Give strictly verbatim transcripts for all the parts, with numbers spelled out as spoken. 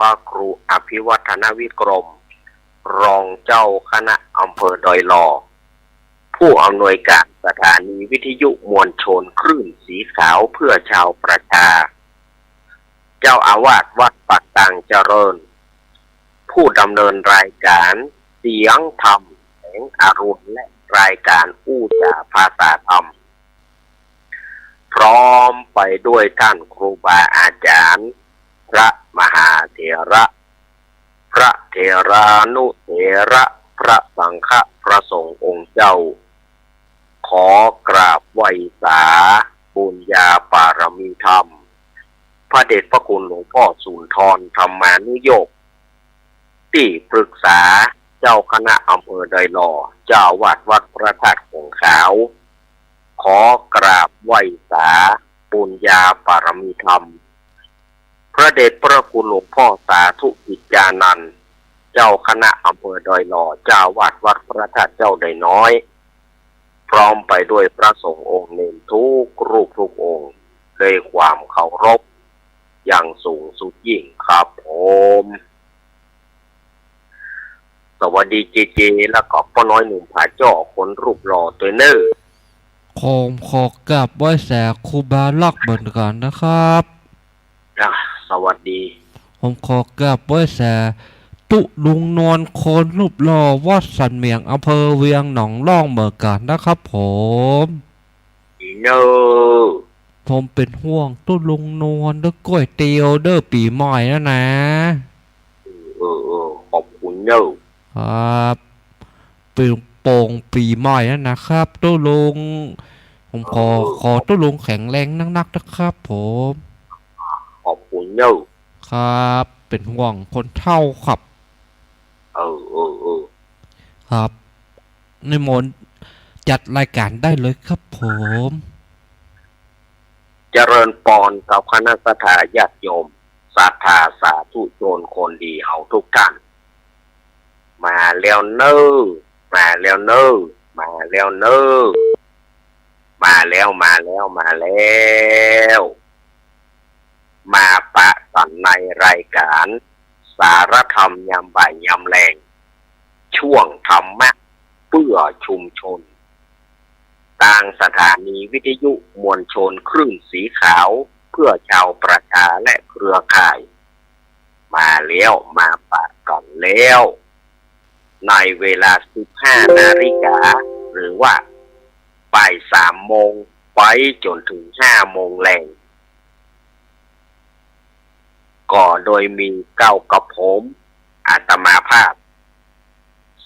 พระครูอภิวัฒนวิกรม รองเจ้าคณะอำเภอดอยหล่อ ผู้อำนวยการสถานีวิทยุมวลชนคลื่นสีขาวเพื่อชาวประชา เจ้าอาวาสวัดป่าตางเจริญ ผู้ดำเนินรายการเสียงธรรมแสงอรุณ และรายการอู้จ๋าภาษาธรรม พร้อมไปด้วยท่านครูบาอาจารย์ พระมหาเถระ พระเถรานุเถระ พระสังฆะ พระสงฆ์องค์เจ้า ขอกราบไหว้สาบุญญาบารมีธรรม พระเดชพระคุณหลวงพ่อสุนทร ธรรมานุโยค ตี้ปรึกษาเจ้าคณะอำเภอดอยหล่อ เจ้าอาวาสวัดพระธาตุของขาว ขอกราบไหว้สาบุญญาบารมีธรรม พระเดชพระคุณหลวงพ่อสาธุกิจจานันท์ เจ้าคณะอำเภอดอยหล่อ เจ้าอาวาสวัดพระธาตุเจ้าดอยน้อย พร้อมไปด้วยพระสงฆ์องค์เณรทุกรูปทุกองค์ ด้วยความเคารพอย่างสูงสุดยิ่งครับผม สวัสดีเจเจ แล้วก็ป้อน้อยหนุ่มผาจ้อคนรูปหล่อตวยเน่อ ผมขอกราบไหว้สาครูบาลักษณ์เหมือนกันนะครับ อ่ะ สวัสดี ผมขอกราบไหว้สาตุ๊ลุงนวลคนรูปหล่อวัดสันเหมียงอำเภอเวียงหนองล่องเหมือนกันนะครับผม ดีเน่อ ผมเป๋นห่วงตุ๊ลุงนวลเรื่องก๋วยเตี๋ยวเด้อปี๋ใหม่นั่นนะ เออ เออ เออ ขอบคุณเน่อ ครับ เป๋นโป่งปี๋ใหม่นั่นนะครับตุ๊ลุง ผมขอ เออ ขอตุ๊ลุงแข็งแรงนักๆ นะครับผม ขอบคุณเน่อ ครับ เป๋นห่วงคนเฒ่าครับ เออ เออ เออ ครับ นิมนต์จัดรายการได้เลยครับผม เจริญปอนกับคณะศรัทธาญาติโยม ศรัทธาสาธุชนคนดีเฮาทุกท่าน มาแล้วเน่อ มาแล้วเน่อ มาแล้วเน่อ มาแล้ว มาแล้ว มาแล้ว มาปะกั๋นในรายการสารธรรมยามบ่ายยามแลง ช่วงธรรมะเพื่อชุมชน ตางสถานีวิทยุมวลชนคลื่นสีขาวเพื่อชาวประชาและเครือข่าย มาแล้ว มาปะกั๋นแล้ว ในเวลาสิบห้านาฬิกา หรือว่าบ่ายสามโมงไปจ๋นเถิงห้าโมงแลง ก็โดยมีเก้ากับผม อาตมาภาพ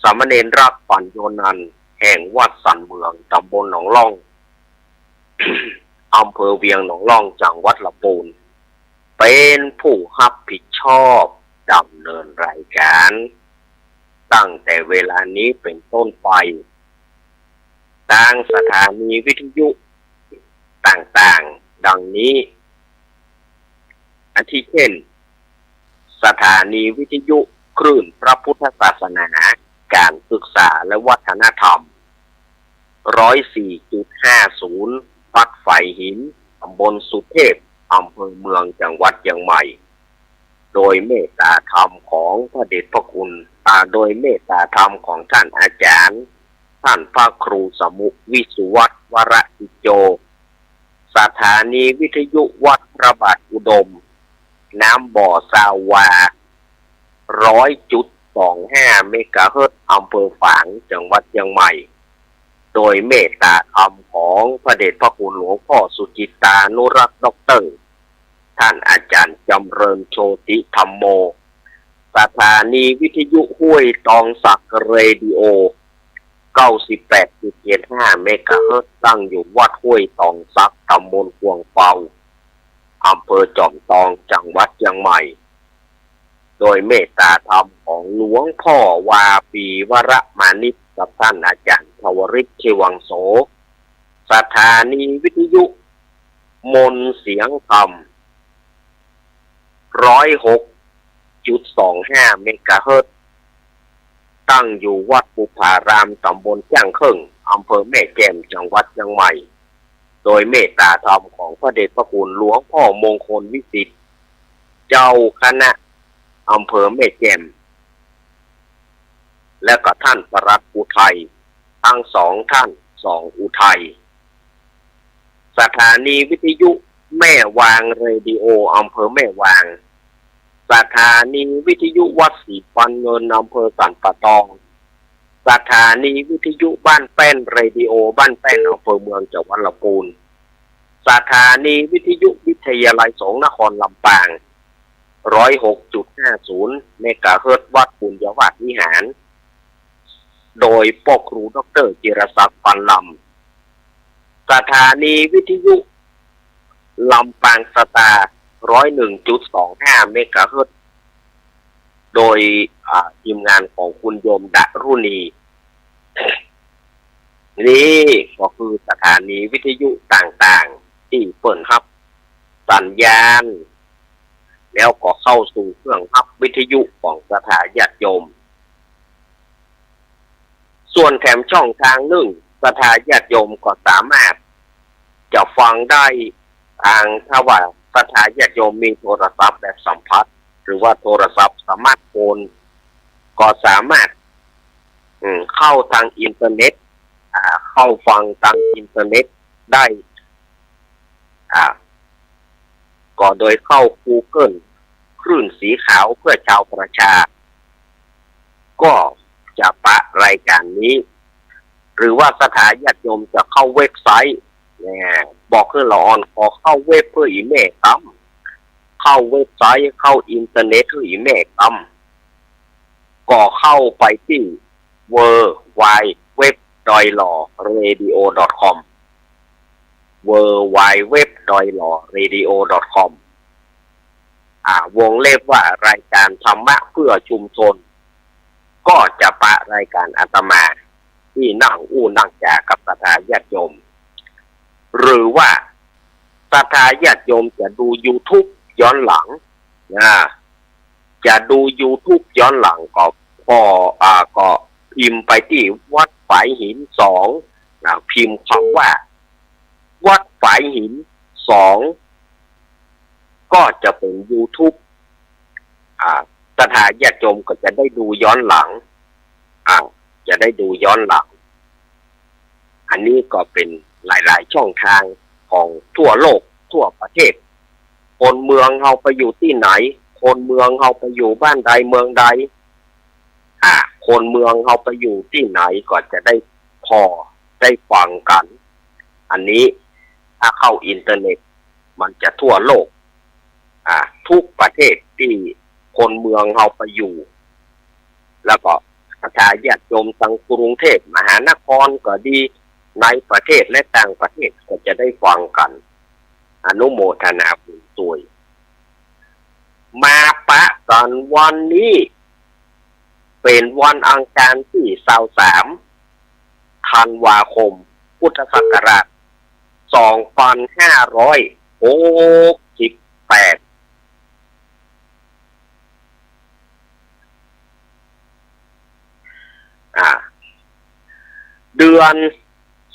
สามเณรรักษ์ ปัญโญนันท์ แห่งวัดสันเหมียง ตำบลหนองล่อง อำเภอเวียงหนองล่อง จังหวัดลำปูน เป๋นผู้ฮับผิดชอบดำเนินรายการ ตั้งแต่เวลานี้เป๋นต้นไป ตางสถานีวิทยุต่างๆ ดังนี้ อาทิเช่น สถานีวิทยุคลื่นพระพุทธศาสนา ก๋านศึกษาและวัฒนธรรม ร้อยสี่จุดห้าศูนย์ วัดฝายหิน ตำบลสุเทพ อำเภอเมือง จังหวัดเจียงใหม่ โดยเมตตาธรรมของพระเดชพระคุณ อ่า โดยเมตตาธรรมของท่านอาจารย์ ท่านพระครูสมุห์ วิสุวัฒน์ วรกิจโจ สถานีวิทยุวัดพระบาทอุดม น้ำบ่อ ซาววา ร้อยจุดสองห้า เมกะเฮิรตซ์ อำเภอฝาง จังหวัดเจียงใหม่ โดยเมตตาธรรมของพระเดชพระคุณหลวงพ่อสุจิตตานุรักษ์ ด็อกเตอร์ ท่านอาจารย์จำเริญ โชติธัมโม สถานีวิทยุห้วยตองสัก เรดิโอ เก้าสิบแปดจุดเจ็ดห้า เมกะเฮิรตซ์ ตั้งอยู่วัดห้วยตองสัก ตำบลกวางเปา อำเภอจอมตอง จังหวัดเจียงใหม่ โดยเมตตาธรรมของหลวงพ่อวาปี วรมานิช กับท่านอาจารย์ชวริต ชีวังโส สถานีวิทยุมนต์เสียงธรรม ร้อยหกจุดสองห้า เมกะเฮิรตซ์ ตั้งอยู่วัดบุพพาราม ตำบลจ้างเคิ่ง อำเภอแม่แจ่ม จังหวัดเจียงใหม่ โดยเมตตาธรรมของพระเดชพระคุณหลวงพ่อมงคลวิสิทธิ์ เจ้าคณะ อำเภอแม่แจ่ม และก็ท่านปลัดอุทัย ทั้งสองท่าน สองอุทัย สถานีวิทยุแม่วางเรดิโอ อำเภอแม่วาง สถานีวิทยุวัดศรีปันเงิน อำเภอสันป่าตอง สถานีวิทยุบ้านแป้นเรดิโอบ้านแป้น อำเภอเมือง จังหวัดลำพูน สถานีวิทยุวิทยาลัยสงฆ์นครลำปาง ร้อยหกจุดห้าศูนย์ เมกะเฮิรตซ์ วัดปุญญวาสวิหาร โดยป้อครูด็อกเตอร์จิรศักดิ์ ปันลำ สถานีวิทยุลำปางสตาร์ ร้อยหนึ่งจุดสองห้า เมกะเฮิรตซ์ โดย อ่า ทีมงานของคุณโยมดารุณี นี่ก็คือสถานีวิทยุต่างๆ ตี้เปิ้นฮับสัญญาณ แล้วก็เข้าสู่เครื่องฮับวิทยุของศรัทธาญาติโยม ส่วนแถมช่องตางนึ่ง ศรัทธาญาติโยมก็สามารถจะฟังได้ตาง ถ้าว่าศรัทธาญาติโยมมีโทรศัพท์แบบสัมผัส หรือว่าโทรศัพท์สมาร์ทโฟน ก็สามารถ อืม เข้าตางอินเทอร์เน็ต อ่า เข้าฟังตางอินเทอร์เน็ตได้ อ่า ก็โดยเข้า Google คลื่นสีขาวเพื่อชาวประชา ก็จะปะรายการนี้ หรือว่าศรัทธาญาติโยมจะเข้าเว็บไซต์ เนี่ย บอกหื้อละอ่อน ขอเข้าเว็บหื้ออี่แม่กำ เข้าเว็บไซต์ เข้าอินเทอร์เน็ตหื้ออี่แม่กำ ก็เข้าไปตี้ ดับเบิลยู ดับเบิลยู ดับเบิลยู ดอยหล่อ เรดิโอ ดอท คอม ดับเบิลยู ดับเบิลยู ดับเบิลยู ดอยหล่อ เรดิโอ ดอท คอม อ่า วงเล็บว่ารายการธรรมะเพื่อชุมชน ก็จะปะรายการอาตมาตี้นั่งอู้นั่งจ๋ากับศรัทธาญาติโยม หรือว่าศรัทธาญาติโยมจะดูยูทูบย้อนหลัง นะ จะดูยูทูบย้อนหลังก็ ก็ อ่า ก็พิมพ์ไปตี้วัดฝายหินสอง นะ พิมพ์คำว่าวัดฝายหินสอง ก็จะเป๋นยูทูบ อ่า ศรัทธาญาติโยมก็จะได้ดูย้อนหลัง อ่า จะได้ดูย้อนหลัง อันนี้ก็เป๋นหลายๆ ช่องตางของทั่วโลกทั่วประเทศ คนเมืองเฮาไปอยู่ตี้ไหน คนเมืองเฮาไปอยู่บ้านใดเมืองใด อ่า คนเมืองเฮาไปอยู่ตี้ไหนก็จะได้ผ่อได้ฟังกั๋น อันนี้ถ้าเข้าอินเทอร์เน็ตมันจะทั่วโลก อ่า ทุกประเทศตี้คนเมืองเฮาไปอยู่ แล้วก็ศรัทธาญาติโยมตางกรุงเทพมหานครก็ดี ในประเทศและต่างประเทศก็จะได้ฟังกั๋น อนุโมทนาบุญตวย มาปะกั๋นวันนี้ เป๋นวันอังคารตี้ซาวสาม ธันวาคม พุทธศักราช สองปันห้าร้อยหกสิบแปด อ่า เดือน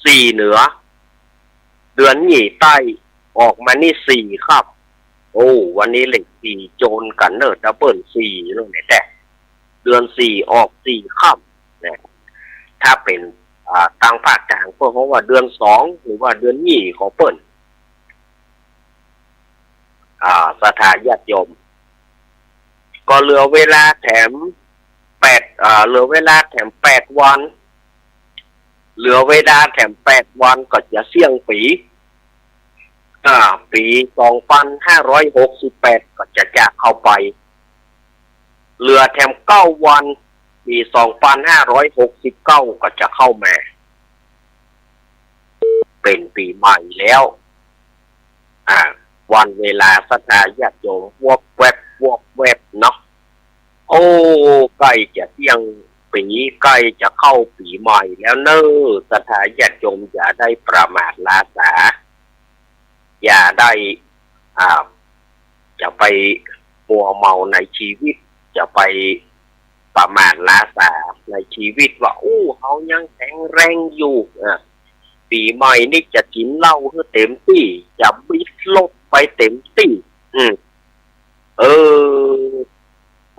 สี่เหนือ เดือนยี่ใต้ ออกมานี่สี่ค่ำ โอ้ วันนี้เลขสี่โจรกั๋นเนอะ ดับเบิลสี่ เรื่องไหนแต๊ เดือนสี่ออกสี่ค่ำ นะ ถ้าเป๋น อ่า ตางภาคก๋างเปิ้นฮ้องว่าเดือนสอง หรือว่าเดือนยี่ของเปิ้น อ่า ศรัทธาญาติโยม ก็เหลือเวลาแถมแปด อ่า เหลือเวลาแถมแปดวัน เหลือเวลาแถมแปดวันก็จะเสี้ยงปี๋ อ่า ปี๋สองปันห้าร้อยหกสิบแปดก็จะจากเข้าไป เหลือแถมเก้าวัน ปี๋สองปันห้าร้อยหกสิบเก้าก็จะเข้ามา เป๋นปี๋ใหม่แล้ว อ่า วันเวลาศรัทธาญาติโยม วบแวบ วบแวบเนาะ โอ้ ใก้จะเสี้ยงปี๋ ใก้จะเข้าปี๋ใหม่แล้วเน่อ ศรัทธาญาติโยมอย่าได้ประมาทลาสา อย่าได้ อ่า จะไปมัวเมาในชีวิต จะไปประมาทลาสาในชีวิตว่า อู้ เฮายังแข็งแรงอยู่ อ่า ปี๋ใหม่นี่จะกิ๋นเหล้าหื้อเต๋มตี้ จะบิดรถไปเต๋มตี้ อืม เออ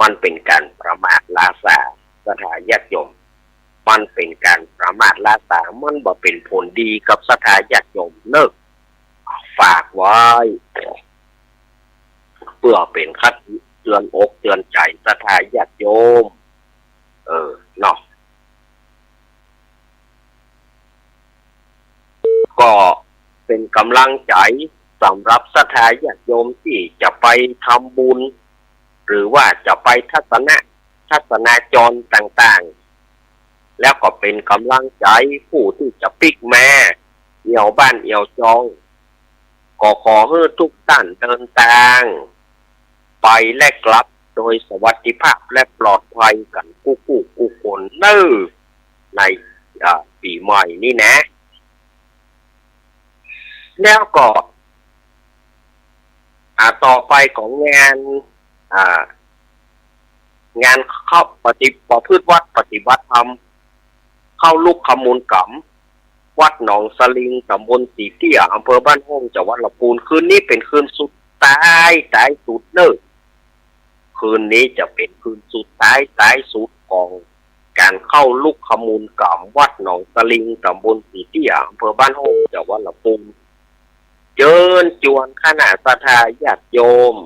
มันเป๋นก๋านประมาทล้าสา ศรัทธาญาติโยม มันเป๋นก๋านประมาทล้าสา มันบ่เป๋นผลดีกับศรัทธาญาติโยมเน่อ ฝากไว้ เปื้อเป๋นคติเตื๋อนอกเตื๋อนใจ๋ศรัทธาญาติโยม เออ เนาะ ก็เป๋นก๋ำลังใจ๋สำหรับศรัทธาญาติโยมตี้จะไปทำบุญ หรือว่าจะไปทัศนะ ทัศนาจรต่างๆ แล้วก็เป๋นก๋ำลังใจ๋ผู้ตี้จะปิ๊กมาเอี่ยวบ้านเอี่ยวจอง ก็ขอหื้อทุกท่านเดินตางไปและกลับโดยสวัสดิภาพและปลอดภัยกั๋นกู้ๆ กู้คนเน่อ ใน อ่า ปี๋ใหม่นี่นะ แล้วก็ อ่า ต่อไปของงาน อ่า งานเข้าปฏิ ประพฤติวัตรปฏิบัติธรรม เข้าลุกขมูลกรรม วัดหนองสลิง ต๋ำบลสีเตี้ย อำเภอบ้านโฮ่ง จังหวัดลำปูน คืนนี้เป๋นคืนสุดท้าย ท้ายสุดเน่อ คืนนี้จะเป๋นคืนสุดท้าย ท้ายสุดของก๋านเข้าลุกขมูลกรรม วัดหนองสลิง ต๋ำบลสีเตี้ย อำเภอบ้านโฮ่ง จังหวัดลำปูน เจิญจวนคณะศรัทธาญาติโยม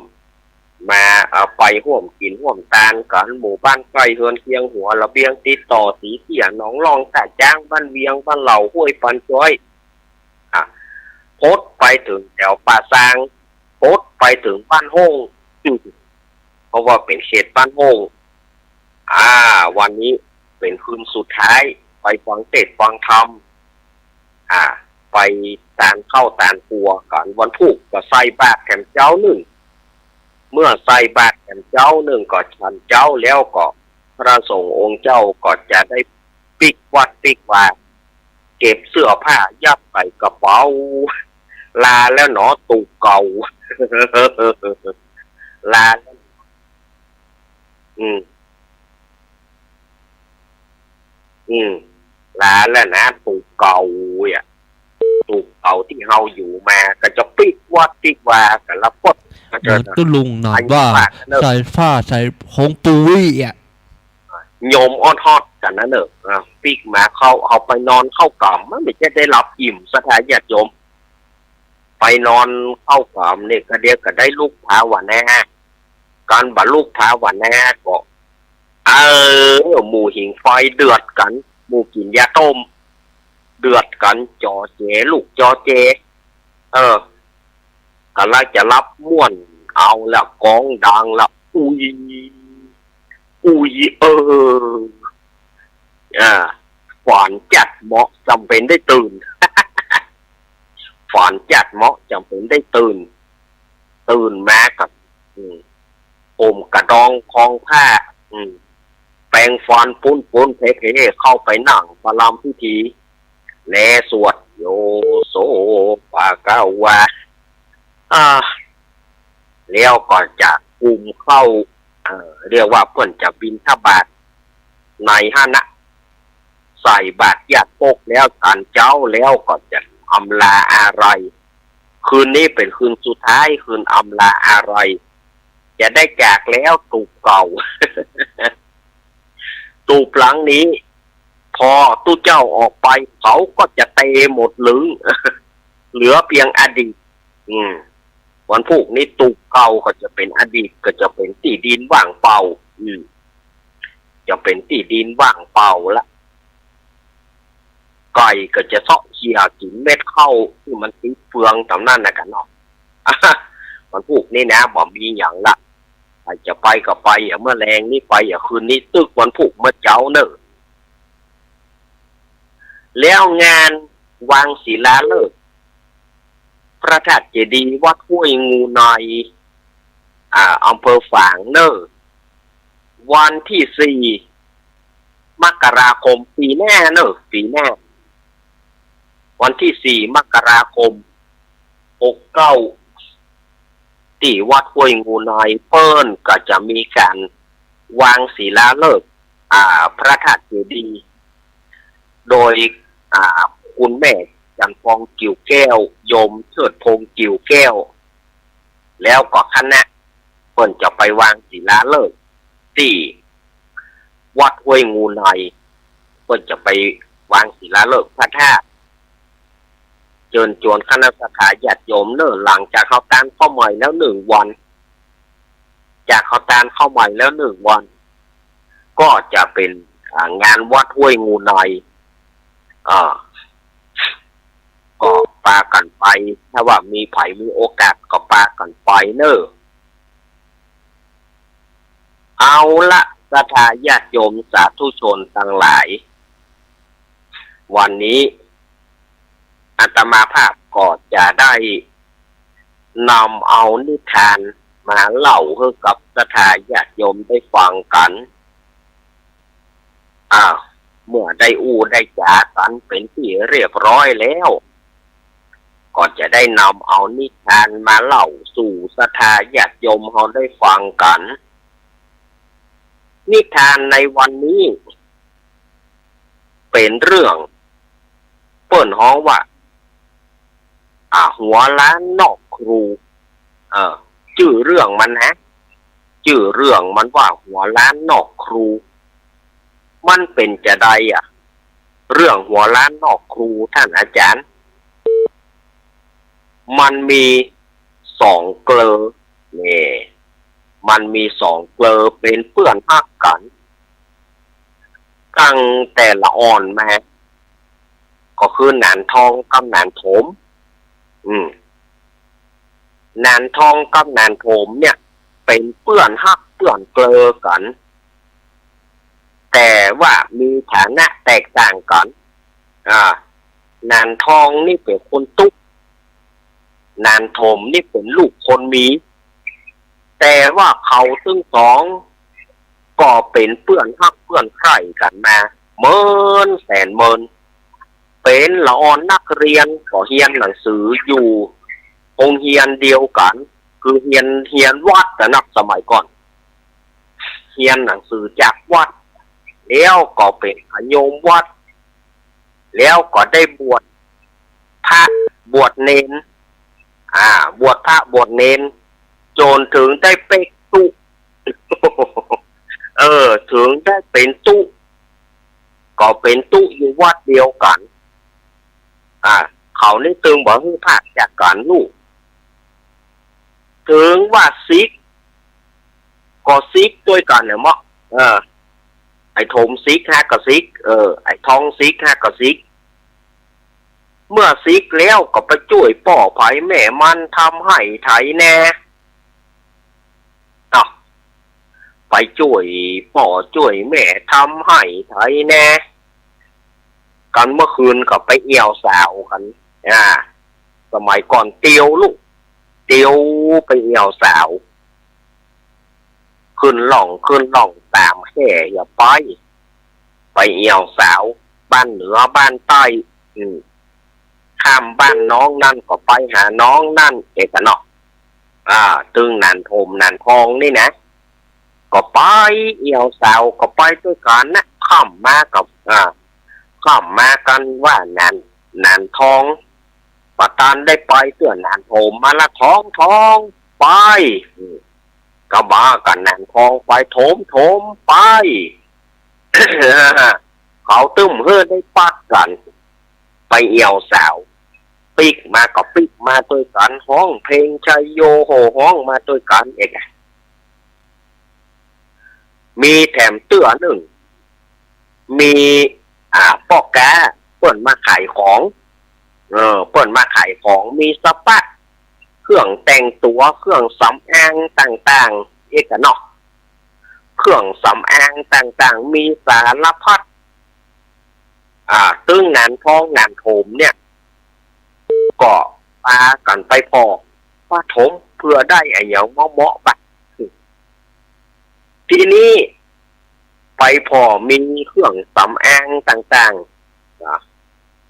มา เอ่อ ไปฮ่วมกิ๋นฮ่วมตานกั๋น หมู่บ้านใก้เฮือนเคียง หัวระเบียงติดต่อ สีเตี้ย หนองล่อง ท่าจ๊าง บ้านเวียง บ้านเหล่า ห้วยปันจ้อย อ่ะ ปดไปเถิงแถวป่าซาง ปดไปเถิงบ้านโฮ่ง อืม เพราะว่าเป๋นเขตบ้านโฮ่ง อ่า วันนี้เป๋นคืนสุดท้าย ไปฟังเทศน์ฟังธรรม อ่า ไปตานเข้าตานครัวกั๋น วันพูกก็ใส่บาตรแถมเจ๊านึ่ง เมื่อใส่บาตรแถมเจ๊านึ่งก็ฉันเจ๊าแล้วก็ พระสงฆ์องค์เจ้าก็จะได้ปิ๊กวัตรปิ๊กวา เก็บเสื้อผ้ายัดใส่กระเป๋า ลาแล้วหนอตูบเก่า ลาแล้ว อืม อืม ลาแล้วนะ ตูบเก่าอ่ะ ตูบเก่าตี้เฮาอยู่มา ก็จะปิ๊กวัตรปิ๊กวากั๋นละปด เออ ตุ๊ลุงหนอดว่า ใส่ผ้าใส่ผงปูอี้อ่ะ โยมออดฮอดกั๋นนะเน่อ อ่ะ ปิ๊กมาเข้า เอาไปนอนเข้ากรรม มันจะได้หลับอิ่ม ศรัทธาญาติโยม ไปนอนเข้ากรรมเนี่ย ก็เดี๋ยวก็ได้ลุกภาวนา ก๋านบ่ลุกภาวนาก็ เออ หมู่ผิงไฟเดือดกั๋น หมู่กิ๋นยาต้ม เดือดกั๋น จ๋อแจ๋ ลุกจ๋อแจ๋ เออ ก๋ำลังจะหลับม่วน เอาละ กองดังละ อุ๊ย อุ๊ย เออ อ่า ฝันจัดเหมาะ จ๋ำเป๋นได้ตื่น ฝันจัดเหมาะ จ๋ำเป๋นได้ตื่น ตื่นมาก็ อืม ห่มกระดองคองผ้า อืม แปรงฟันปูนๆ เผลๆ เข้าไปนั่งประลำพิธี แลสวด โย โส ภะคะวา อ่า แล้วก็จะกุมเข้า เอ่อ เรียกว่าเปิ้นจะบิณฑบาตในหั้นนะ ใส่บาตรยาดปกแล้ว ฉันเจ๊าแล้วก็จะอำลาอาลัย คืนนี้เป๋นคืนสุดท้าย คืนอำลาอาลัย จะได้จากแล้วตูบเก่า ตูบหลังนี้ พอตุ๊เจ้าออกไป เขาก็จะเตหมดลึง เหลือเปียงอดีต อืม วันพูกนี้ตูบเก่าก็จะเป๋นอดีต ก็จะเป๋นตี้ดินว่างเปล่า อืม จะเป๋นตี้ดินว่างเปล่าละ ไก่ก็จะเซาะเขี่ยกิ๋นเม็ดข้าวตี้มันติดเฟืองต๋ามนั้นนะกั๋นเนาะ วันพูกนี้นะ บ่มีหยังละ ใผจะไปก็ไป อย่าเมื่อแลงนี้ไป อย่าคืนนี้ ตึกวันพูกเมื่อเจ๊าเน่อ แล้วงานวางศิลาฤกษ์ พระธาตุเจดีย์วัดห้วยงูใน อ่า อำเภอฝางเน่อ วันตี้สี่ มกราคมปี๋หน้าเน่อ ปี๋หน้า วันตี้สี่ มกราคม หกเก้า ตี้วัดห้วยงูใน เปิ้นก็จะมีก๋านวางศิลาฤกษ์ อ่า พระธาตุเจดีย์ โดย อ่า คุณแม่จันทร์พอง กิ่วแก้ว โยมเชิดพงษ์ กิ่วแก้ว แล้วก็คณะ เปิ้นจะไปวางศิลาฤกษ์ ตี้วัดห้วยงูใน เปิ้นจะไปวางศิลาฤกษ์พระธาตุ เจิญจวนคณะศรัทธาญาติโยมเน่อ หลังจากเฮาตานข้าวใหม่แล้วหนึ่งวัน จากเฮาตานข้าวใหม่แล้วหนึ่งวัน ก็จะเป๋น อ่า งานวัดห้วยงูใน อ่า ก็ปากั๋นไป ถ้าว่ามีใผมีโอกาสก็ปากั๋นไปเน่อ เอาละ ศรัทธาญาติโยมสาธุชนตังหลาย วันนี้อาตมาภาพก็จะได้นำเอานิทานมาเล่าหื้อกับศรัทธาญาติโยมได้ฟังกั๋น อ่า เมื่อได้อู้ได้จ๋ากั๋นเป๋นตี้เรียบร้อยแล้ว ก็จะได้นำเอานิทานมาเล่าสู่ศรัทธาญาติโยมเฮาได้ฟังกั๋น นิทานในวันนี้เป๋นเรื่อง เปิ้นฮ้องว่า อ่า หัวล้านนอกครู เออ จื้อเรื่องมันนะ จื้อเรื่องมันว่าหัวล้านนอกครู มันเป๋นจาใดอะ เรื่องหัวล้านนอกครูต้านอาจ๋ารย์ มันมีสองเกลอ นี่ มันมีสองเกลอเป๋นเปื้อนฮักกั๋น ตั้งแต่ละอ่อนมา ก็คือหนานทองกับหนานโถม อืม หนานทองกับหนานโถมเนี่ย เป๋นเปื้อนฮักเปื้อนเกลอกั๋น แต่ว่ามีฐานะแตกต่างกั๋น อ่า หนานทองนี่เป๋นคนตุ๊ หนานโถมนี่เป๋นลูกคนมี แต่ว่าเขาตึงสอง ก็เป๋นเปื้อนฮักเปื้อนใคร่กั๋นมา เมินแสนเมิน เป๋นละอ่อนนักเฮียน ก็เฮียนหนังสืออยู่โฮงเฮียนเดียวกั๋น คือเฮียน เฮียนวัดน่ะนะ สมัยก่อน เฮียนหนังสือจากวัด แล้วก็เป๋นญาติโยมวัด แล้วก็ได้บวชพระบวชเณร อ่า บวชพระบวชเณร จ๋นเถิงได้เป๊กตุ๊ เออ เถิงได้เป๋นตุ๊ ก็เป๋นตุ๊อยู่วัดเดียวกั๋น อ่า เขานี่ตึงบ่หื้อพรากจากกั๋นลูก เถิงว่าสิก ก็สิกตวยกั๋นเนี่ยเมาะ เออ ไอ้โถมสิก ฮะก็สิก เออ ไอ้ทองสิก ฮะก็สิก เมื่อสิกแล้วก็ไปจ้วยป้อไผแม่มันทำไฮ่ไถนา เนาะ ไปจ้วยป้อจ้วยแม่ทำไฮ่ไถนา กั๋นเมื่อคืนก็ไปเอี่ยวสาวกั๋น อ่า สมัยก่อนเตียวลูก เตียวไปเอี่ยวสาว ขึ้นล่อง ขึ้นล่องต๋ามแค่อย่าไป ไปเอี่ยวสาว บ้านเหนือบ้านใต้ อืม ข้ามบ้านน้องนั่นก็ไปหาน้องนั่น เอกเนาะ อ่า ตึงหนานโถมหนานทองนี่นะ ก็ไปเอี่ยวสาว ก็ไปตวยกั๋นนะ ค่ำมาก็ อ่า ค่ำมากั๋นว่าหนาน หนานทอง บ่ตันได้ไปเตื้อหนานโถมมาละ ทอง ทอง ไป อืม ก็บ่ากั๋นหนานทองไป โถม โถม ไป เขาตึงหื้อได้ปัดกั๋น ไปเอี่ยวสาว ปิ๊กมาก็ปิ๊กมาตวยกั๋น ฮ้องเพลงชัยโยโห่ฮ้องมาตวยกั๋นเอก มีแถมเตื้อนึ่ง มี อ่า ป้อก๊า เปิ้นมาขายของ เออ เปิ้นมาขายของ มีสะปั๊ก เครื่องแต่งตั๋ว เครื่องสำอางต่างๆ เอกเนาะ เครื่องสำอางต่างๆ มีสารพัด อ่า ตึงหนานทองหนานโถมเนี่ย ก็ปากั๋นไปผ่อ ปาถมเผื่อได้อะหยังเหมาะๆ ไป ทีนี้ไปผ่อมีเครื่องสำอางต่างๆ อ่า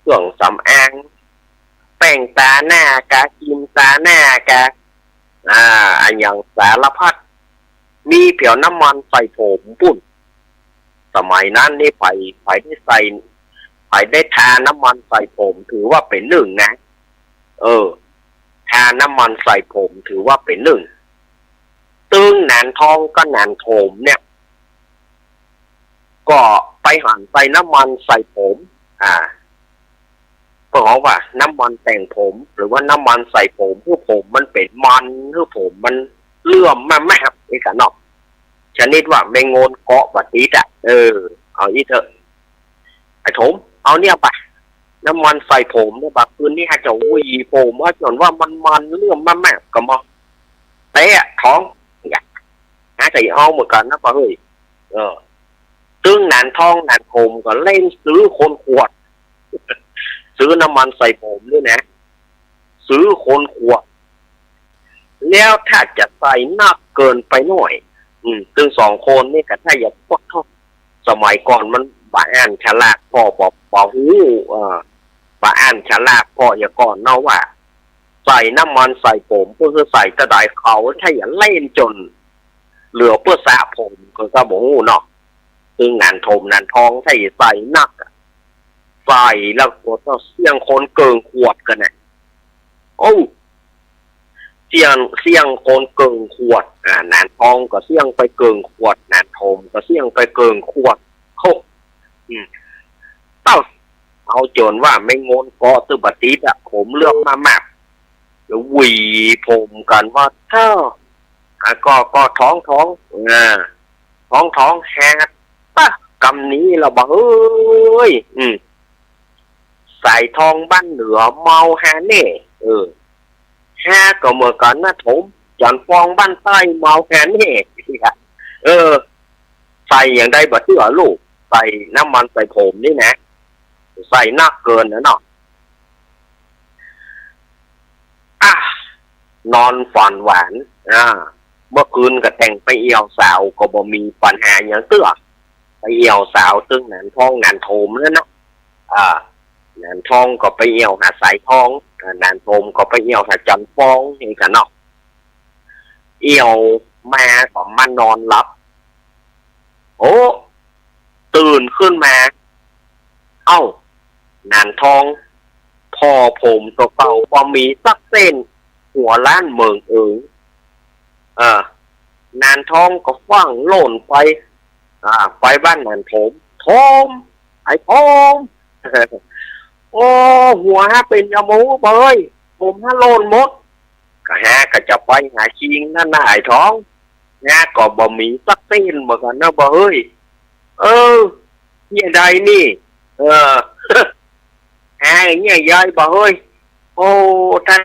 เครื่องสำอาง แป้งต๋าหน้ากา ครีมต๋าหน้ากา อ่า อะหยังสารพัด มีเปียวน้ำมันใส่ผมปู้น สมัยนั้นนี่ใผ ใผได้ใส่ ใผได้ทาน้ำมันใส่ผมถือว่าเป๋นนึ่งนะ เออ ทาน้ำมันใส่ผมถือว่าเป๋นนึ่ง ตึงหนานทองกับหนานโถมเนี่ย ก็ไปหันใส่น้ำมันใส่ผม อ่า เปิ้นฮ้องว่าน้ำมันแต่งผม หรือว่าน้ำมันใส่ผม หื้อผมมันเป๋นมัน หื้อผมมันเหลื่อมมากๆ นี่กะเนาะ ชนิดว่าแมงงนเกาะบ่ติดอะ เออ เอาอี้เต๊อะ ไอ้ถม เอาเนี่ยไป น้ำมันใส่ผมเนี่ย บ่าคืนนี้หาจะหวีผม หาจ๋นว่ามันๆ เหลื่อมมากๆ กะมอ เต๊อะ ท้อง เนี่ย หาจะเอาเหมือนกั๋นนะป้อเฮ้ย เออ ตึงหนานทองหนานถมก็เล่นซื้อคนขวด ซื้อน้ำมันใส่ผมนี่นะ ซื้อคนขวด แล้วถ้าจะใส่นักเกินไปหน่อย อืม ตึงสองคนนี่ก็ถ้าอยากพวกเฮา สมัยก่อนมันบ่อ่านฉลากป้อ บ่ บ่ฮู้ เอ่อ บ่อ่านฉลากป้อ อย่างก่อนเนาะว่า ใส่น้ำมันใส่ผม เปิ้นคือใส่เต้าใด เขาถ้าอยากเล่นจ๋นเหลือเปื้อสระผม ก็ ก็บ่ฮู้เนาะ ตึงหนานถมหนานทอง ถ้าอยากใส่นักอะ ใส่แล้วก็ต้องเสี้ยงคนเกิ่งขวดกั๋นน่ะ โอ้ เสี้ยง เสี้ยงคนเกิ่งขวด อ่า หนานทองก็เสี้ยงไปเกิ่งขวด หนานถมก็เสี้ยงไปเกิ่งขวด โอ้ อืม เต้า เอาจ๋นว่าแมงงนเกาะตึงบ่ติดอะ ผมเหลื่อมมากๆ แล้วหวีผมกั๋นว่าเต้า อ่ะ ก็ ก็ท้องท้อง อ่า ท้องท้องแฮด ปะ กำนี้ละบ่าเฮ้ย อืม สายทองบ้านเหนือเมาฮาแน่ เออ ฮาก็เหมือนกั๋นนะถม จันฟองบ้านใต้เมาฮาแน่ เออ ใส่อย่างใดบ่เตื้อลูก ใส่น้ำมันใส่ผมนี่นะ ใส่นักเกินนะเนาะ อ่ะ นอนฝันหวาน อ่า เมื่อคืนก็แต่งไปเอี่ยวสาว ก็บ่มีปัญหาหยังเตื้อ ไปเอี่ยวสาวตึงหนานทองหนานถมนั่นเนาะ อ่า หนานทองก็ไปเอี่ยวหาสายทอง อ่า หนานถมก็ไปเอี่ยวหาจันฟองนี่กะเนาะ เอี่ยวมาก็มานอนหลับ โอ้ ตื่นขึ้นมา เอ้า หนานทอง ผ่อผมตั๋วเก่าบ่มีสักเส้น หัวล้านเหมิงเอิง เออ หนานทองก็ฟั่งโล่นไป อ่า ไปบ้านหนานถม ถม ไอ้ถม โอ้ หัวฮาเป๋นหยังบ่ฮู้เปย ผมฮาโล่นหมด ก็ฮาก็จะไปหาคิงนั่นนะไอ้ทอง ฮาก็บ่มีสักเส้นเหมือนกั๋นนะบ่าเฮ้ย เออ เยียะใดนี่ เออ ฮาเยียะใดบ่าเฮ้ย โอ้ ถ้า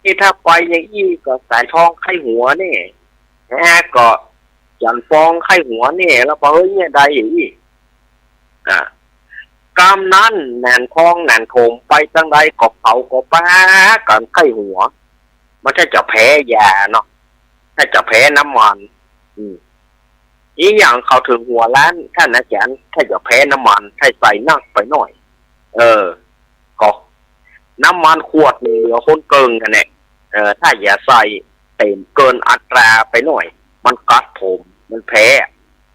นี่ถ้าไปอย่างอี้ก็สายทองไข้หัวแน่ ฮาก็จันฟองไข้หัวแน่ แล้วบ่าเฮ้ย เยียะใดอย่างอี้ อ่ะ กำนั้นหนานทองหนานถมไปตางใดก็เขาก็ปากั๋นไข้หัว มันถ้าจะแพ้ยาเนาะ ถ้าจะแพ้น้ำมัน อืม อีกอย่างเขาเถิงหัวล้าน ท่านอาจ๋ารย์ ถ้าจะแพ้น้ำมัน ถ้าใส่นักไปหน่อย เออ ก็น้ำมันขวดนึ่งเหลือคนเกิ่งนั่นแหละ เออ ถ้าอย่าใส่เต็มเกินอัตราไปหน่อย มันกัดผม มันแพ้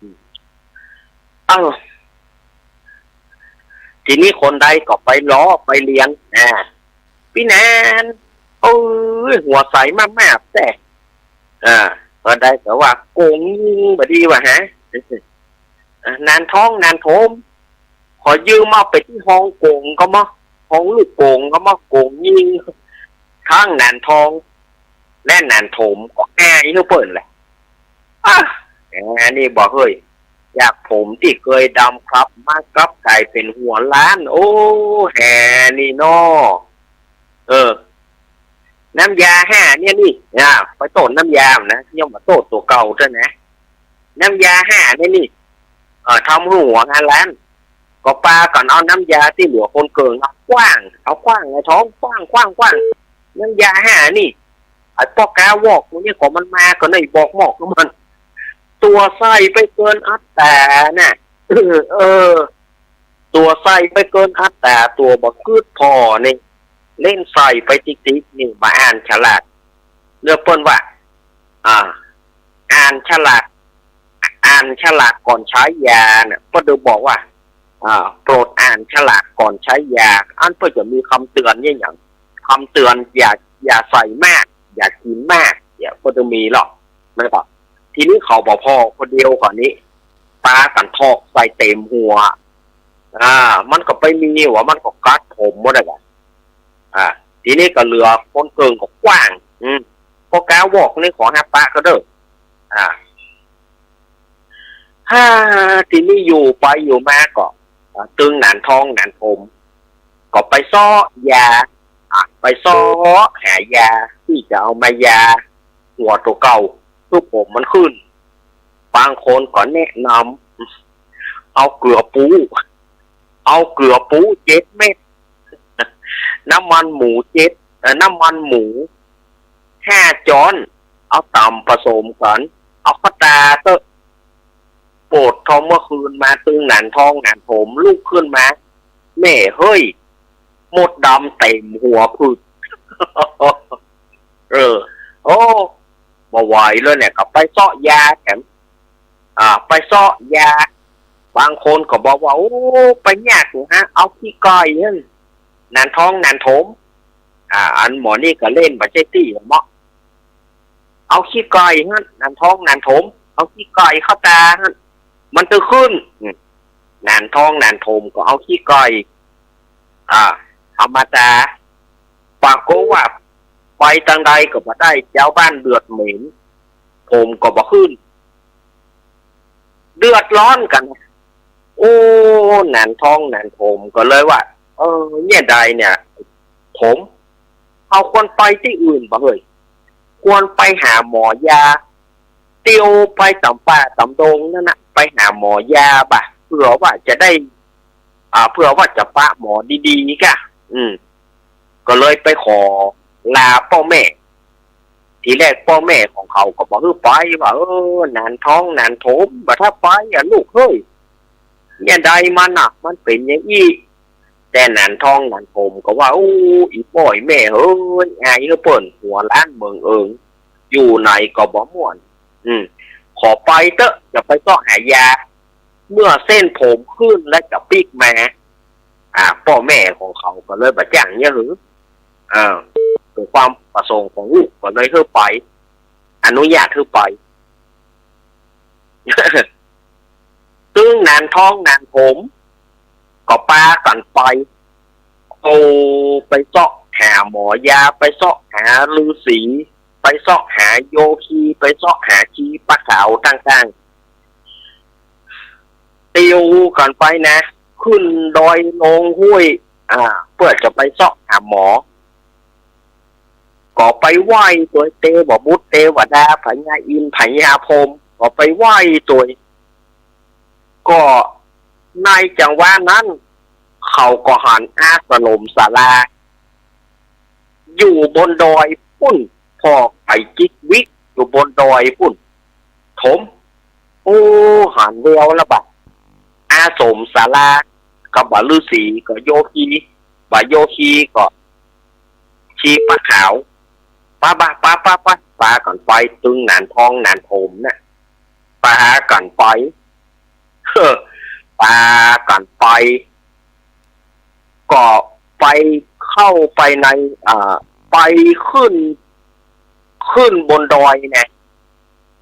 อืม เอ้า ทีนี้คนใดก็ไปล้อไปเลียน อ่า ปี้หนาน โอ้ย หัวใสมากๆ แต๊ อ่า คนใดก็ว่าโก๋งยิงบ่ดีว่าฮะ อ่า หนานทองหนานถม ขอยืมเอาไปตี้ฮ่องกงก็มา ฮ่องลู่ก๋งก็มา โก๋งยิง ตึงหนานทอง และหนานถมก็อายหื้อเปิ้นแหละ อ่ะ อันนี้บ่าเฮ้ย จากผมตี้เกยดำคลับ มากลับก๋ายเป๋นหัวล้าน โอ้ แหนี่น้อ เออ น้ำยาห้าเนี่ยนี่ อ่า ไปโต้ษน้ำยานะ ยังบ่โต้ษตั๋วเก่าเตื้อนะ น้ำยาห้าเนี่ยนี่ เออ ทำหื้อหัวห้าล้าน ก็ปากั๋นเอาน้ำยาตี้เหลือคนเกิ่ง เอาขว้าง เอาขว้างไอ้ทอง ขว้าง ขว้าง ขว้าง น้ำยาห้านี่ ไอ้ป้อก๊าวอกกูเนี่ย ก็มันมาก็ได้บอกมอกมัน ตั๋วใส่ไปเกินอัตราน่ะ เออ ตั๋วใส่ไปเกินอัตรา ตั๋วบ่กึ๊ดผ่อนี่ เล่นใส่ไปติ๊กๆ นี่ บ่อ่านฉลาก เลือกเปิ้นว่า อ่า อ่านฉลาก อ่านฉลากก่อนใช้ยาเนี่ย เปิ้นจะบอกว่า อ่า โปรดอ่านฉลากก่อนใช้ยา อันเปิ้นจะมีกำเตือนเนี่ยหยัง กำเตือน อย่า อย่าใส่มาก อย่ากิ๋นมาก เนี่ย เปิ้นจะมีหรอก แม่นก่อ ทีนี้เขาบ่ผ่อคนเดียวก่อนี้ ปากั๋นเทาะใส่เต๋มหัว อ่า มันก็ไปมีว่ามันก็กัดผมหมดอะ อ่า ทีนี้ก็เหลือคนเกิ่งก็กว้าง อืม ปอก้าววอกนี่ขอหาปะก็เต๊อะ อ่า ฮ่า ทีนี้อยู่ไปอยู่มาก็ อ่า ตึงหนานทองหนานถม ก็ไปเซาะยา อ่า ไปเซาะหายาตี้จะเอามายาหัวตั๋วเก่า หื้อผมมันขึ้น บางคนก็แนะนำ เอาเกลือปู๊ เอาเกลือปู๊เจ็ดเม็ด น้ำมันหมูเจ็ด เอ่อ น้ำมันหมูห้าจ๊อน เอาต๋ำผสมกั๋น เอาเข้าตาเต๊อะ โปด พอเมื่อคืนมาตึงหนานทองหนานถมลุกขึ้นมา แม่เฮ้ย มดดำเต๋มหัวผึด เออ โอ้ บ่ไหวแล้วเนี่ย ก็ไปเซาะยาแถม อ่า ไปเซาะยา บางคนก็บอกว่า โอ้ ไปยากอยู่ฮะ เอาขี้ไก่หั่น หนานทองหนานถม อ่า อันหมอนี่ก็เล่นบ่ใจ้ตี้เนาะ เอาขี้ไก่หั่น หนานทองหนานถม เอาขี้ไก่เข้าตาหั่น มันตึงขึ้น อืม หนานทองหนานถมก็เอาขี้ไก่ อ่า เอามาตา ปรากฏว่าไปตางใดก็บ่ได้ จาวบ้านเดือดเหม็น ผมก็บ่ขึ้น เดือดร้อนกั๋น โอ้ หนานทองหนานถมก็เลยว่า เออ เนี่ยใดเนี่ย ถม เฮาควรไปตี้อื่นบ่เฮ้ย ควรไปหาหมอยา เตียวไปต๋ามป่าต๋ามดงนั่นน่ะ ไปหาหมอยาบ่ะ เผื่อว่าจะได้ อ่า เผื่อว่าจะปะหมอดีๆ ก่ะ อืม ก็เลยไปขอลาป้อแม่ ทีแรกป้อแม่ของเขาก็บ่หื้อไป ว่า เออ หนานทองหนานถม บ่ถ้าไปอะลูกเฮ้ย เนี่ยใดมันน่ะ มันเป๋นอย่างอี้ แต่หนานทองหนานถมก็ว่า โอ้ อีป้ออีแม่เฮ้ย อายหื้อเปิ้น หัวล้านเมิงเอิง อยู่ไหนก็บ่ม่วน อืม ขอไปเต๊อะ จะไปเซาะหายา เมื่อเส้นผมขึ้นแล้วจะปิ๊กมา อ่า ป้อแม่ของเขาก็เลยบ่จ้างเยียะหื้อ เออ เปื้อความประสงค์ของลูกก็เลยหื้อไป อนุญาตหื้อไป ตึงหนานทองหนานถม ก็ปากั๋นไป โอ้ ไปเซาะหาหมอยา ไปเซาะหาฤๅษี ไปเซาะหาโยคี ไปเซาะหาชีปะขาวต่างๆ เตียวกั๋นไปนะ ขึ้นดอยลงห้วย อ่า เปื้อจะไปเซาะหาหมอ ก็ไปไหว้ตวยเตวบุตรเตวดา พญาอินทร์พญาพรหม ก็ไปไหว้ตวย ก็ในจังหวะนั้น เขาก็หันอาสนมศาลา อยู่บนดอยปุ้น พอไปจิกวิกอยู่บนดอยปุ้น ถม โอ้ หันแววแล้วบ่ะ อาสมศาลา ก็บ่ฤๅษี ก็โยคี บ่โยคี ก็ชีปะขาว ปะบ่ะ ปะ ปะ ปะ ปากั๋นไป ตึงหนานทองหนานถมน่ะ ปากั๋นไป ปากั๋นไป ก็ไปเข้าไปใน อ่า ไปขึ้น ขึ้นบนดอยนะ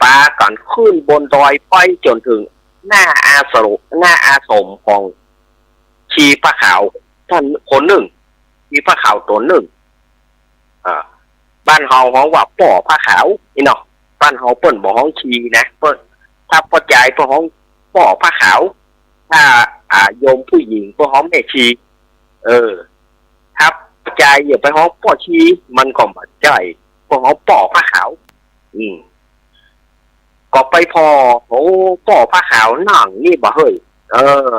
ปากั๋นขึ้นบนดอยไปจ๋นเถิงหน้าอาสร- หน้าอาสมของชีปะขาวต้านคนนึ่ง ชีปะขาวต๋นนึ่ง อ่า บ้านเฮาฮ้องว่าป้อปะขาว นี่เนาะ บ้านเฮาเปิ้นบ่ฮ้องชีนะ เปิ้น ถ้าป้อจายเปิ้นฮ้องป้อปะขาว ถ้า อ่า โยมผู้หญิงเปิ้นฮ้องแม่ชี เออ ถ้าป้อจายอย่าไปฮ้องป้อชี มันก็บ่ใจ้ เปิ้นฮ้องป้อปะขาว อืม ก็ไปผ่อ โอ้ ป้อปะขาวนั่งนี่บ่ะเฮ้ย เออ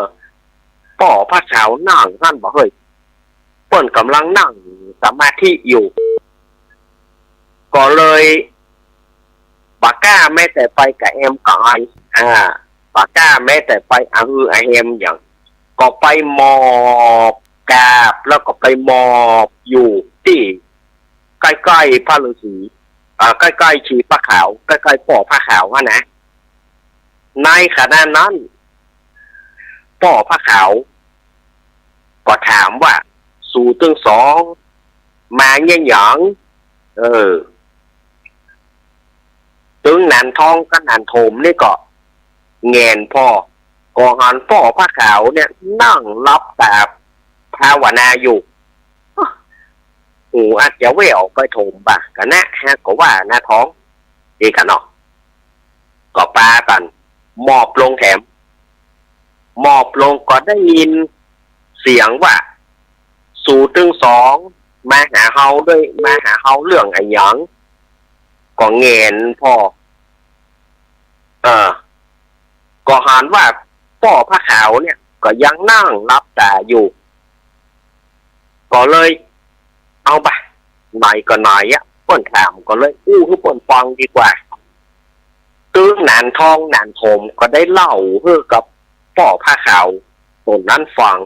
ป้อปะขาวนั่งหั้นบ่ะเฮ้ย เปิ้นก่ำลังนั่งสมาธิอยู่ ก็เลยบ่ก้าแม้แต่ไปกะแอมกะออย อ่า บ่ก้าแม้แต่ไปอะฮืออะแฮมหยัง ก็ไปหมอบกราบ แล้วก็ไปหมอบอยู่ตี้ใก้ๆ พระฤๅษี อ่า ใก้ๆ ชีปะขาว ใก้ๆ ป้อปะขาวหั้นนะ ในขณะนั้น ป้อปะขาว ก็ถามว่า สูตึงสอง มาเยียะหยัง เออ ตึงหนานทองกับหนานถมนี่ก็ แหงนผ่อ ก็หันป้อผ้าขาวเนี่ยนั่งหลับต๋าภาวนาอยู่ หูอาจจะแว่วไปโถมบ่ะ กะนะ ฮะ ก็ว่านาทอง ดีกะเนาะ ก็ปากั๋นหมอบลงแถม หมอบลงก็ได้ยินเสียงว่า สูตึงสองมาหาเฮาด้วย มาหาเฮาเรื่องอะหยัง ก็แหงนผ่อ เออ ก็หันว่าป้อผ้าขาวเนี่ยก็ยังนั่งหลับต๋าอยู่ ก็เลย เอาบ่ะ ไหนก็ไหนอะ เปิ้นถามก็เลยอู้หื้อเปิ้นฟังดีกว่า ตึงหนานทองหนานโถมก็ได้เล่าหื้อกับป้อผ้าขาวต๋นนั้นฟัง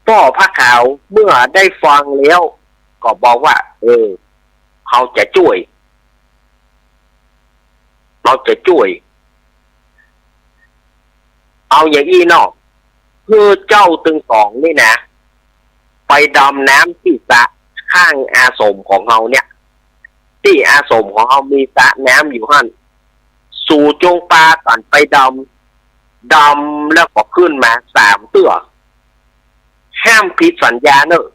ป้อผ้าขาวเมื่อได้ฟังแล้วก็บอกว่า เออ เฮาจะจ้วย เฮาจะจ้วย เอาอย่างอี้เนาะ หื้อเจ้าตึงสองนี่นะ ไปดำน้ำตี้สระข้างอาสมของเฮาเนี่ย ตี้อาสมของเฮามีสระน้ำอยู่หั้น สูจงปากั๋นไปดำ ดำแล้วก็ขึ้นมาสามเตื้อ ห้ามผิดสัญญาเน่อ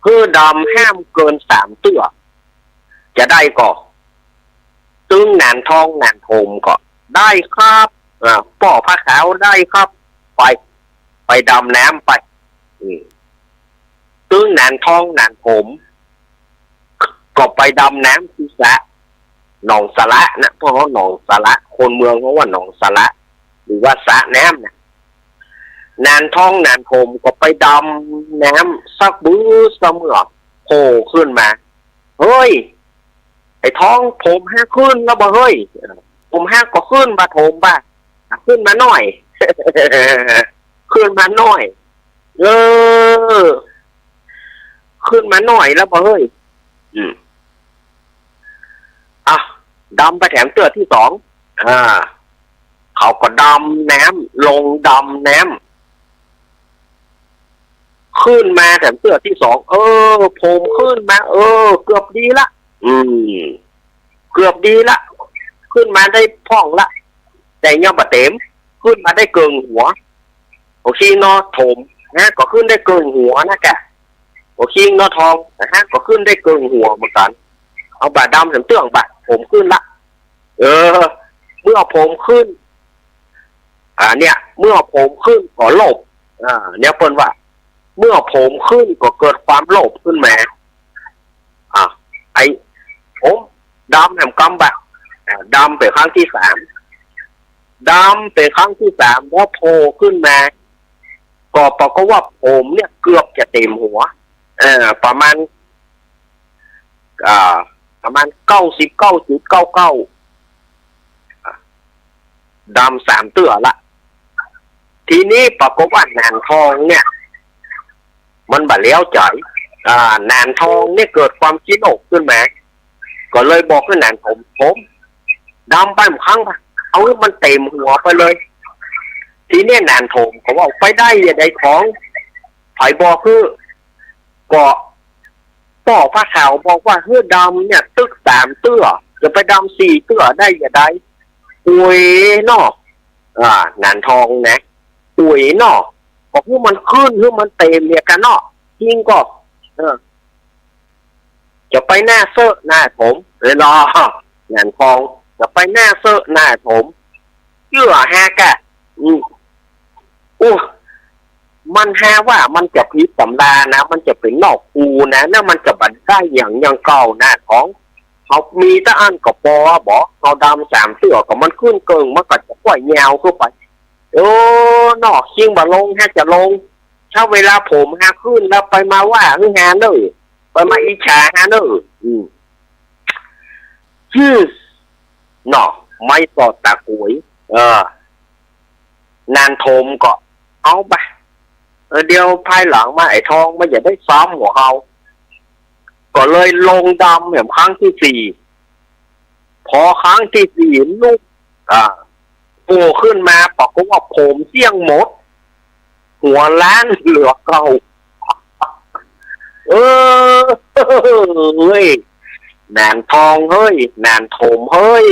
หื้อดำห้ามเกินสามเตื้อ จะได้ก่อ ตึงหนานทองหนานโถมก็ ได้ครับ อ่า ป้อผ้าขาว ได้ครับ ไป ไปดำน้ำไป อืม ตึงหนานทองหนานโถม ก็ไปดำน้ำตี้สระ หนองสระนะ พวกเฮาหนองสระ คนเมืองเฮาว่าหนองสระ หรือว่าสระน้ำนะ หนานทองหนานโถมก็ไปดำน้ำสักบึดสะเมื่อ โผล่ขึ้นมา เฮ้ย ไอ้ทอง โถมฮะขึ้นแล้วบ่เฮ้ย โถมฮะก็ขึ้นบ่า โถมบ่า ขึ้นมาหน้อย ขึ้นมาหน้อย เออ ขึ้นมาหน้อยแล้วบ่เฮ้ย อืม อ่ะ ดำไปแถมเตื้อตี้สอง อ่า เขาก็ดำน้ำ ลงดำน้ำ ขึ้นมาแถมเตื้อตี้สอง เออ โถมขึ้นมา เออ เกือบดีละ อืม เกือบดีละ ขึ้นมาได้พ่องละ แต่ยังบ่เต็ม ขึ้นมาได้เกิ่งหัว โอเคเนาะ โถมฮะ ก็ขึ้นได้เกิ่งหัวนะกะ โอเคเนาะทอง ฮะ ก็ขึ้นได้เกิ่งหัวเหมือนกั๋น เอาบ่าดำแถมเตื้อบ่า โถมขึ้นละ เออ เมื่อโถมขึ้น อ่า เนี่ย เมื่อโถมขึ้นก็โลภ อ่า เนี่ยเปิ้นว่า เมื่อโถมขึ้นก็เกิดความโลภขึ้นมา อ่ะ ไอ้ โอ้ ดำแหมกำบ่ะ อ่ะ ดำไปครั้งตี้สาม ดำไปครั้งตี้สาม พอโผล่ขึ้นมา ก็ปรากฏว่าโถมเนี่ยเกือบจะเต็มหัว เอ่อ ประมาณ อ่า ประมาณเก้าสิบเก้าจุดเก้าเก้า ดำสามเตื้อละ ทีนี้ปรากฏว่าหนานทองเนี่ย มันบ่แล้วใจ๋ อ่า หนานทองเนี่ยเกิดความขี้โลภขึ้นมา ก็เลยบอกหื้อหนานโถม โถม ดำไปแหมครั้งบ่ะ เอาหื้อมันเต็มหัวไปเลย ทีนี้หนานโถมก็ว่า ไปได้จะได้ของ ใผบอกหื้อ ก็ป้อผ้าขาวบอกว่าหื้อดำเนี่ยตึกสามเตื้อ จะไปดำสี่เตื้อได้จะได้ อุ๋ยเนาะ อ่า หนานทองนะ อุ๋ยเนาะ ก็หื้อมันขึ้น หื้อมันเต็มเนี่ยกั๋นเนาะ จริงก็ เออ จะไปหน้าเซอะหน้าโถม เออเนาะ หนานทอง จะไปหน้าเซอะหน้าโถม เจื้อฮะกะ อืม อู้ มันฮาว่ามันจะผิดต๋ำรานะ มันจะเป๋นนอกคูนะ แล้วมันจะบ่ได้หยังอย่างเก่านะ ของเฮามีเต้าอั้นก็ปอบ่ เฮาดำสามเตื้อก็มันขึ้นเกิ่ง มันก็จะค่อยยาวขึ้นไป โอ้ นอกคิงบ่ลง ฮะจะลง ถ้าเวลาผมฮะขึ้นแล้วไปมาว่าหื้อฮาเน่อ ไปมาอิจฉาฮาเน่อ อืม ฮึ เนาะ ไม้สอดตาก๋วย เออ หนานโถมก็ เอาบ่ะ เออ เดี๋ยวภายหลังมาไอ้ทองมันจะได้ซ้ำหัวเฮา ก็เลยลงดำแหมครั้งตี้สี่ พอครั้งตี้สี่ลุก อ่า โผล่ขึ้นมาปรากฏว่าผมเสี้ยงหมด หัวล้านเหลือเก่า เออ เฮ้ย หนานทองเฮ้ย หนานโถมเฮ้ย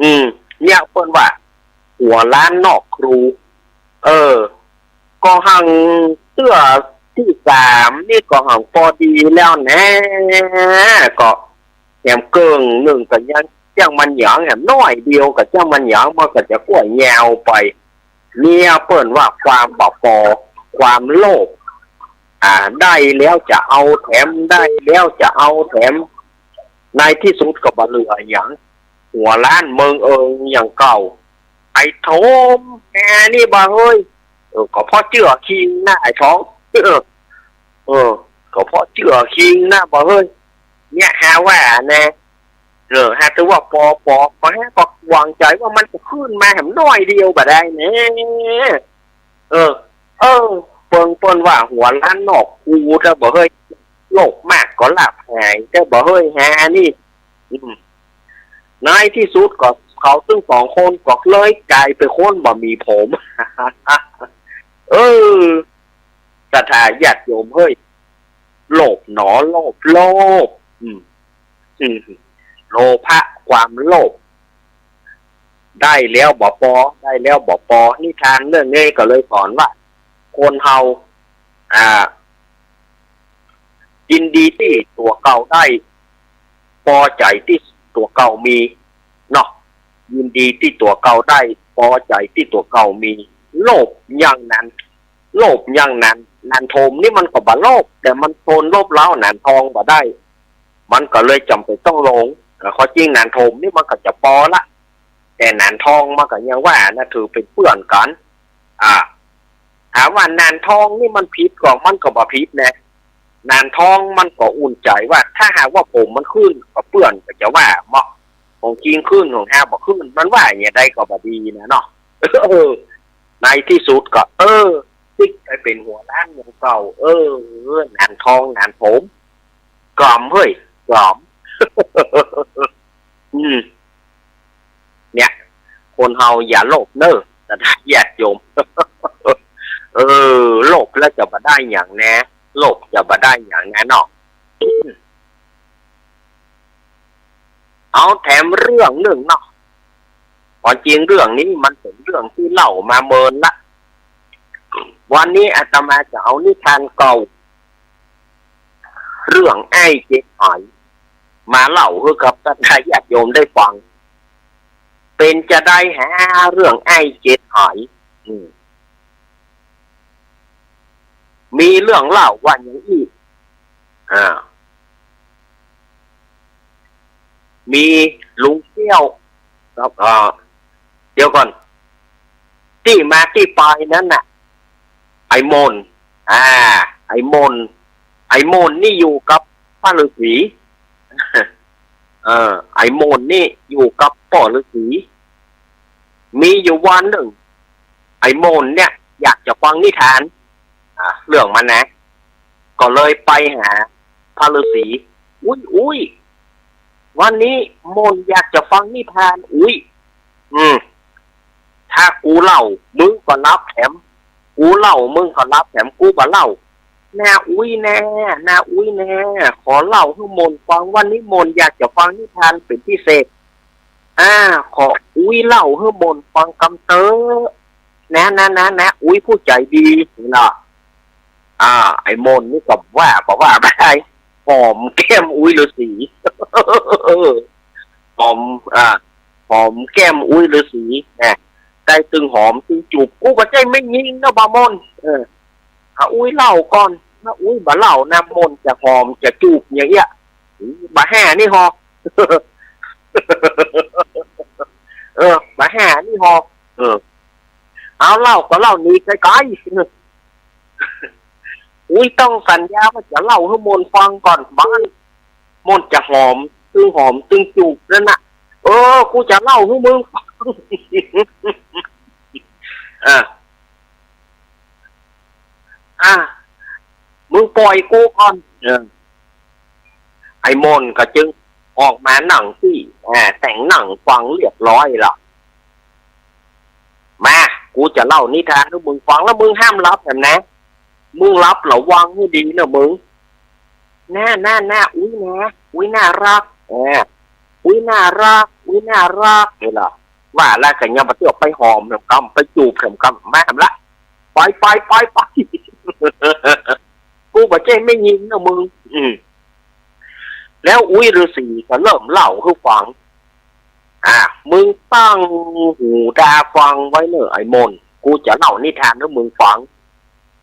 อืม เนี่ยเปิ้นว่าหัวล้านนอกครู เออ ก็หั้งเตื้อตี้สามนี่ก็หั้งปอดีแล้วแน่ ก็แหมเกิ่งนึ่งก็ยัง จ้างมันหยัง แหมน้อยเดียวก็จ้างมันหยัง มันก็จะก้วยแยาวไป เนี่ยเปิ้นว่าความบ่ปอ ความโลภ อ่า ได้แล้วจะเอาแถม ได้แล้วจะเอาแถม ในตี้สุดก็บ่เหลือหยัง หัวล้านเมิงเอิงอย่างเก่า ไอ้โถม แหมนี่บ่าเฮ้ย เออ ก็เพราะเจื้อคิงนะไอ้ทอง เออ เออ ก็เพราะเจื้อคิงนะบ่าเฮ้ย เนี่ยหาว่าแน่ เออ หาแต่ว่าปอปอ ปอหาก็หวังใจ๋ว่ามันจะขึ้นมาแหมน้อยเดียวบ่ได้แน่ เออ เออ เปิ้น เปิ้นว่าหัวล้านนอกครู แต่บ่าเฮ้ย โลภมากก็ลาภหาย แต่บ่าเฮ้ย หานี่ อืม ในตี้สุดก็เขาตึงสองคนก็เลยก๋ายเป๋นคนบ่มีผม เออ ศรัทธาญาติโยมเฮ้ย โลภหนอ โลภ โลภ อืม อืม โลภะ ความโลภ ได้แล้วบ่ปอ ได้แล้วบ่ปอ นิทานเรื่องนี้ก็เลยสอนว่า คนเฮา อ่า ยินดีตี้ตั๋วเก่าได้ ปอใจ๋ตี้ตั๋วเก่ามี เนาะ ยินดีตี้ตั๋วเก่าได้ ปอใจ๋ตี้ตั๋วเก่ามี โลภอย่างนั้น โลภอย่างนั้น หนานโถมนี่มันก็บ่โลภ แต่มันทนโลภเล้าหนานทองบ่ได้ มันก็เลยจ๋ำเป๋นต้องลง อ่า ข้อจริงหนานโถมนี่มันก็จะปอละ แต่หนานทองมันก็ยังว่านะ ถือเป๋นเปื้อนกั๋น อ่า ถามว่าหนานทองนี่มันผิดก่อ มันก็บ่ผิดแน่ หนานทองมันก็อุ่นใจ๋ว่า ถ้าหากว่าผมมันขึ้นก็เปื้อนก็จะว่าเมาะ ของจริงขึ้นของฮาบ่ขึ้น มันว่าอย่างใดก็บ่ดีนะเนาะ เออ ในตี้สุดก็ เออ ติ๊กไปเป๋นหัวล้านอย่างเก่า เออ หนานทองหนานผม กล่อมเฮ้ย กล่อม อืม เนี่ย คนเฮาอย่าโลภเน่อ ศรัทธาญาติโยม เออ โลภแล้วจะบ่ได้หยังแน่ โลภจะบ่ได้หยังแน่เนาะ เอาแถมเรื่องนึ่งเนาะ ความจริงเรื่องนี้มันเป๋นเรื่องตี้เล่ามาเมินละ วันนี้อาตมาจะเอานิทานเก่า เรื่องอ้ายเจ็ดหอย มาเล่าหื้อกับศรัทธาญาติโยมได้ฟัง เป๋นจาใดหาเรื่องอ้ายเจ็ดหอย อืม มีเรื่องเล่าว่าอย่างอี้ อ่า มีลุงเกี้ยว ครับ เอ่อ เดี๋ยวก่อน ตี้มาตี้ไปนั้นน่ะ ไอ้มนต์ อ่า ไอ้มนต์ ไอ้มนต์นี่อยู่กับป้อฤาษี เออ ไอ้มนต์นี่อยู่กับป้อฤาษี มีอยู่วันนึ่ง ไอ้มนต์เนี่ยอยากจะฟังนิทาน อ่า เรื่องมันนะ ก็เลยไปหาป้อฤาษี อุ๊ย อุ๊ย วันนี้มนต์อยากจะฟังนิทาน อุ๊ย อืม ถ้ากูเล่า มึงก็หลับแถม กูเล่า มึงก็หลับแถม กูบ่เล่า นาอุ๊ยนา นาอุ๊ยนา ขอเล่าหื้อมนต์ฟัง วันนี้มนต์อยากจะฟังนิทานเป๋นพิเศษ อ่า ขออุ๊ยเล่าหื้อมนต์ฟังกำเต๊อะ นา นา นา นาอุ๊ยผู้ใจ๋ดี นี่เนาะ อ่า ไอ้มนต์นี่ก็ว่า บอกว่าไป หอมแก้มอุ๊ยฤาษี หอม อ่า หอมแก้มอุ๊ยฤาษี นะ ได้ตึงหอมตึงจูบ กูบ่ใจ้แม่ญิงเนาะบ่ามนต์ เออ อ่ะ อุ๊ยเล่าก่อน ถ้าอุ๊ยบ่เล่านะ มนต์จะหอมจะจูบอย่างเอี้ย บ่าแห่นี่ฮอ เออ บ่าแห่นี่ฮอ เออ เอาเล่าก็เล่า หนีไก๋ๆ อุ๊ยต้องสัญญาว่าจะเล่าหื้อมนต์ฟังก่อน บ่าอั้นมนต์จะหอมตึงหอมตึงจูบนั่นน่ะ เออ กูจะเล่าหื้อมึง อ่ะ อ่ะ มึงป่อยกูก่อน เออ ไอ้มนต์ก็จึงออกมานั่งตี้ อ่า แต่งนั่งฟังเรียบร้อยละ มา กูจะเล่านิทานหื้อมึงฟัง แล้วมึงห้ามหลับแหมนะ มึงหลับระวังหื้อดีนะมึง นา นา นาอุ๊ยนา อุ๊ยน่าฮัก อ่า อุ๊ยน่าฮัก อุ๊ยน่าฮัก นี่ล่ะ ว่าแล้วก็ยังบ่เตี้ยวไปหอมแถมกำ ไปจูบแถมกำ มาแถมละ ไป ไป ไป ไป กูบ่ใจ้แม่ญิงนะมึง อืม แล้วอุ๊ยฤๅษีก็เริ่มเล่าหื้อฟัง อ่า มึงตั้งหูต๋าฟังไว้เน่อไอ้มน กูจะเล่านิทานหื้อมึงฟัง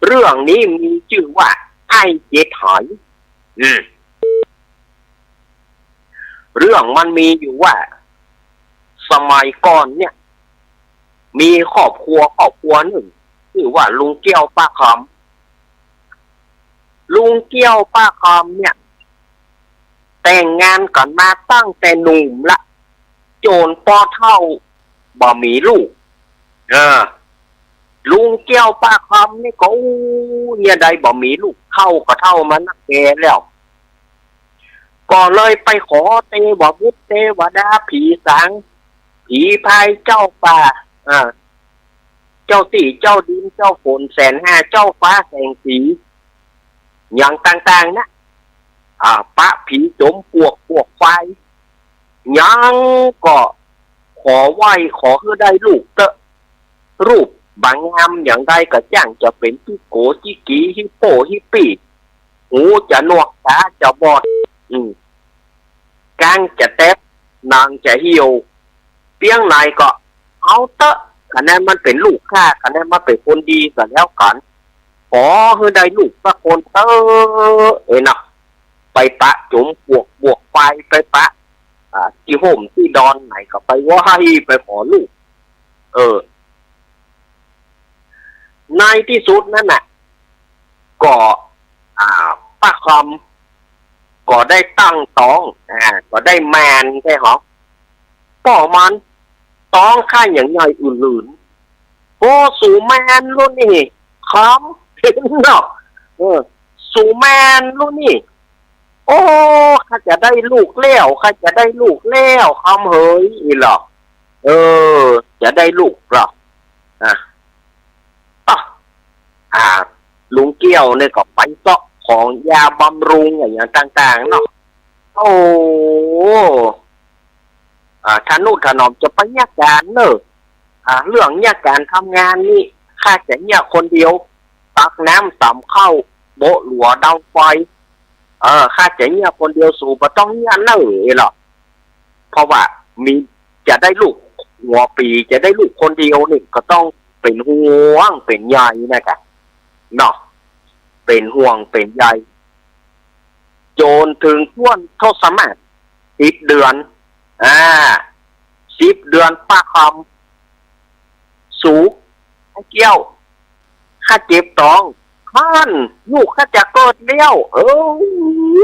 เรื่องนี้มีจื้อว่า ไอ้เจ็ดหาย อืม เรื่องมันมีอยู่ว่า สมัยก่อนเนี่ย มีครอบครัวครอบครัวนึ่ง จื้อว่าลุงเกี้ยวป้าคำ ลุงเกี้ยวป้าคำเนี่ย แต่งงานกั๋นมาตั้งแต่หนุ่มละ จ๋นปอเฒ่า บ่มีลูก เออ ลุงเกี้ยวป้าคำนี่ก็ อู้ เยียะใดบ่มีลูก เฒ่าก็เฒ่ามานักแก่แล้ว ก็เลยไปขอเตวบุตรเตวดา ผีสาง ผีพราย เจ้าป่า อ่า เจ้าตี้เจ้าดิน เจ้าฝนแสนห้า เจ้าฟ้าแสงสี อย่างต่างๆ นะ อ่า ปะผีจ๋มปวก ปวกควาย หยังก็ขอไหว้ขอหื้อได้ลูกเต๊อะ รูปบ่างามอย่างใดก็จ้างจะเป๋นจิโกจิกี ฮิปโปฮิปปี้ หูจะหนวก ต๋าจะบอด อืม ก้างจะแต๊บ หนังจะเหี่ยว เปียงไหนก็เอาเต๊อะ ขะนั้นมันเป๋นลูกข้า ขะนั้นมันเป๋นคนดีก็แล้วกั๋น ขอหื้อได้ลูกสักคนเต๊อะ เอ้ยเนาะ ไปปะจ๋มปวก ปวกควาย ไปปะ อ่า ตี้ฮ่มตี้ดอนไหนก็ไปไหว้ไปขอลูก เออ ในตี้สุดนั้นน่ะ ก็ อ่า ป้าคำก็ได้ตั้งต๊อง อ่า ก็ได้แมนใจ้หรอ ป้อมัน ต๊องข้าหยังใหญ่อือลืน โอ้ สูแมนลูกนี่ คำ เนาะ เออ สูแมนลูกนี่ โอ้ ข้าจะได้ลูกแล้ว ข้าจะได้ลูกแล้ว คำเหย อี้หรอ เออ จะได้ลูกหรอ อ่ะ อ่ะ อ่า ลุงเกี้ยวเนี่ยก็ไปเซาะของยาบำรุงอะหยังต่างๆ เนาะ โอ้ อ่า ทะนุถนอมจะไปเยียะก๋านเน่อ อ่า เรื่องเยียะก๋านทำงานนี่ ข้าจะเยียะคนเดียว ตักน้ำต๋ำข้าว โบะหลัวดังไฟ เออ ข้าจะเยียะคนเดียว สูบ่ต้องเยียะเน่อหรอก เพราะว่ามี จะได้ลูกหัวปี๋ จะได้ลูกคนเดียวนี่ก็ต้องเป๋นห่วงเป๋นใยนะกะ เนาะ เป๋นห่วงเป๋นใย จ๋นเถิงต้วนทศมาศ สิบเดือน อ่า สิบเดือน ป้าคำ สู ไอ้เกี้ยว ข้าเจ็บต๊อง หั้น ลูกข้าจะเกิดแล้ว เอ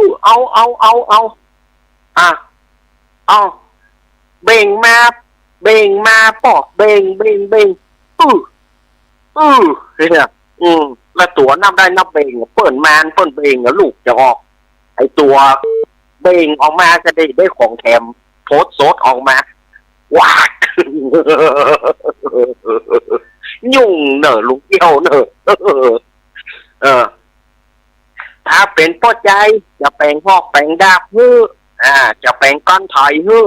อ เอา เอา เอา เอา อ่ะ เอา เบ่งมา เบ่งมา ป้อ เบ่ง เบ่ง เบ่ง อื้อ อื้อ เนี่ย อืม แล้วตั๋วนับได้นับเบ่ง เปิ้นมาน เปิ้นเบ่ง แล้วลูกจะออก ไอ้ตั๋วเบ่งออกมาก็ได้ ได้ของแถม โพสต์สดออกมา วาก ยุ่งเน่อ ลุงเกี้ยวเน่อ เออ ถ้าเป๋นป้อจาย จะแป๋งฮอกแป๋งดาบหื้อ อ่า จะแป๋งก้อนไถหื้อ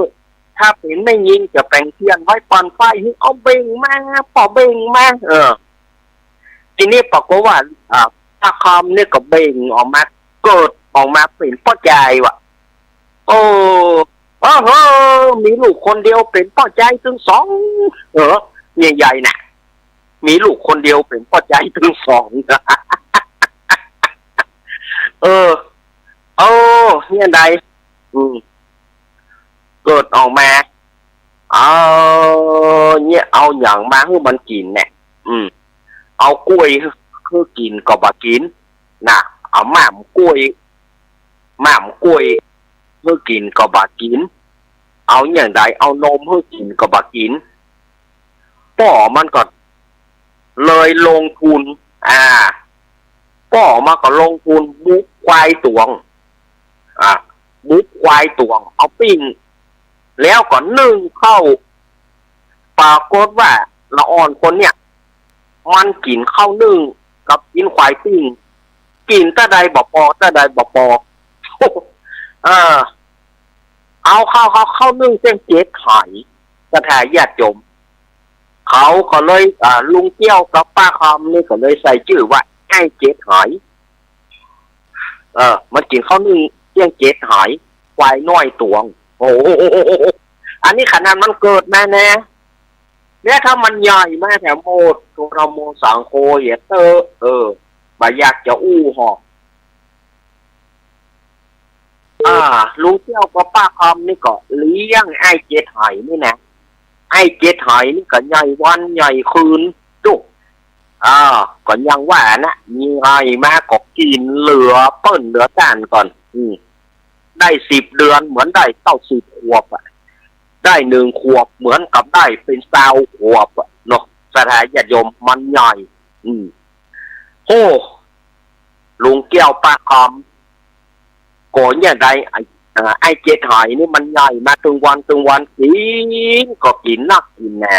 ถ้าเป๋นแม่ญิง จะแป๋งเตียนไว้ป่อนไฟหื้อ เอาเบ่งมา ป้อเบ่งมา เออ ทีนี้ปรากฏว่า อ่า ป้าคำเนี่ยก็เบ่งออกมา เกิดออกมาเป๋นป้อจายว่ะ โอ้ โอ้โห มีลูกคนเดียวเป๋นป้อจายตึงสอง เออ ใหญ่ๆ น่ะ มีลูกคนเดียวเป๋นป้อจายตึงสอง เออ โอ้ เนี่ยใด อืม เกิดออกมา เอา เนี่ย เอาหยังมาหื้อมันกิ๋นเนี่ย อืม เอาก้วยหื้อกิ๋นก็บ่กิ๋น น่ะ เอาหมากก้วย หมากก้วยหื้อกิ๋นก็บ่กิ๋น เอาหยังใด เอานมหื้อกิ๋นก็บ่กิ๋น ป้อมันก็เลยลงทุน อ่า ป้อมันก็ลงทุนบุกควายตวง อ่า บุกควายตวง เอาปิ้ง แล้วก็นึ่งข้าว ปรากฏว่าละอ่อนคนเนี่ย มันกิ๋นข้าวนึ่งกับกิ๋นควายปิ้ง กิ๋นเต้าใดบ่ปอ เต้าใดบ่ปอ เออ เอาข้าว ข้าว ข้าวนึ่งเส้นเจ็ดหาย ศรัทธาญาติโยม เขาก็เลย อ่า ลุงเกี้ยวกับป้าคำนี่ก็เลยใส่จื้อว่า ไอ้เจ็ดหอย เออ มันกิ๋นข้าวนึ่งเตี้ยงเจ็ดหอย ควายน้อยตวง โอ้โห อันนี้ขนาดมันเกิดมานะ เนี่ยถ้ามันใหญ่มาแถมโมด โทรโมสังโค เหียเต๊อะ เออ บ่อยากจะอู้หอก อ่า ลุงเกี้ยวกับป้าคำนี่ก็เลี้ยงไอ้เจ็ดหอยนี่นะ ไอ้เจ็ดหอยนี่ก็ใหญ่วันใหญ่คืน จุ อ่า ก็ยังว่านะ มีหอยมาก็กิ๋นเหลือเปิ้นเหลือต้านก่อน อืม ได้สิบเดือนเหมือนได้เต้าสิบขวบอะ ได้หนึ่งขวบเหมือนกับได้เป๋นซาวขวบอะเนาะ ศรัทธาญาติโยม มันใหญ่ อืม โอ้ ลุงเกี้ยวป้าคำ ก็เนี่ยใด ไอ้ อ่า ไอ้เจ็ดหอยนี่มันใหญ่มาตึงวันตึงวัน กิ๋นก็กิ๋นนักกิ๋นแหนา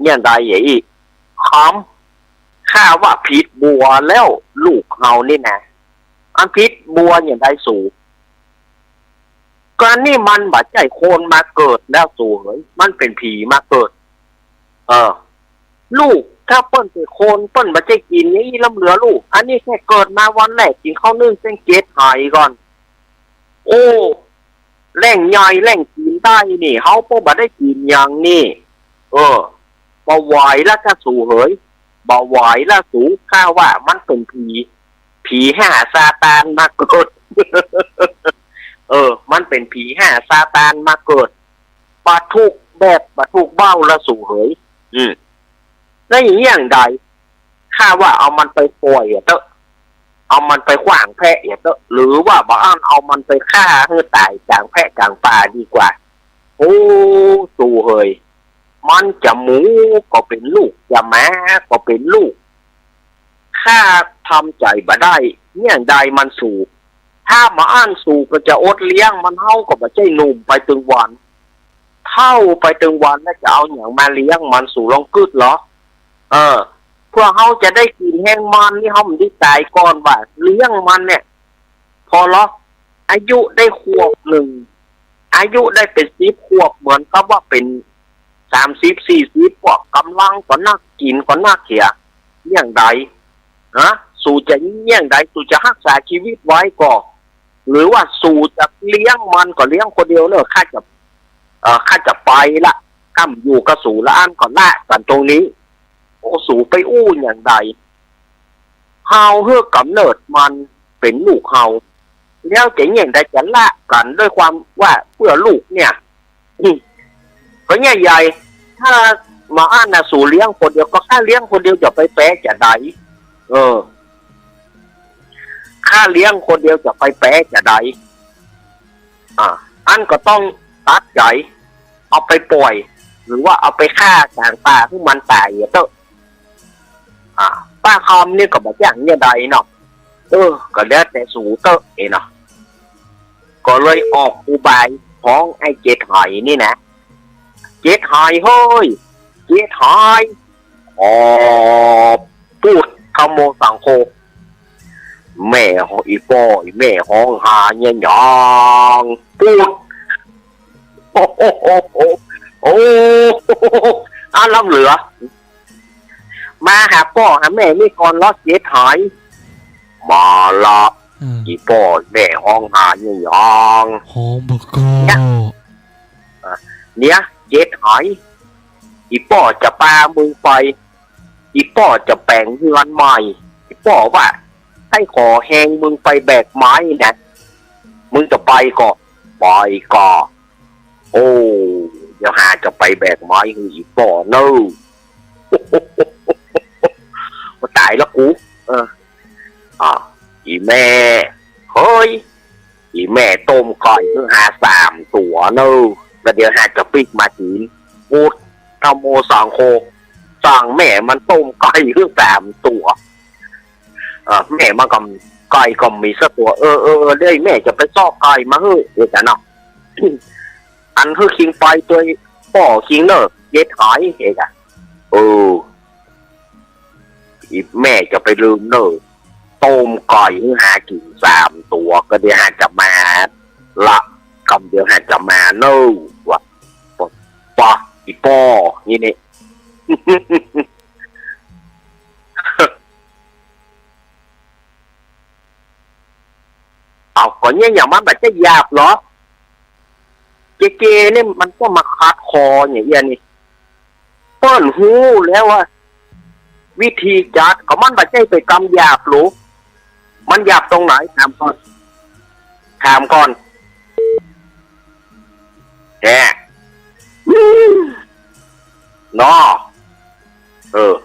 เนี่ยใด ไอ้คำ ข้าว่าผิดบัวแล้ว ลูกเฮานี่นะ อันผิดบัวเนี่ยใดสู ก็อันนี้มันบ่ใจ้คนมาเกิดแล้วสูเหย มันเป๋นผีมาเกิด เออ ลูก ถ้าเปิ้นเป๋นคน เปิ้นบ่ใจ้กิ๋นอย่างอี้ล้ำเหลือลูก อันนี้แค่เกิดมาวันแรกกิ๋นข้าวนึ่งเตี้ยงเจ็ดหอยก่อน โอ้ แหล่งใหญ่แหล่งกิ๋นได้นี่ เฮาก็บ่ได้กิ๋นอย่างนี้ เออ บ่ไหวละจ้าสูเหย บ่ไหวละสู ข้าว่ามันเป๋นผี ผีห้าซาตานมาเกิด เออ มันเป๋นผีห้าซาตานมาเกิด บ่ถูกแบบบ่ถูกเบ้าละสูเหย อืม แล้วอย่างใด ข้าว่าเอามันไปป่อยอะเต๊อะ เอามันไปขว้างแพะอะเต๊อะ หรือว่าบ่อั้นเอามันไปฆ่าหื้อต๋ายก๋างแพะก๋างป่าดีกว่า โอ้ สูเหย มันจะหมูก็เป๋นลูก จะหมาก็เป๋นลูก ข้าทำใจ๋บ่ได้ เนี่ยใดมันสู ถ้าบ่อั้นสูก็จะอดเลี้ยงมัน เฮาก็บ่ใจ้หนุ่มไปตึงวัน เฒ่าไปตึงวันแล้วจะเอาหยังมาเลี้ยงมัน สูลองกึ๊ดลอ เออ เปื้อเฮาจะได้กิ๋นแฮงมันนี่ เฮาบ่ดีต๋ายก่อนว่าเลี้ยงมันเนี่ย ผ่อลอ อายุได้ขวบนึ่ง อายุได้เป๋นสิบขวบ เหมือนกับว่าเป๋นสามสิบ สี่สิบ พวกก๋ำลังก็นัก กิ๋นก็นักเหีย อย่างใด ฮะ สูจะอย่างใด สูจะฮักษาจีวิตไว้ก่อ หรือว่าสูจะเลี้ยงมันก็เลี้ยงคนเดียวเน่อ ข้าจะ เอ่อ ข้าจะไปละ ก้ำอยู่กับสูละอั้นก็ละกั๋นตรงนี้ โอ้ สูไปอู้อย่างใด เฮาหื้อกำเนิดมันเป๋นลูกเฮา แล้วจะเยียะใดจะละกั๋นด้วยความว่าเปื้อลูกเนี่ย อืม ก็เยียะใหญ่ ถ้าบ่อั้นน่ะสูเลี้ยงคนเดียว ก็ข้าเลี้ยงคนเดียวจะไปแปะจะใด เออ ข้าเลี้ยงคนเดียวจะไปแปะจะใด อ่า อั้นก็ต้องตัดใจ๋ เอาไปป่อย หรือว่าเอาไปฆ่าก๋างป่าหื้อมันต๋ายอะเต๊อะ อ่า ป้าคำนี่ก็บ่อย่างเนี่ยใดเนาะ เออ ก็แล้วแต่สูเต๊อะเอเนาะ ก็เลยออกอุบายฮ้องไอ้เจ็ดหอยนี่นะ เจ็ดหอยเฮ้ย เจ็ดหอย อ๋อ ปูด ธัมโม สังโฆ แม่ฮ้อง อี่ป้ออี่แม่ฮ้องหาเยียะหยัง ปูด โอ้โห โอ้โห โอ้โห อ้าว ล้ำเหลือ มาหาป้อหาแม่นี่ก่อนลอ เจ็ดหอย มาละ อืม อี่ป้อแม่ฮ้องหาเยียะหยัง ฮ้องบ่ก็ เนี่ย อ่ะ เนี่ย เจ็ดหอย อี่ป้อจะปามึงไป อี่ป้อจะแป๋งเฮือนใหม่ อี่ป้อว่า ใค่ขอแฮงมึงไปแบกไม้นะ มึงจะไปก่อ ไปก่อ โอ้ เดี๋ยวหาจะไปแบกไม้หื้ออี่ป้อเน่อ ต๋ายละกู เออ อ่ะ อี่แม่ เฮ้ย อี่แม่ต้มไก่หื้อหาสามตั๋วเน่อ แล้วเดี๋ยวหาจะปิ๊กมาจีน ปูด ธัมโม สังโฆ สั่งแม่มันต้มไก่หื้อสามตั๋ว เออ แม่มันก็ ไก่ก็บ่มีสักตั๋ว เออ เออ เออ เดี๋ยวแม่จะไปซอกไก่มาหื้อ เดี๋ยวจะเนาะ อันหื้อคิงไปตวยป้อคิงเน่อ เจ็ดหอย เอกอะ เออ อี่แม่จะไปลืมเน่อ ต้มไก่หื้อหากิ๋นสามตั๋ว ก็เดี๋ยวหาจะมาละ กำเดี๋ยวหาจะมาเน่อ ว่ะ ป้อ ป้อ อี่ป้อ นี่นี่ เอา ก็เนี่ยอย่างมันบ่ใจ้หยาบเหรอ เกเรเนี่ยมันก็มาขัดคอเนี่ย เอี้ยนี่ เปิ้นฮู้แล้วว่า วิธีจัดก็มันบ่ใจ้ไปกำหยาบหรู มันหยาบตรงไหน ถามก่อน ถามก่อน แหม อืม เนาะ เออ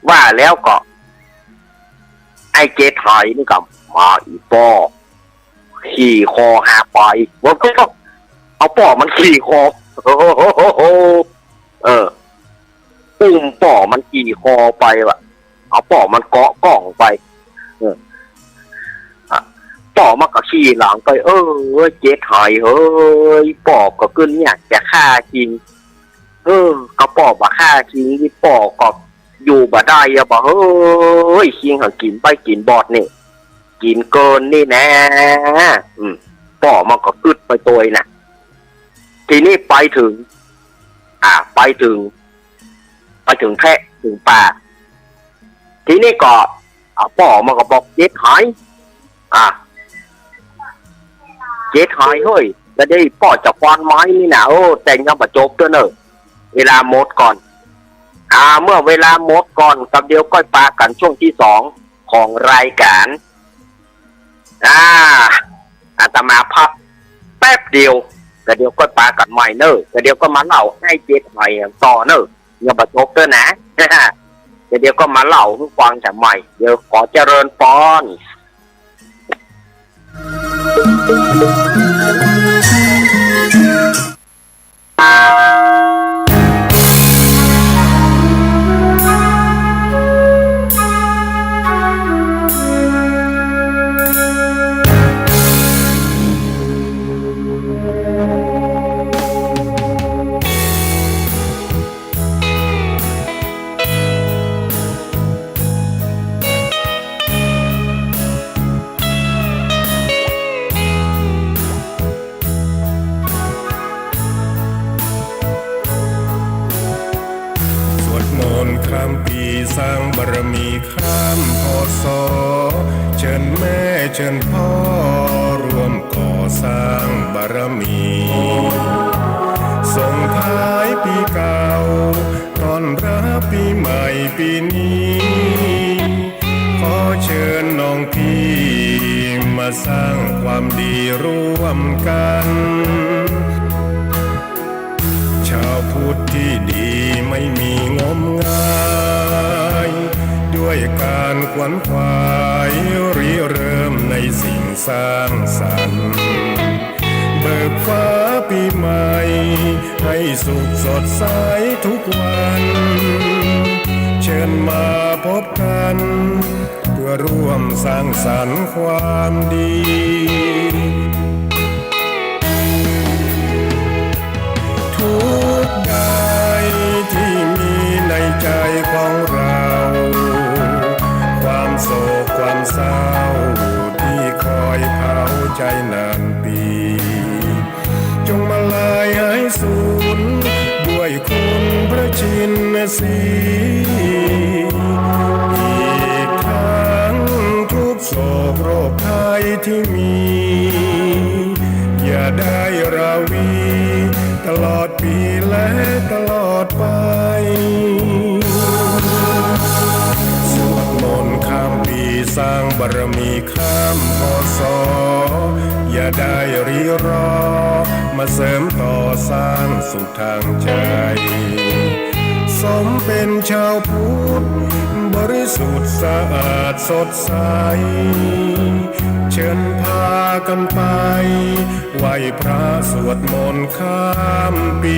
ว่าแล้วก็ ไอ้เจ๊ไถนี่ก็มาอีกป้อ ขี่คอหาไป ว่าก็เอาป้อมันขี่คอ โอ้โห เออ อุ้มป้อมันขี่คอไปว่ะ เอาป้อมันเกาะก้องไป เออ อ่ะ ป้อมันก็ขี่หลังไป เออ เจ๊ไถเฮ้ย ป้อก็กึ๊ดเนี่ยจะฆ่ากิ๋น เออ ก็ป้อบ่ฆ่ากิ๋นนี่ ป้อก็อยู่บ่ได้อะบ่า เฮ้ย คิงหันกิ๋นไปกิ๋นบอดนี่ กิ๋นเกินนี่แน่ อืม ป้อมันก็กึ๊ดไปตวยน่ะ ทีนี้ไปเถิง อ่า ไปเถิง ไปเถิงแพะเถิงป่า ทีนี้ก็ อ่า ป้อมันก็บอก เจ๊ไถ อ่า เจ๊ไถเฮ้ย แล้วเดี๋ยวป้อจะควานไม้นี่น่ะ โอ้ แต่ยังบ่จบเตื้อเน่อ เวลาหมดก่อน อ่า เมื่อเวลาหมดก่อน กับเดี๋ยวก้อยปากั๋นช่วงตี้สองของรายก๋าน อ่า อาตมาพักแป๊บเดียว ก็เดี๋ยวก้อยปากั๋นใหม่เน่อ ก็เดี๋ยวก้อยมาเล่าไอ้เจ๊ไถต่อเน่อ ยังบ่จบเตื้อนะ ก็เดี๋ยวก้อยมาเล่าหื้อฟังกั๋นใหม่ เดี๋ยวขอเจริญปอน สวดมนต์ข้ามปีสร้างบารมีข้าม พ.ศ. เชิญแม่เชิญพ่อร่วมก่อสร้างบารมี ส่งท้ายปีเก่า ต้อนรับปีใหม่ปีนี้ ขอเชิญน้องพี่มาสร้างความดีร่วมกัน ชาวพุทธที่ดีไม่มีงมงาย ด้วยการขวนขวายริเริ่มในสิ่งสร้างสรรค์ เบิกฟ้าปีใหม่ให้สุขสดใสทุกวัน เชิญมาพบกัน เพื่อร่วมสร้างสรรค์ความดี ทุกข์ใดที่มีในใจของเรา ความโศกความเศร้าที่คอยเผาใจนานปี จงมาลายหายสูญด้วยคุณพระชินสีห์ อีกทั้งทุกข์โศกโรคภัยที่มี อย่าได้ราวีตลอดปีและตลอดไป สวดมนต์ข้ามปีสร้างบารมี ข้าม พ.ศ. อย่าได้ริรอ มาเสริมต่อสร้างสุขทางใจ สมเป็นชาวพุทธบริสุทธิ์สะอาดสดใส เชิญพากันไปไหว้พระสวดมนต์ข้ามปี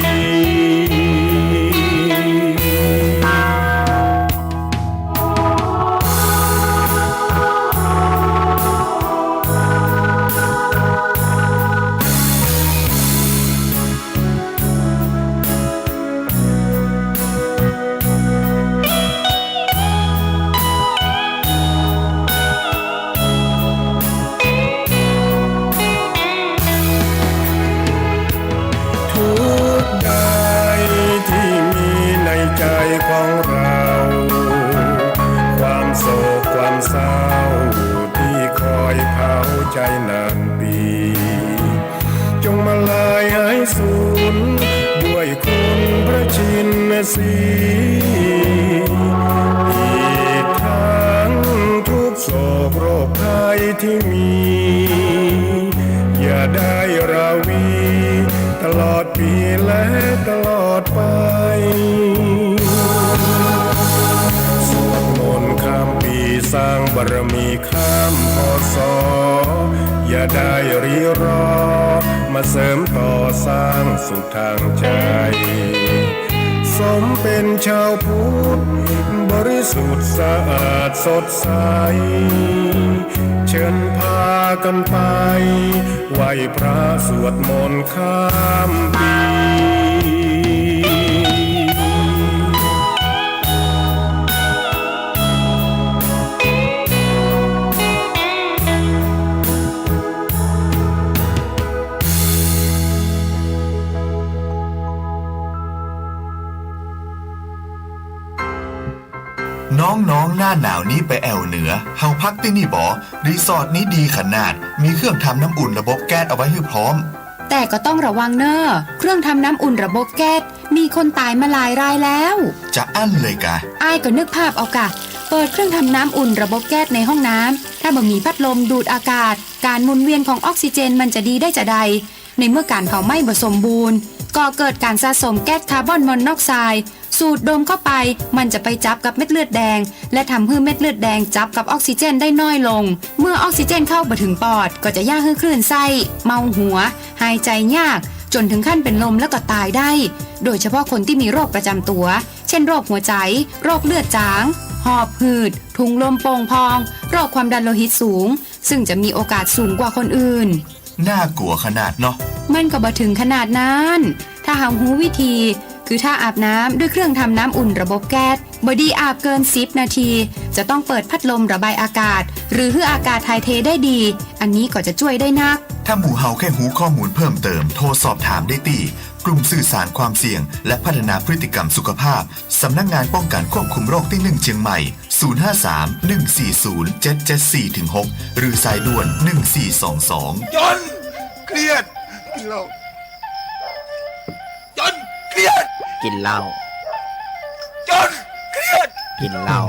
ทุกข์ใด อีกทั้งทุกข์โศกโรคภัยที่มี อย่าได้ราวี ตลอดปีและตลอดไป สวดมนต์ข้ามปีสร้างบารมีข้าม พ.ศ. อย่าได้รีรอ มาเสริมต่อสร้างสุขทางใจ สมเป็นชาวพุทธบริสุทธิ์สะอาดสดใส เชิญพากันไปไหว้พระสวดมนต์ข้ามปี น้องๆ หน้าหนาวนี้ไปแอ่วเหนือ เฮาพักตี้นี่บ่ รีสอร์ทนี้ดีขนาด มีเครื่องทำน้ำอุ่นระบบแก๊สเอาไว้หื้อพร้อม แต่ก็ต้องระวังเน่อ เครื่องทำน้ำอุ่นระบบแก๊ส มีคนต๋ายมาหลายรายแล้ว จะอั้นเลยกา อ้ายก็นึกภาพเอากา เปิดเครื่องทำน้ำอุ่นระบบแก๊สในห้องน้ำ ถ้าบ่มีพัดลมดูดอากาศ ก๋านหมุนเวียนของออกซิเจนมันจะดีได้จาใด ในเมื่อก๋านเผาไหม้บ่สมบูรณ์ ก่อเกิดก๋านสะสมแก๊สคาร์บอนมอนอกไซด์ สูดดมเข้าไป มันจะไปจับกับเม็ดเลือดแดง และทำหื้อเม็ดเลือดแดงจับกับออกซิเจนได้น้อยลง เมื่อออกซิเจนเข้าบ่ถึงปอด ก็จะย่าหื้อคลื่นไส้ เมาหัว หายใจ๋ยาก จ๋นถึงขั้นเป๋นลมแล้วก็ต๋ายได้ โดยเฉพาะคนตี้มีโรคประจ๋ำตั๋ว เช่น โรคหัวใจ๋ โรคเลือดจ๋าง หอบหืด ถุงลมโป่งพอง โรคความดันโลหิตสูง ซึ่งจะมีโอกาสสูงกว่าคนอื่น น่ากลัวขนาดเนาะ มันก็บ่ถึงขนาดนั้น ถ้าเฮาฮู้วิธี คือถ้าอาบน้ำด้วยเครื่องทำน้ำอุ่นระบบแก๊ส บ่ดีอาบเกินสิบนาที จะต้องเปิดพัดลมระบายอากาศ หรือหื้ออากาศถ่ายเทได้ดี อันนี้ก็จะจ้วยได้นัก ถ้าหมู่เฮาแค่ฮู้ข้อมูลเพิ่มเติม โทรสอบถามได้ตี้ กลุ่มสื่อสารความเสี่ยง และพัฒนาพฤติกรรมสุขภาพ สำนักงานป้องกันควบคุมโรคตี้หนึ่งเชียงใหม่ ศูนย์ห้าสาม หนึ่งสี่ศูนย์ เจ็ดเจ็ดสี่ ถึง หก หรือสายด่วน หนึ่งสี่สองสอง จน เครียด กินเหล้า จน เครียด กินเหล้า จน เครียด กินเหล้า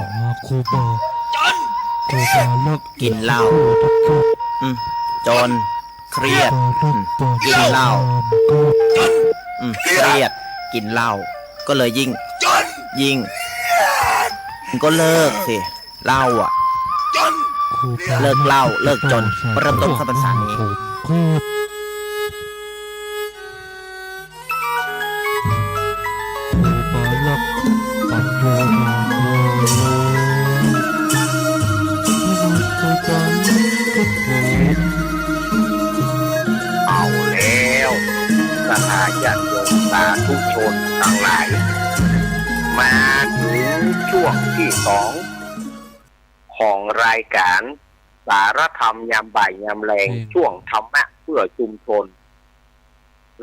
ครูบา จน ครูบาเลิก กินเหล้า อืม จน เครียด อืม กินเหล้า อืม เครียด กินเหล้า ก็เลยยิ่ง ยิ่ง ก็เลิกสิ เหล้าอะ เลิกเหล้า เลิกจน เริ่มต้นเข้าพรรษานี้ เอาแล้ว ศรัทธาญาติโยมสาธุชนตังหลาย มาเถิงจ้วงตี้สอง ของรายก๋านสารธรรมยามบ่ายยามแลง จ้วงธรรมะเพื่อชุมชน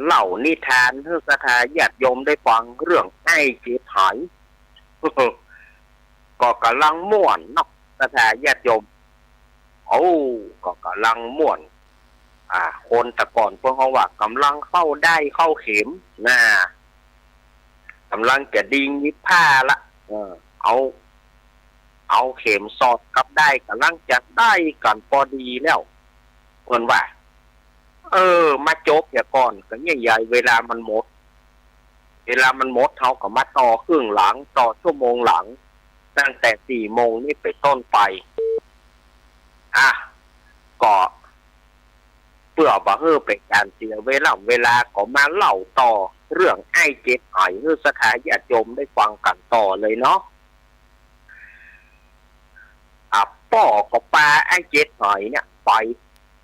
เล่านิทานหื้อศรัทธาญาติโยมได้ฟังเรื่องไอ้เจ็ดหอย ก็ก่ำลังม่วนเนาะ ศรัทธาญาติโยม โอ้ ก็ก่ำลังม่วน อ่า คนแต่ก่อนเปิ้นก็ว่าก่ำลังเข้าด้ายเข้าเข็ม น่า ก่ำลังจะดิงยิบผ้าละ เออ เอา เอาเข็มสอดกับด้าย ก่ำลังจะได้กั๋นปอดีแล้ว เปิ้นว่า เออ มาจบเหียก่อน ก็เยียะใหญ่ เวลามันหมด เวลามันหมด เฮาก็มาต่อครึ่งหลัง ต่อชั่วโมงหลัง ตั้งแต่สี่โมงนี้เป๋นต้นไป อ่ะ ก็ เปื้อบ่หื้อเป๋นก๋านเสียเวลา เวลา ก็มาเล่าต่อเรื่องไอ้เจ็ดหอยหื้อศรัทธาญาติโยมได้ฟังกั๋นต่อเลยเนาะ อ่ะ ป้อก็ปาไอ้เจ็ดหอยเนี่ย ไป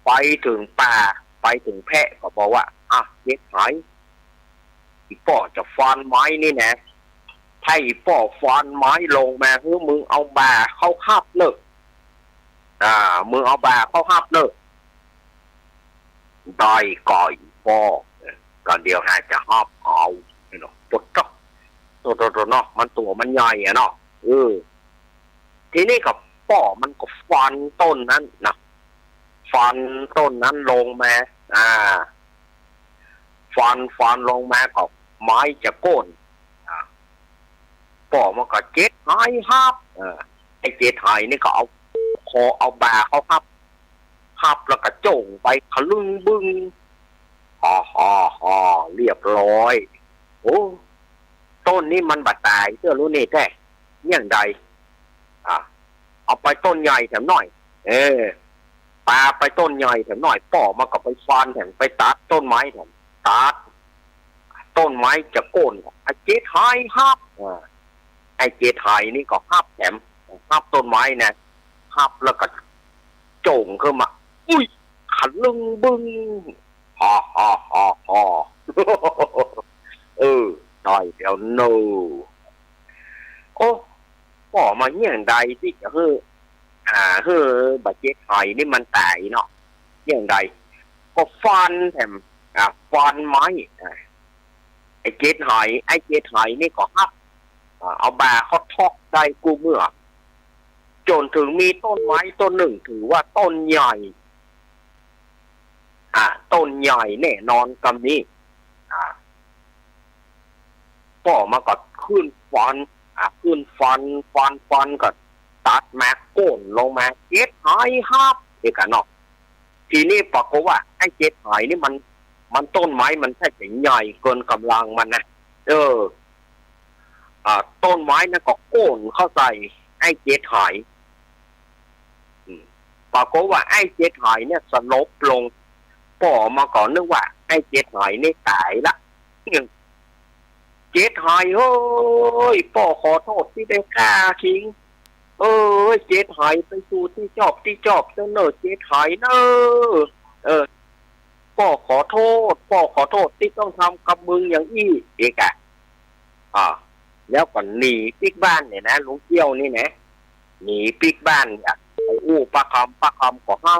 ไปเถิงป่า ไปเถิงแพะก็บอกว่า อ่ะ เจ็ดหอย อี่ป้อจะฟานไม้นี่นะ ถ้าอี่ป้อฟานไม้ลงมา หื้อมึงเอาบ่าเข้าฮับเน่อ อ่า มึงเอาบ่าเข้าฮับเน่อ ได้ก่อป้อ ก็เดี๋ยวหาจะฮับเอาเนาะ โตโต โตโตโตเนาะ มันตั๋วมันใหญ่อะเนาะ เออ ทีนี้ก็ป้อมันก็ฟานต้นนั้นนะ ฟานต้นนั้นลงมา อ่า ฟาน ฟานลงมาก็ไม้จะโก้น อ่า ป้อมันก็เจ็ดไหฮับ เออ ไอ้เจ็ดไหนี่ก็เอาคอเอาบ่าเขาฮับ ฮับแล้วก็โจ้งไปขะลึ้งบึ้ง ฮ่าฮ่าฮ่า เรียบร้อย โอ้ ต้นนี้มันบ่ต๋ายเตื้อลูกนี่แต๊ เยียะใด อ่า เอาไปต้นใหญ่แถมหน้อย เออ ปาไปต้นใหญ่แถมหน้อย ป้อมันก็ไปฟันแถม ไปตัดต้นไม้แถม ตัดต้นไม้จะโก้น ไอ้เจ็ดไหฮับ อ่า ไอ้เจ็ดไหนี่ก็ฮับแถม ฮับต้นไม้นะ ฮับแล้วก็โจ้งขึ้นมา อุ๊ย ขะลึ้งบึ้ง ฮ่าฮ่าฮ่าฮ่า เออ ได้แล้วเน่อ โอ้ ป้อมันเยียะใดตี้จะหื้อ อ่า หื้อบ่าเจ็ดไหนี่มันต๋ายเนาะ เยียะใด ก็ฟันแถม อ่า ฟันไม้ อ่า ไอ้เจ็ดไห ไอ้เจ็ดไหนี่ก็ฮับ อ่า เอาบ่าเขาทอกได้กู้เมื่อ จ๋นเถิงมีต้นไม้ต้นนึ่ง ถือว่าต้นใหญ่ อ่า ต้นใหญ่แน่นอนกำนี้ อ่า ป้อมันก็ขึ้นฟัน อ่า ขึ้นฟัน ฟัน ฟันก็ตัดมาโก้นลงมา เจ็ดไหฮับ เอกะเนาะ ทีนี้ปรากฏว่าไอ้เจ็ดไหนี่มัน มันต้นไม้มันแทบจะใหญ่เกินก๋ำลังมันนะ เออ อ่า ต้นไม้นั่นก็โก้นเข้าใส่ไอ้เจ็ดไห อืม ปรากฏว่าไอ้เจ็ดไหเนี่ยสลบลง ป้อมันก็นึกว่าไอ้เจ็ดไหนี่ต๋ายละ เจ็ดไหเอ้ย ป้อขอโต้ษตี้ได้ฆ่าคิง เอ้ย เจ็ดไหไปสู่ตี้จอบตี้จอบเต๊อะเน่อ เจ็ดไหเน่อ เออ ป้อขอโต้ษ ป้อขอโต้ษตี้ต้องทำกับมึงอย่างอี้ เอกะ อ่า แล้วก็หนีปิ๊กบ้านเนี่ยนะ ลุงเกี้ยวนี่นะ หนีปิ๊กบ้านเนี่ย ไปอู้ป้าคำ ป้าคำก็ไห้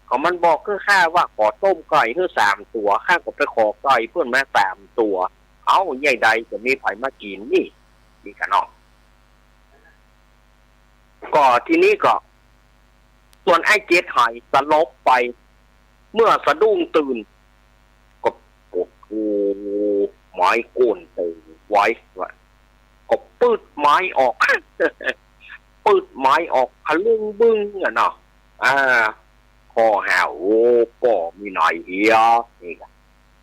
ก็มันบอกคือข้าว่าขอต้มไก่หื้อสามตั๋ว ข้าก็ไปขอไก่เปิ้นมาสามตั๋ว เอ้า เยียะใดจะมีใผมากิ๋นนี่ นี่กะเนาะ ก็ทีนี้ก็ ส่วนไอ้เจ็ดไหสลบไป เมื่อสะดุ้งตื่น ก็ โอ้โห ไม้โก้นเต๋อไว้วะ ก็ปืดไม้ออก ปืดไม้ออกขะลึ้งบึ้งอะเนาะ อ่า ก็หา โอ้ ป้อมีหน้อยเหีย นี่กะ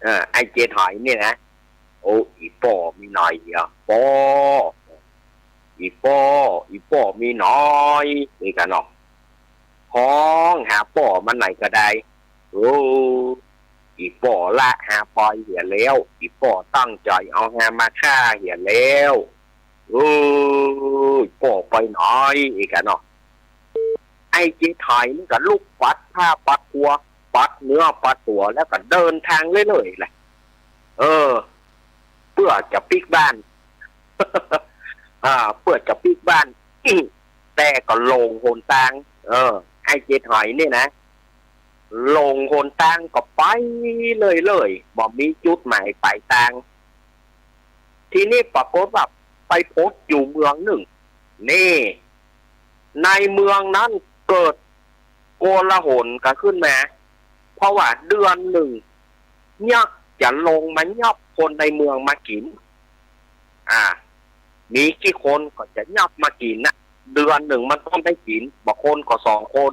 เออ ไอ้เจ็ดไหนี่นะ โอ้ อีป้อมีหน้อยเหีย ป้อ อีป้อ อีป้อมีหน้อย นี่กะเนาะ ฮ้องหาป้อมันไหนก็ได้ โอ้ อีป้อละฮาไปเหียแล้ว อีป้อตั้งใจ๋เอาฮามาฆ่าเหียแล้ว โอ้ อีป้อไปไหน เอกะเนาะ ไอ้เจ็ดไหนี่ก็ลุกปัดผ้าปัดกัว ปัดเนื้อปัดตั๋วแล้วก็เดินตางเรื่อยๆ แหละ เออ เปื้อจะปิ๊กบ้าน อ่า เปื้อจะปิ๊กบ้าน แต่ก็หลงหนตาง เออ ไอ้เจ็ดไหนี่นะ หลงหนตางก็ไปเรื่อยๆ บ่มีจุดหมายป๋ายตาง ทีนี้ปรากฏว่าไปพบอยู่เมืองนึ่ง นี่ ในเมืองนั้นเกิดโกลาหลกั๋นขึ้นมา เพราะว่าเดือนนึ่ง ยักษ์จะลงมายับคนในเมืองมากิ๋น อ่า มีกี่คนก็จะยับมากิ๋นน่ะ เดือนนึ่งมันต้องได้กิ๋น บางคนก็สองคน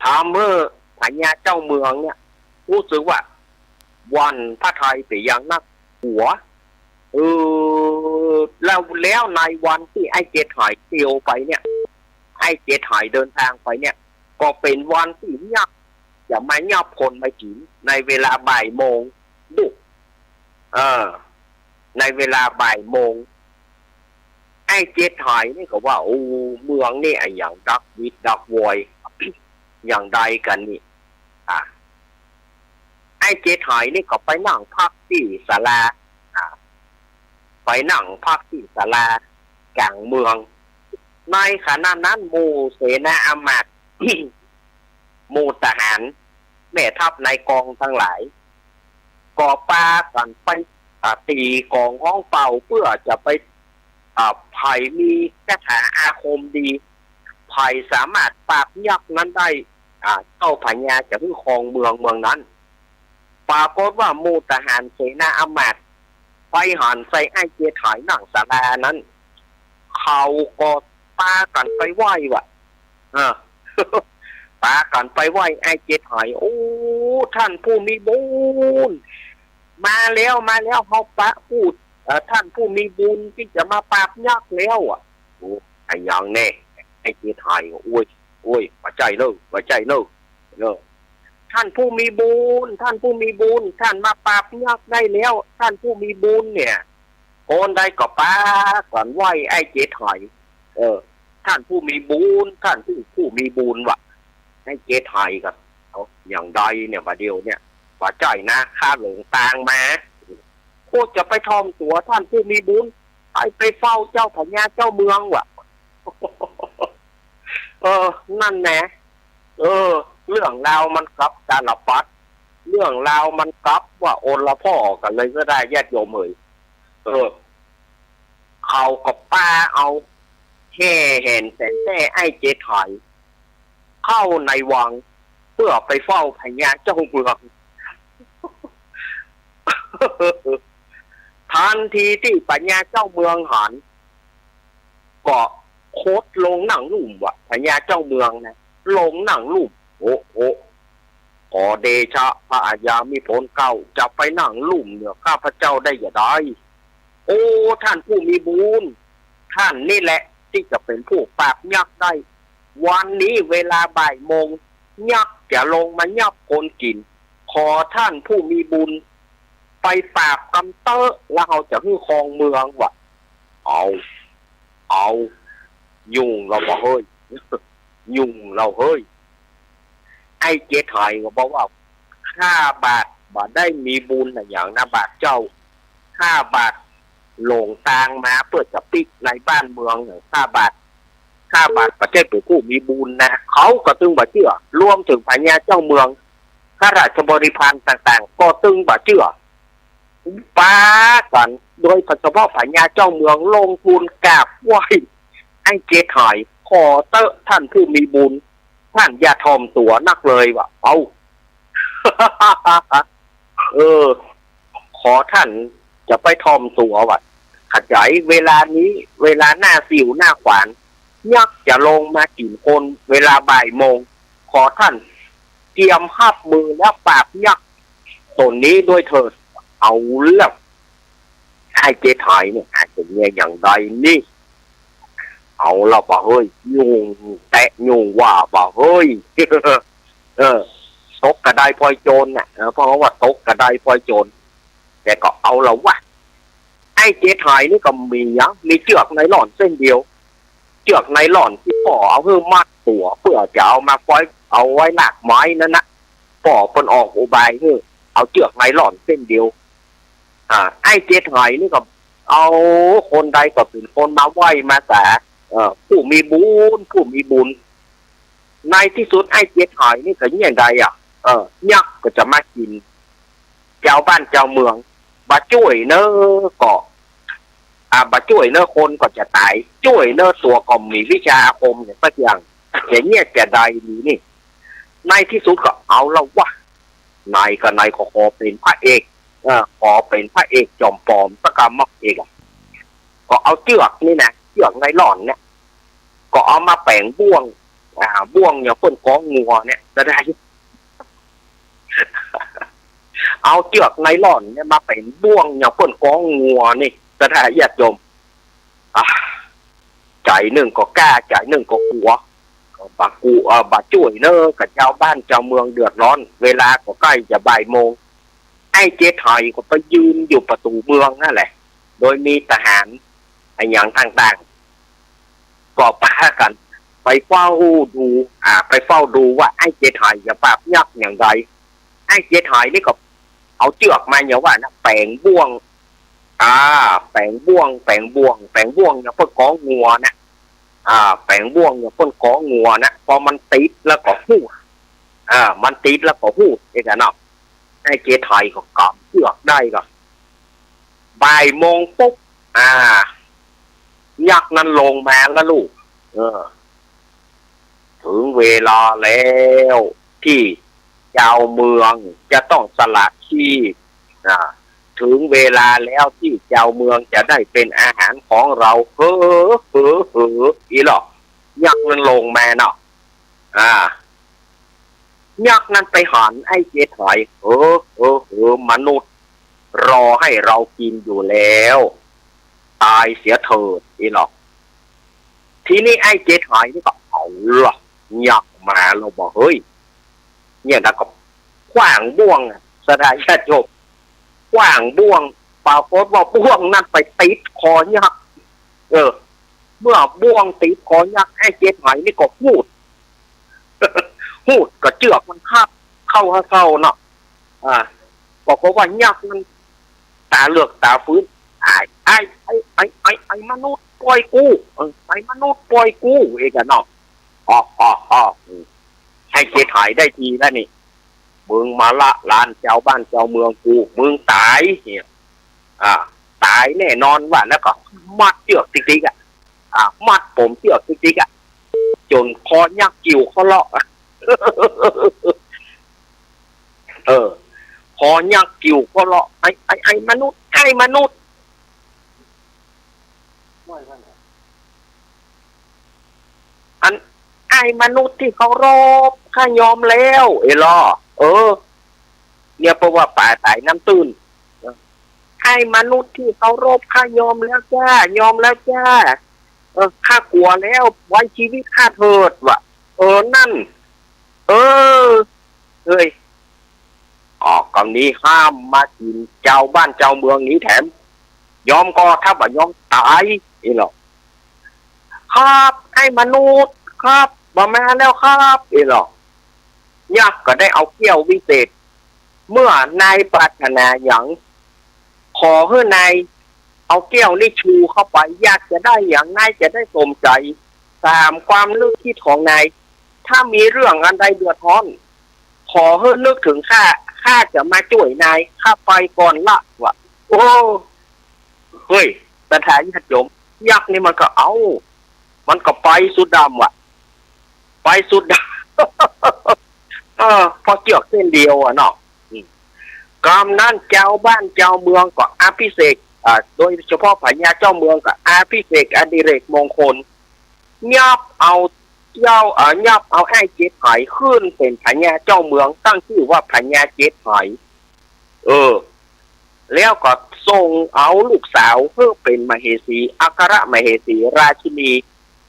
ทำหื้อพญาเจ้าเมืองเนี่ย ฮู้สึกว่าหวั่นพระทัยเป๋นอย่างนัก กั๋ว เออ แล้ว แล้วในวันตี้ไอ้เจ็ดไหเตียวไปเนี่ย ไอ้เจ็ดไหเดินตางไปเนี่ย ก็เป๋นวันตี้ยักษ์จะมายับคนมากิ๋นในเวลาบ่ายโมง ดู เออ ในเวลาบ่ายโมง ไอ้เจ็ดไหนี่ก็ว่า โอ้ เมืองนี่อะหยังดักวิดดักวอย อย่างใดกั๋นนี่ อ่ะ ไอ้เจ็ดไหนี่ก็ไปนั่งพักตี้ศาลา อ่ะ ไปนั่งพักตี้ศาลากลางเมือง ในขณะนั้นหมู่เสนาอามาตย์ หมู่ทหาร แม่ทัพนายกองตังหลาย ก็ปากั๋นไป อ่า ตี๋ก๋องฮ้องเป่าเปื้อจะไป อ่า ใผมีคาถาอาคมดี ใผสามารถปราบยักษ์นั้นได้ อ่า เจ้าพญาจะหื้อครองเมืองเมืองนั้น ปรากฏว่าหมู่ทหารเสนาอามาตย์ ไปหันใส่ไอ้เจดหายนั่งศาลานั้น เขาก็ปากั๋นไปไหว้ว่ะ อ่า ปากั๋นไปไหว้ไอ้เจดหาย โอ้ ท่านผู้มีบุญ มาแล้ว มาแล้ว เฮาปะอู้ เอ่อ ท่านผู้มีบุญตี้จะมาปราบยักษ์แล้วอะ โอ้ อะหยังแน่ ไอ้เจดหาย โอ้ย โอ้ย บ่ใจ้เน่อ บ่ใจ้เน่อ เออ ท่านผู้มีบุญ ท่านผู้มีบุญ ท่านมาปราบยักษ์ได้แล้ว ท่านผู้มีบุญเนี่ย คนใดก็ปากั๋นไหว้ไอ้เจดหาย เออ ท่านผู้มีบุญ ท่านผู้ ผู้มีบุญว่ะ ไอ้เจดหายก็ เอ้า หยังใดเนี่ย บ่าเดี่ยวเนี่ย บ่ใจ้นะ ข้าหลงตางมา โคตรจะไปถ่อมตั๋วท่านผู้มีบุญ ไป ไปเฝ้าเจ้าพญาเจ้าเมืองว่ะ เออ นั่นแหละ เออ เรื่องราวมันกลับตาลปัตร เรื่องราวมันกลับว่าโอลพ่อกั๋นเลยก็ได้ ญาติโยมเอ๋ย เออ เขาก็ปาเอาแห่แหนแสนแส้ไอ้เจดหาย เข้าในวัง เปื้อไปเฝ้าพญาเจ้าเมือง ทันทีตี้พญาเจ้าเมืองหัน ก็คดลงนั่งลุ่มว่ะ พญาเจ้าเมืองนะ ลงนั่งลุ่ม โอ้ โอ้ ขอเดชะพระอาญามิตรเก้า จะไปนั่งลุ่มเหนือข้าพเจ้าได้อย่างใด โอ้ ท่านผู้มีบุญ ท่านนี่แหละตี้จะเป๋นผู้ปราบยักษ์ได้ วันนี้เวลาบ่ายโมง ยักษ์จะลงมายับคนกิ๋น ขอท่านผู้มีบุญ ไปปราบกำเต๊อะ แล้วเฮาจะหื้อครองเมืองว่ะ เอา เอา ยุ่งแล้วบ่าเฮ้ย ยุ่งแล้วเฮ้ย ไอ้เจดหายก็บอกว่า ข้าบาทบ่ได้มีบุญอะหยังนะบาทเจ้า ข้าบาทหลงตางมาเปื้อจะปิ๊กในบ้านเมือง ข้าบาท ข้าบาทบ่ใจ้เป๋นผู้มีบุญนะ เขาก็ตึงบ่เจื้อ รวมเถิงพญาเจ้าเมือง ข้าราชบริพารต่างๆ ก็ตึงบ่เจื้อ ปากั๋น โดยเฉพาะพญาเจ้าเมืองลงทูลกราบไหว้ ไอ้เจดหาย ขอเต๊อะท่านผู้มีบุญ ท่านอย่าถ่อมตั๋วนักเลยว่ะ เอ้า เออ ขอท่านจะไปถ่อมตั๋วว่ะ ขะใจ๋ เวลานี้ เวลาหน้าสิวหน้าขวาน ยักษ์จะลงมากิ๋นคน เวลาบ่ายโมง ขอท่านเตรียมฮับมือแล้วปราบยักษ์ต๋นนี้ด้วยเถิด เอาแล้ว ไอ้เจดหายเนี่ย อาจจะเมียอย่างใดนี่ เอาแล้วบ่าเฮ้ย ยุ่งแต๊ะยุ่งว่าบ่าเฮ้ย เออ ตกกระไดพลอยโจรน่ะ เออ เพราะว่าตกกระไดพลอยโจร แต่ก็เอาแล้ววะ ไอ้เจดหายนี่ก็มีอะ มีเจื้อกไนลอนเส้นเดียว เจื้อกไนลอนตี้ป้อเอาหื้อมัดตั๋ว เปื้อจะเอามาปอย เอาไว้ลากไม้นั้นนะ ป้อเปิ้นออกอุบายหื้อ เอาเจื้อกไนลอนเส้นเดียว อ่า ไอ้เจดหายนี่ก็ เอา คนใดก็เป๋นคนมาไหว้มาสา เอ่อ ผู้มีบุญ ผู้มีบุญ ในตี้สุดไอ้เจดหายนี่ก็เยียะใดอะ เออ ยักษ์ก็จะมากิ๋น เจ้าบ้านเจ้าเมือง บ่จ้วยเน้อก็ อ่า บ่จ้วยเน้อคนก็จะต๋าย จ้วยเน้อตั๋วก็มีวิชาอาคมอย่างสักอย่าง จะเยียะจะใดดีนี่ ในตี้สุดก็เอาแล้ววะ ไหนก็ไหนก็ขอเป๋นพระเอก เออ ขอเป๋นพระเอกจอมปลอมสักกำเนาะ เอกอะ ก็เอาเจื้อกนี่นะ เจื้อกไนลอนเนี่ย ก็เอามาแป๋งบ่วง อ่า บ่วงอย่างเปิ้นคล้องงัวเนี่ย จะได้ เอาเจื้อกไนลอนเนี่ยมาแป๋งบ่วงอย่างเปิ้นคล้องงัวนี่ จะได้ ญาติโยม อ่ะ ใจ๋นึ่งก็กล้า ใจ๋นึ่งก็กั๋ว บ่กั๋ว เอ่อ บ่จ้วยเน้อ ก็เจ้าบ้านเจ้าเมืองเดือดร้อน เวลาก็ใก้จะบ่ายโมง ไอ้เจดหายก็ไปยืนอยู่ประตู๋เมืองนั่นแหละ โดยมีทหารอะหยังต่างๆ ก็ปากั๋นไปเฝ้าดู อ่า ไปเฝ้าดูว่าไอ้เจดหายจะปราบยักษ์อย่างใด ไอ้เจดหายนี่ก็เอาเจื้อกมาอย่างว่านะ แป๋งบ่วง อ่า แป๋งบ่วง แป๋งบ่วง แป๋งบ่วงอย่างเปิ้นคล้องงัวนะ อ่า แป๋งบ่วงอย่างเปิ้นคล้องงัวนะ พอมันติดแล้วก็ฮูด อ่า มันติดแล้วก็ฮูด เอกอะเนาะ ไอ้เจดหายก็กำเจื้อกได้ก็ บ่ายโมงปุ๊บ อ่า ยักษ์นั้นลงมาแล้วลูก เออ ถึงเวลาแล้วตี้เจ้าเมืองจะต้องสละชีพ อ่า ถึงเวลาแล้วตี้จาวเมืองจะได้เป๋นอาหารของเฮา เฮ้อ เฮ้อ เฮ้อ อี้ลอ ยักษ์นั้นลงมาเนาะ อ่า ยักษ์นั้นไปหันไอ้เจ็ดหอย เฮ้อ เฮ้อ เฮ้อ มนุษย์รอหื้อเฮากิ๋นอยู่แล้ว ต๋ายเสียเถิด อี้ลอ ทีนี้ไอ้เจ็ดหอยนี่ก็เอาละ ยักษ์มาแล้วบ่า เฮ้ย เนี่ยนะ ก็ขว้างบ่วงอะ ศรัทธาญาติโยม ขว้างบ่วง ปรากฏว่าบ่วงนั้นไปติดคอยักษ์ เออ เมื่อบ่วงติดคอยักษ์ ไอ้เจ็ดหอยนี่ก็ฮูด ฮูดก็เจือกมันฮับเข้าหื้อเฮาเนาะ อ่า ปรากฏว่ายักษ์นั้นต๋าเหลือกต๋าฟื้น ไอ้ ไอ้ ไอ้ ไอ้ ไอ้ ไอ้มนุษย์ป่อยกู เออ ไอ้มนุษย์ป่อยกู เอกะเนาะ อ้อ อ้อ อ้อ อืม ไอ้เจ็ดหอยได้ตี้แล้วนี่ มึงมาละลานจาวบ้านจาวเมืองกู มึงต๋าย เนี่ย อ่า ต๋ายแน่นอนว่า แล้วก็มัดเจือกติ๊กๆ อ่ะ อ่า มัดป๋มเจือกติ๊กๆ อ่ะ จ๋นคอยักษ์กิ่วเข้าเลาะ เออ คอยักษ์กิ่วเข้าเลาะ ไอ้ ไอ้ ไอ้มนุษย์ ไอ้มนุษย์ อัน ไอ้มนุษย์ตี้เคารพ ข้ายอมแล้ว เอ้ยลอ เออ เนี่ย เพราะว่าป๋าต๋ายน้ำตื้น ไอ้มนุษย์ตี้เคารพ ข้ายอมแล้วจ้า ยอมแล้วจ้า เออ ข้ากลัวแล้ว ไว้จีวิตข้าเถิด ว่า เออ นั่น เออ เฮ้ย อ๋อ กำนี้ห้ามมากิ๋นจาวบ้านจาวเมืองนี้แถม ยอมก่อ ถ้าบ่ยอมต๋าย อี้ลอ ครับ ไอ้มนุษย์ ครับ บ่มาแล้วครับ อี้ลอ ยักษ์ก็ได้เอาแก้ววิเศษ เมื่อนายปรารถนาหยัง ขอหื้อนายเอาแก้วนี้ชูเข้าไป อยากจะได้หยังนายจะได้สมใจ๋ ต๋ามความนึกคิดของนาย ถ้ามีเรื่องอันใดเดือดฮ้อน ขอหื้อนึกเถิงข้า ข้าจะมาจ้วยนาย ข้าไปก่อนละ ว่า โอ้ เฮ้ย ศรัทธาญาติโยม ยักษ์นี่มันก็เอา มันก็ไปสุดดำว่ะ ไปสุดดำ เออ เพราะเจือกเส้นเดียวอะเนาะ อืม กำนั้นจาวบ้านจาวเมืองก็อภิเษก อ่า โดยเฉพาะพญาเจ้าเมืองก็อภิเษกอดิเรกมงคล ยับเอาเจ้า เอ่อ ยับเอาไอ้เจ็ดหอยขึ้นเป๋นพญาเจ้าเมือง ตั้งจื้อว่าพญาเจ็ดหอย เออ แล้วก็ส่งเอาลูกสาวหื้อเป๋นมเหสี อัครมเหสี ราชินี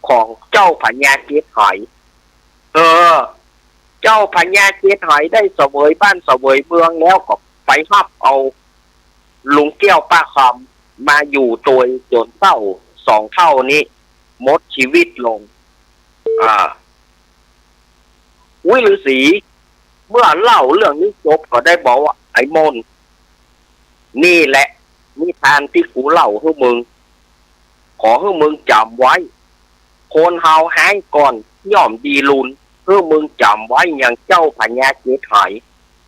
ของเจ้าพญาเจ็ดหอย เออ เจ้าพญาเจ็ดหอยได้เสวยบ้านเสวยเมืองแล้วก็ไปฮับเอาลุงแก้วป้าคำมาอยู่ตวยจ๋นเฒ่า สองเฒ่านี้หมดจีวิตลง อ่า อุ๊ยฤๅษี เมื่อเล่าเรื่องนี้จบก็ได้บอกว่า ไอ้มน นี่แหละนิทานตี้กูเล่าหื้อมึง ขอหื้อมึงจ๋ำไว้ คนเฮาฮ้ายก่อนย่อมดีลุน หื้อมึงจ๋ำไว้อย่างเจ้าพญาเจ็ดหอย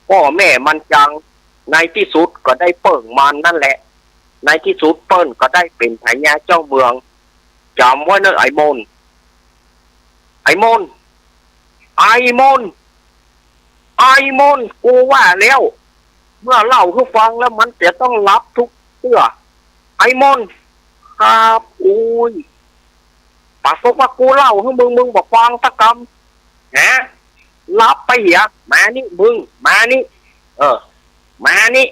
ป้อแม่มันจัง ในตี้สุดก็ได้เปิ้งมันนั่นแหละ ในตี้สุดเปิ้นก็ได้เป๋นพญาเจ้าเมือง จ๋ำไว้เน่อไอ้มน ไอ้มน ไอ้มน ไอ้มน กูว่าแล้ว เมื่อเล่าหื้อฟังแล้วมันจะต้องหลับทุกเตื้อ ไอ้มน ครับ อุ๊ย ปะสบว่ากูเล่าหื้อมึง มึงบ่ฟังสักกำ ฮะ หลับไปเหีย มานี่มึง มานี่ เออ มานี่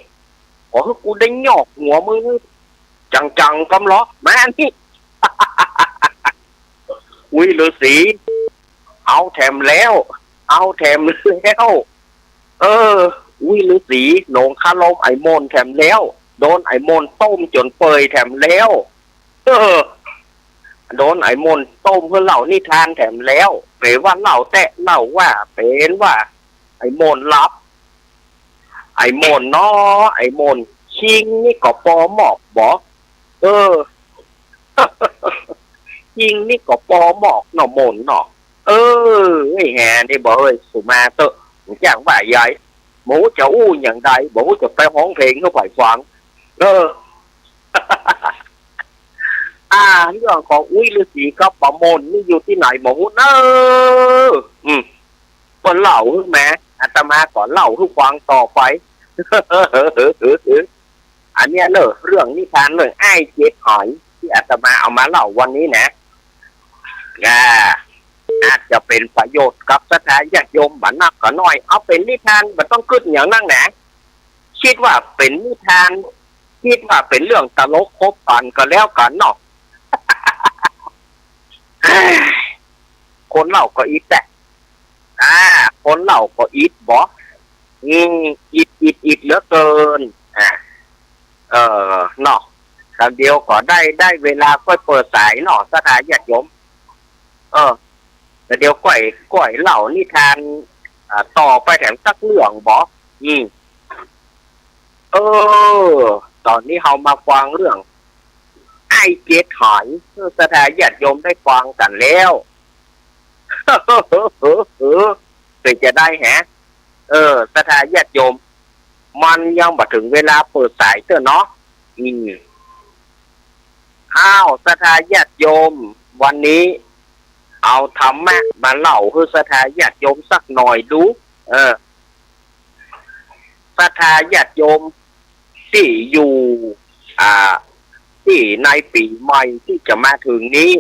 ขอหื้อกูได้หยอกหัวมึง จังๆ กำลอ มานี่ อุ๊ยฤๅษี เอาแถมแล้ว เอาแถมแล้ว เออ อุ๊ยฤๅษี หลงคารมไอ้มนแถมแล้ว โดนไอ้มนต้มจ๋นเปื่อยแถมแล้ว เออ โดนไอ้มนต้มหื้อเล่านิทานแถมแล้ว เป๋นว่าเล่าแต๊เล่าว่า เป๋นว่าไอ้มนหลับ ไอ้มนเนาะ ไอ้มน คิงนี่ก็ปอหมอกบ่ เออ คิงนี่ก็ปอหมอกเนาะมนเนาะ เออ ไอ้แหนี่บ่เฮ้ย สุมาเต๊อะ บ่จ้างว่าใหญ่ บ่ฮู้จะอู้หยังใด บ่ฮู้จะไปฮ้องเพลงหื้อใผฟัง เออ อ่า เรื่องของอุ๊ยฤๅษีกับปอมนนี่อยู่ตี้ไหนบ่ฮู้เน่อ อืม เปิ้นเล่าหื้อมา อาตมาก็เล่าหื้อฟังต่อไป อันเนี้ยเน่อ เรื่องนิทานเรื่องอ้ายเจ็ดหอยตี้อาตมาเอามาเล่าวันนี้นะ อ่า อาจจะเป๋นประโยชน์กับศรัทธาญาติโยมบ่นักก็น้อย เอาเป๋นนิทาน บ่ต้องกึ๊ดหยังนักหนา กึ๊ดว่าเป๋นนิทาน กึ๊ดว่าเป๋นเรื่องตลกขบขันก็แล้วกั๋นเนาะ คนเล่าก็อิดแต๊ อ่า คนเล่าก็อิดบ่ อืม อิด อิด อิดเหลือเกิน อ่า เออ เนาะ กำเดียวก็ได้ ได้เวลาก้อยเปิดสายเนาะ ศรัทธาญาติโยม เออ กำเดียวก้อย ก้อยเล่านิทาน อ่า ต่อไปแถมสักเรื่องบ่ อืม เออ ต๋อนนี้เฮามาฟังเรื่อง อ้ายเจ็ดหอย หื้อศรัทธาญาติโยมได้ฟังกั๋นแล้ว เป๋นจะใดแหะ เออ ศรัทธาญาติโยม มันยังบ่เถิงเวลาเปิดสายเตื้อเนาะ อืม อ้าว ศรัทธาญาติโยม วันนี้เอาธรรมะมาเล่าหื้อศรัทธาญาติโยมสักหน่อยดู เออ ศรัทธาญาติโยมตี้อยู่ อ่า ตี้ในปี๋ใหม่ตี้จะมาเถิงนี้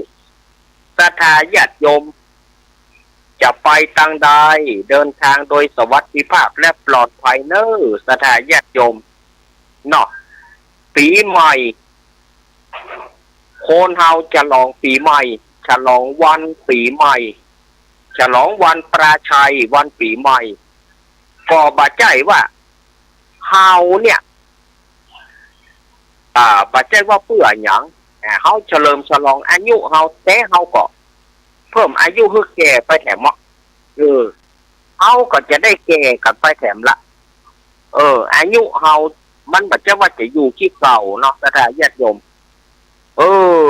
ศรัทธาญาติโยม จะไปตางใด เดินทางโดยสวัสดิภาพและปลอดภัยเน่อ ศรัทธาญาติโยม เนาะ ปี๋ใหม่ คนเฮาฉลองปี๋ใหม่ ฉลองวันปี๋ใหม่ ฉลองวันปราชัย วันปี๋ใหม่ ก็บ่ใจ้ว่า เฮาเนี่ย อ่า บ่ใจ้ว่าเปื้อหยัง อ่า เฮาเฉลิมฉลองอายุเฮา แต่เฮาก็เพิ่มอายุหื้อแก่ไปแถมเนาะ เออ เฮาก็จะได้แก่กั๋นไปแถมละ เออ อายุเฮา มันบ่ใจ้ว่าจะอยู่ตี้เก่าเนาะ ศรัทธาญาติโยม เออ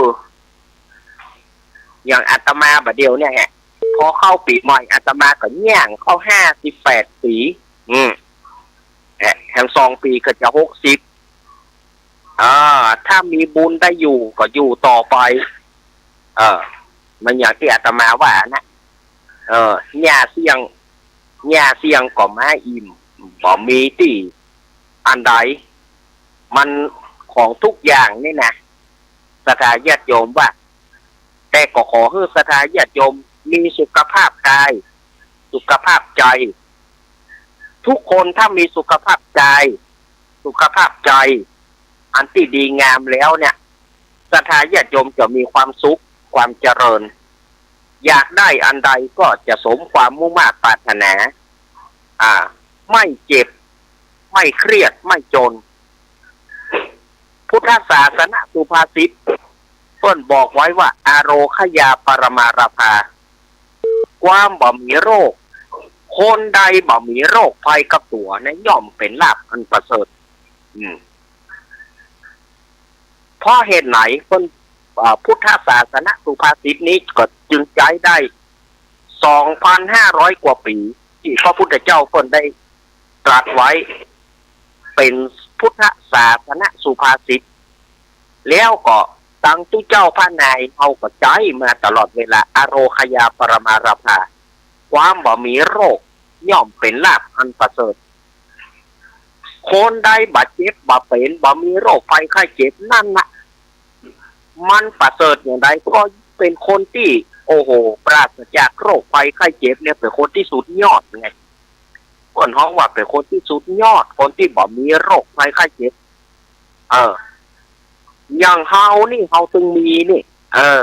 อย่างอาตมาบ่าเดี่ยวเนี่ยแหะ พอเข้าปี๋ใหม่ อาตมาก็ย่างเข้าห้าสิบแปดปี๋ อืม แหะ แถมสองปี๋ก็จะหกสิบ อ่า ถ้ามีบุญได้อยู่ก็อยู่ต่อไป เออ มันอย่างตี้อาตมาว่านะ เออ หญ้าเสี้ยง หญ้าเสี้ยงก็มาอิ่ม บ่มีตี้อันใด มันของทุกอย่างนี่นะ ศรัทธาญาติโยมว่า แต่ก็ขอหื้อศรัทธาญาติโยมมีสุขภาพกาย สุขภาพใจ๋ ทุกคนถ้ามีสุขภาพกาย สุขภาพใจ๋ อันตี้ดีงามแล้วเนี่ย ศรัทธาญาติโยมจะมีความสุข ความเจริญ อยากได้อันใดก็จะสมความมุ่งมาดปรารถนา อ่า ไม่เจ็บ ไม่เครียด ไม่จน พุทธศาสนสุภาษิตเปิ้นบอกไว้ว่า อาโรคยาปรมาราภา ความบ่มีโรค คนใดบ่มีโรคภัยกับตั๋วนั้นย่อมเป๋นลาภอันประเสริฐ อืม เพราะเหตุไหนเปิ้น อ่า พุทธศาสนสุภาษิตนี้ก็จึงใจ๊ได้ สองพันห้าร้อยกว่าปี๋ ตี้พระพุทธเจ้าเปิ้นได้ตรัสไว้ เป๋นพุทธศาสนสุภาษิต แล้วก็ตังตุ๊เจ้าพระนายเฮาก็ใจ๊มาตลอดเวลา อาโรคยาปรมาราภา ความบ่มีโรคย่อมเป๋นลาภอันประเสริฐ คนใดบ่เจ็บบ่เป๋น บ่มีโรคภัยไข้เจ็บ นั่นน่ะ มันประเสริฐอย่างใด ก็เป๋นคนตี้ โอ้โห ปราศจากโรคภัยไข้เจ็บเนี่ย เป๋นคนตี้สุดยอดไง เปิ้นฮ้องว่าเป๋นคนตี้สุดยอด คนตี้บ่มีโรคภัยไข้เจ็บ เออ อย่างเฮานี่เฮาตึงมีนี่ เออ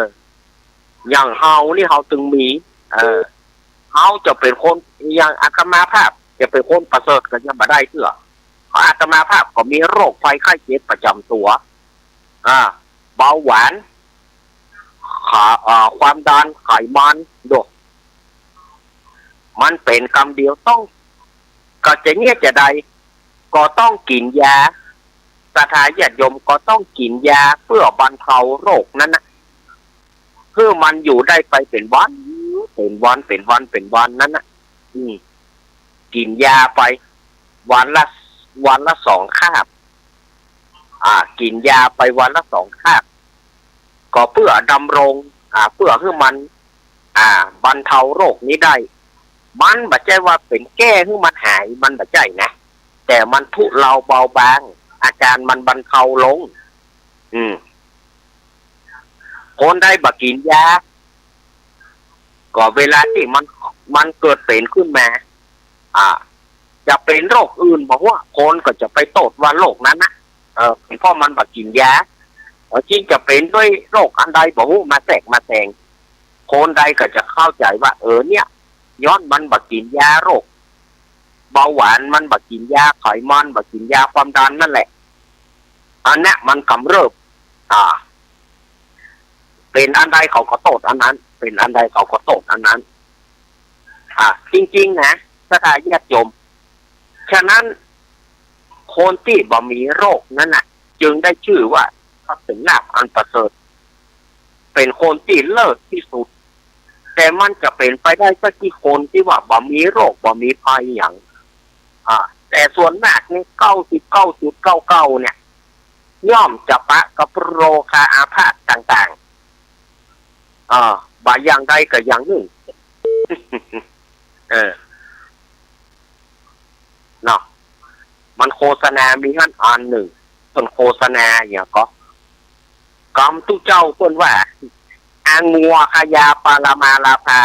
อย่างเฮานี่เฮาตึงมี เออ เฮาจะเป๋นคน อย่างอาตมาภาพจะเป๋นคนประเสริฐก็ยังบ่ได้เตื้อ เพราะอาตมาภาพก็มีโรคภัยไข้เจ็บประจ๋ำตั๋ว อ่า เบาหวาน ขา อ่า ความดัน ไขมัน โด มันเป๋นกำเดียว ต้อง ก็จะเยียะจะใด ก็ต้องกิ๋นยา ศรัทธาญาติโยมก็ต้องกิ๋นยาเปื้อบรรเทาโรคนั้นน่ะ หื้อมันอยู่ได้ไปเป๋นวัน เป๋นวัน เป๋นวัน เป๋นวันนั้นน่ะ อืม กิ๋นยาไป วันละ วันละสองคาบ อ่า กิ๋นยาไปวันละสองคาบ ก็เปื้อดำรง อ่า เปื้อหื้อมัน อ่า บรรเทาโรคนี้ได้ มันบ่ใจ้ว่าเป๋นแก้หื้อมันหาย มันบ่ใจ้นะ แต่มันทุเลาเบาบาง อาก๋ารมันบรรเทาลง อืม คนใดบ่กิ๋นยา ก็เวลาตี้มัน มันเกิดเป๋นขึ้นมา อ่า จะเป๋นโรคอื่นบ่ฮู้ คนก็จะไปโต้ษว่าโรคนั้นนะ เออ เป๋นเพราะมันบ่กิ๋นยา เออ จึงจะเป๋นด้วยโรคอันใดบ่ฮู้มาแทรกมาแซง คนใดก็จะเข้าใจ๋ว่า เออ เนี่ย ย้อนมันบ่กิ๋นยาโรคเบาหวาน มันบ่กิ๋นยาไขมัน บ่กิ๋นยาความดันนั่นแหละ อันเนี้ยมันกำเริบ อ่า เป๋นอันใดเขาก็โต้ษอันนั้น เป๋นอันใดเขาก็โต้ษอันนั้น อ่า จริงๆ นะ ศรัทธาญาติโยม ฉะนั้น คนตี้บ่มีโรคนั้นน่ะ จึงได้จื้อว่าเป๋นลาภอันประเสริฐ เป๋นคนตี้เลิศตี้สุด แต่มันจะเป๋นไปได้สักกี่คนตี้ว่าบ่มีโรคบ่มีภัยหยัง อ่า แต่ส่วนมากนี่ เก้าสิบเก้าจุดเก้าเก้า เนี่ย ย่อมจะปะกับโรคาอาพาธต่างๆ เออ บ่อย่างใดก็อย่างนึ่ง เออ เนาะ มันโฆษณามีหั้นอันนึ่ง เปิ้นโฆษณาหยังก็ กำตุ๊เจ้าเปิ้นว่า อางัวขายาปารามาราพา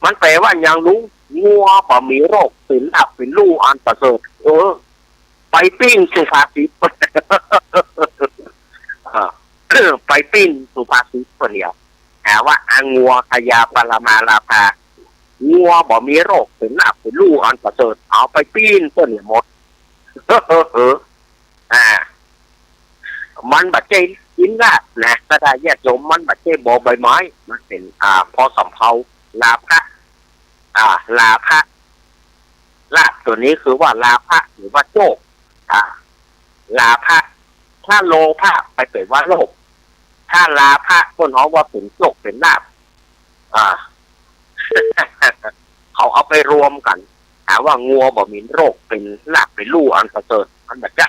มันแปล๋ว่าหยังลุง งัวบ่มีโรคเป๋นลาภเป๋นลู่อันประเสริฐ เออ ไปปิ้นสุภาษิต อ่า ไปปิ้นสุภาษิตเปิ้นเหีย หาว่าอางัวขายาปารามาราพา งัวบ่มีโรคเป๋นลาภเป๋นลู่อันประเสริฐ เอาไปปิ้นเปิ้นเหียหมด เออ อ่า มันบ่ใจ้กิ๋นลาภนะ ศรัทธาญาติโยม มันบ่ใจ้บอใบไม้ มันเป๋น อ่า พอสำเภา ลาภะ อ่า ลาภะ ลาภตั๋วนี้คือว่าลาภะหรือว่าโชค อ่า ลาภะ ถ้าโลภะไปเป๋นว่าโลภ ถ้าลาภะเปิ้นฮ้องว่าเป๋นโชคเป๋นลาภ อ่า เขาเอาไปรวมกั๋น หาว่างัวบ่มีโรคเป๋นลาภเป๋นลู่อันประเสริฐ มันบ่ใจ้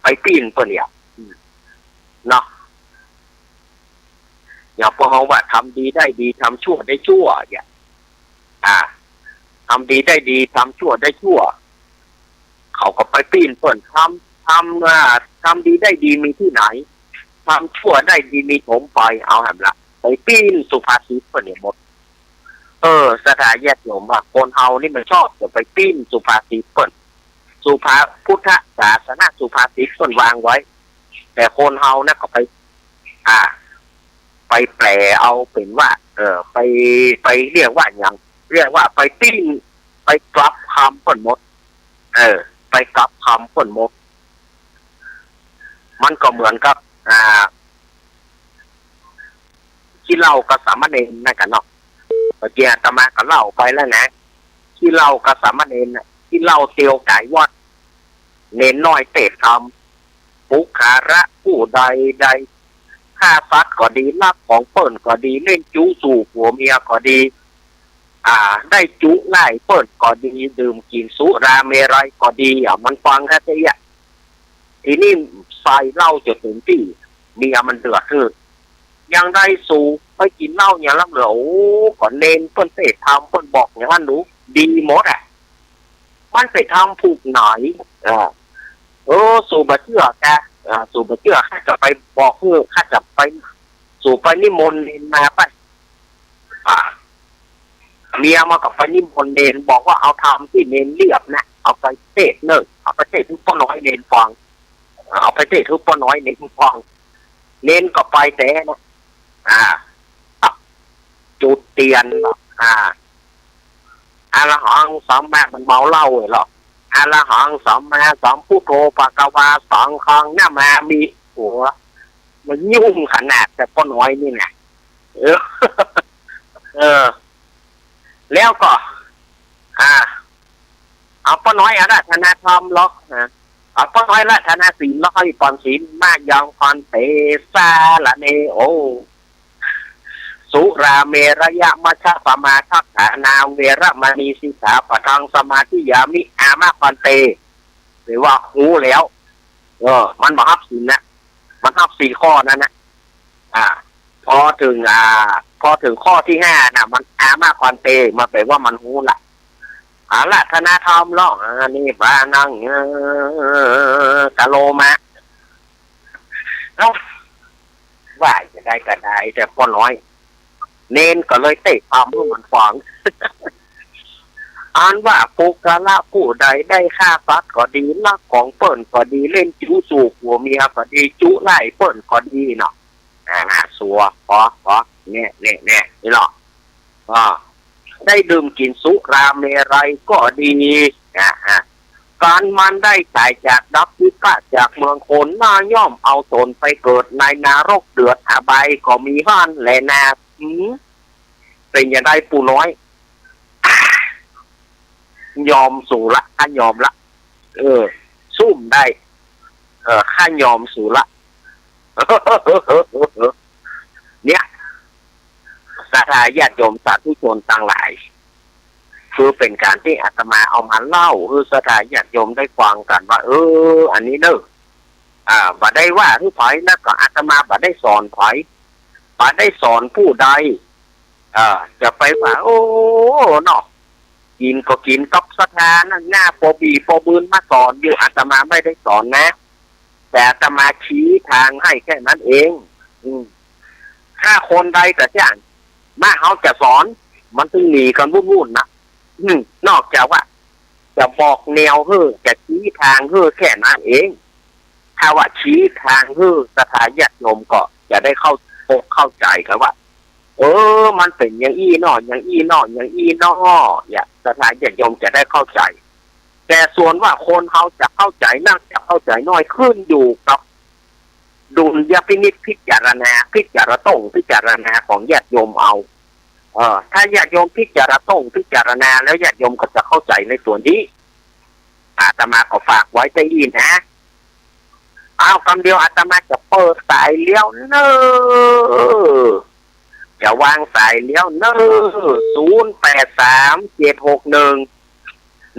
ไปปิ้นเปิ้นเหีย อืม เนาะ อย่างพวกเฮาว่าทำดีได้ดี ทำชั่วได้ชั่ว เนี่ย อ่า ทำดีได้ดี ทำชั่วได้ชั่ว เขาก็ไปปิ้นเปิ้น ทำ ทำ อ่า ทำดีได้ดีมีตี้ไหน ทำชั่วได้ดีมีถมไป เอาแหมละ ไปปิ้นสุภาษิตเปิ้นเหียหมด เออ ศรัทธาญาติโยมว่า คนเฮานี่มันชอบจะไปปิ้นสุภาษิตเปิ้น สุภา พุทธศาสนสุภาษิตเปิ้นวางไว้ แต่คนเฮานะก็ไป อ่า ไปแปล๋เอาเป๋นว่า เออ ไป ไปเรียกว่าหยัง เรียกว่าไปปิ้น ไปกลับกำเปิ้นหมด เออ ไปกลับกำเปิ้นหมด มันก็เหมือนกับ อ่า ขี้เหล้ากับสามเณรนั่นกั๋นเนาะ เมื่อกี้อาตมาก็เล่าไปแล้วนะ ขี้เหล้ากับสามเณรน่ะ ขี้เหล้าเตียวก๋ายวัด เณรน้อยเตศน์ธรรม ปุคคละผู้ใดใด ฆ่าสัตว์ก็ดี ลักของเปิ้นก็ดี เล่นจู๊สู่ผัวเมียก็ดี อ่า ได้จุ๊ไล่เปิ้นก็ดี ดื่มกิ๋นสุราเมรัยก็ดี อ่ะ มันฟังแค่นี้ ทีนี้ใส่เหล้าจ๋นเต็มตี้ เมียมันเดือดฮื้อ อย่างใดสูไปกิ๋นเหล้าอย่างล้ำเหลือ โอ้ ก็เณรเปิ้นเตศน์ธรรมเปิ้นบอกอย่างนั้นหนู ดีหมดอ่ะ มันไปทำผูกไหน อ่า เออ สูบ่เจื้อแก อ่า สูบ่เจื้อ ข้าจะไปบอกหื้อ ข้าจะไป สูไปนิมนต์เณรมาไป อ่า เมียมันก็ไปนิมนต์เณร บอกว่าเอาธรรมตี้เณรเรียบนะ เอาไปเตศน์เน่อ เอาไปเตศน์หื้อป้อน้อยเณรฟัง เอาไปเตศน์หื้อป้อน้อยเณรฟัง เณรก็ไปแต๊นะ อ่า จุดเตียน อ่า อะระหังสัมมา มันเมาเหล้าเหรอ อะระหังสัมมาสัมพุทโธภะคะวา สังฆังนะมามิ โอ้ มันยุ่งขนาดแต่ป้อน้อยนี่นะ เออ เออ แล้วก็ อ่า เอาป้อน้อยอาราธนาธรรมหรอกนะ เอาป้อน้อยอาราธนาศีลหรอก ให้ปอนศีล มะยังภันเต สารเณ โอ สุราเมรยะมัชฌะปมาทัฏฐานา เวระมะณีสิกขาปะทังสมาธิยามิ อามะภันเต แปลว่าฮู้แล้ว เออ มันบ่ฮับศีลนะ มันฮับสี่ข้อนั้นนะ อ่า พอเถิง อ่า พอเถิงข้อตี้ห้าน่ะ มัน อามะภันเต มันแปลว่ามันฮู้ละ อาราธนาธรรมร้อง อันนี้ว่านั่ง เออ กะโลมะ เอ้า ว่าจะได้ก็ได้ แต่ป้อน้อย เณรก็เลยเตะธรรมหื้อมันฟัง อันว่าปุคคละผู้ใดได้ฆ่าสัตว์ก็ดี ลักของเปิ้นก็ดี เล่นจู้จู้ผัวเมียก็ดี จุไล่เปิ้นก็ดีเนาะ อ่า สัว ปอ ปอ เนี่ย เนี่ย เนี่ย นี่เนาะ อ่า ได้ดื่มกิ๋นสุราเมรัยก็ดี อ่า อ่า ครั้นมันได้ต๋ายจากดับวิปากจากเมืองคน หน้าย่อมเอาตนไปเกิดในนรกเดือดอบายก็มีหั้นแลนา อืม เป๋นจะใดป้อน้อย ยอมสูละ ข้ายอมละ เออ สู้บ่ได้ เออ ข้ายอมสูละ เนี่ย ศรัทธาญาติโยมสาธุชนตังหลาย คือเป๋นก๋านตี้อาตมาเอามาเล่าหื้อศรัทธาญาติโยมได้ฟังกั๋นว่า เออ อันนี้เน่อ อ่า บ่ได้ว่าหื้อใผ แล้วก็อาตมาบ่ได้สอนใผ บ่ได้สอนผู้ใด เออ จะไปว่า โอ้ เนาะ กิ๋นก็กิ๋นกับศรัทธานักหนา ปอบีปอบืนมาสอนอยู่ อาตมาไม่ได้สอนนะ แต่อาตมาชี้ทางให้แค่นั้นเอง อืม ถ้าคนใดก็จ้าง มาเฮาจะสอน มันตึงหนีกั๋นวุ่นๆ นะ อืม นอกจากว่า จะบอกแนวหื้อ จะชี้ทางหื้อแค่นั้นเอง ถ้าว่าชี้ทางหื้อศรัทธาญาติโยมก็จะได้เข้าอกเข้าใจ๋กั๋นว่า เออ มันเป๋นอย่างอี้เนาะ อย่างอี้เนาะ อย่างอี้เนาะ เนี่ย ศรัทธาญาติโยมจะได้เข้าใจ๋ แต่ส่วนว่าคนเฮาจะเข้าใจ๋นัก จะเข้าใจ๋น้อย ขึ้นอยู่กับดุลยพินิจพิจารณา พิจารณาต้องพิจารณาของญาติโยมเอา เออ ถ้าญาติโยมพิจารณาต้องพิจารณาแล้ว ญาติโยมก็จะเข้าใจ๋ในส่วนนี้ อาตมาก็ฝากไว้แค่อี้นะ อ้าว กำเดียวอาตมาจะเปิดสายแล้วเน่อ จะวางสายแล้วเน่อ ศูนย์แปดสาม เจ็ดหกหนึ่ง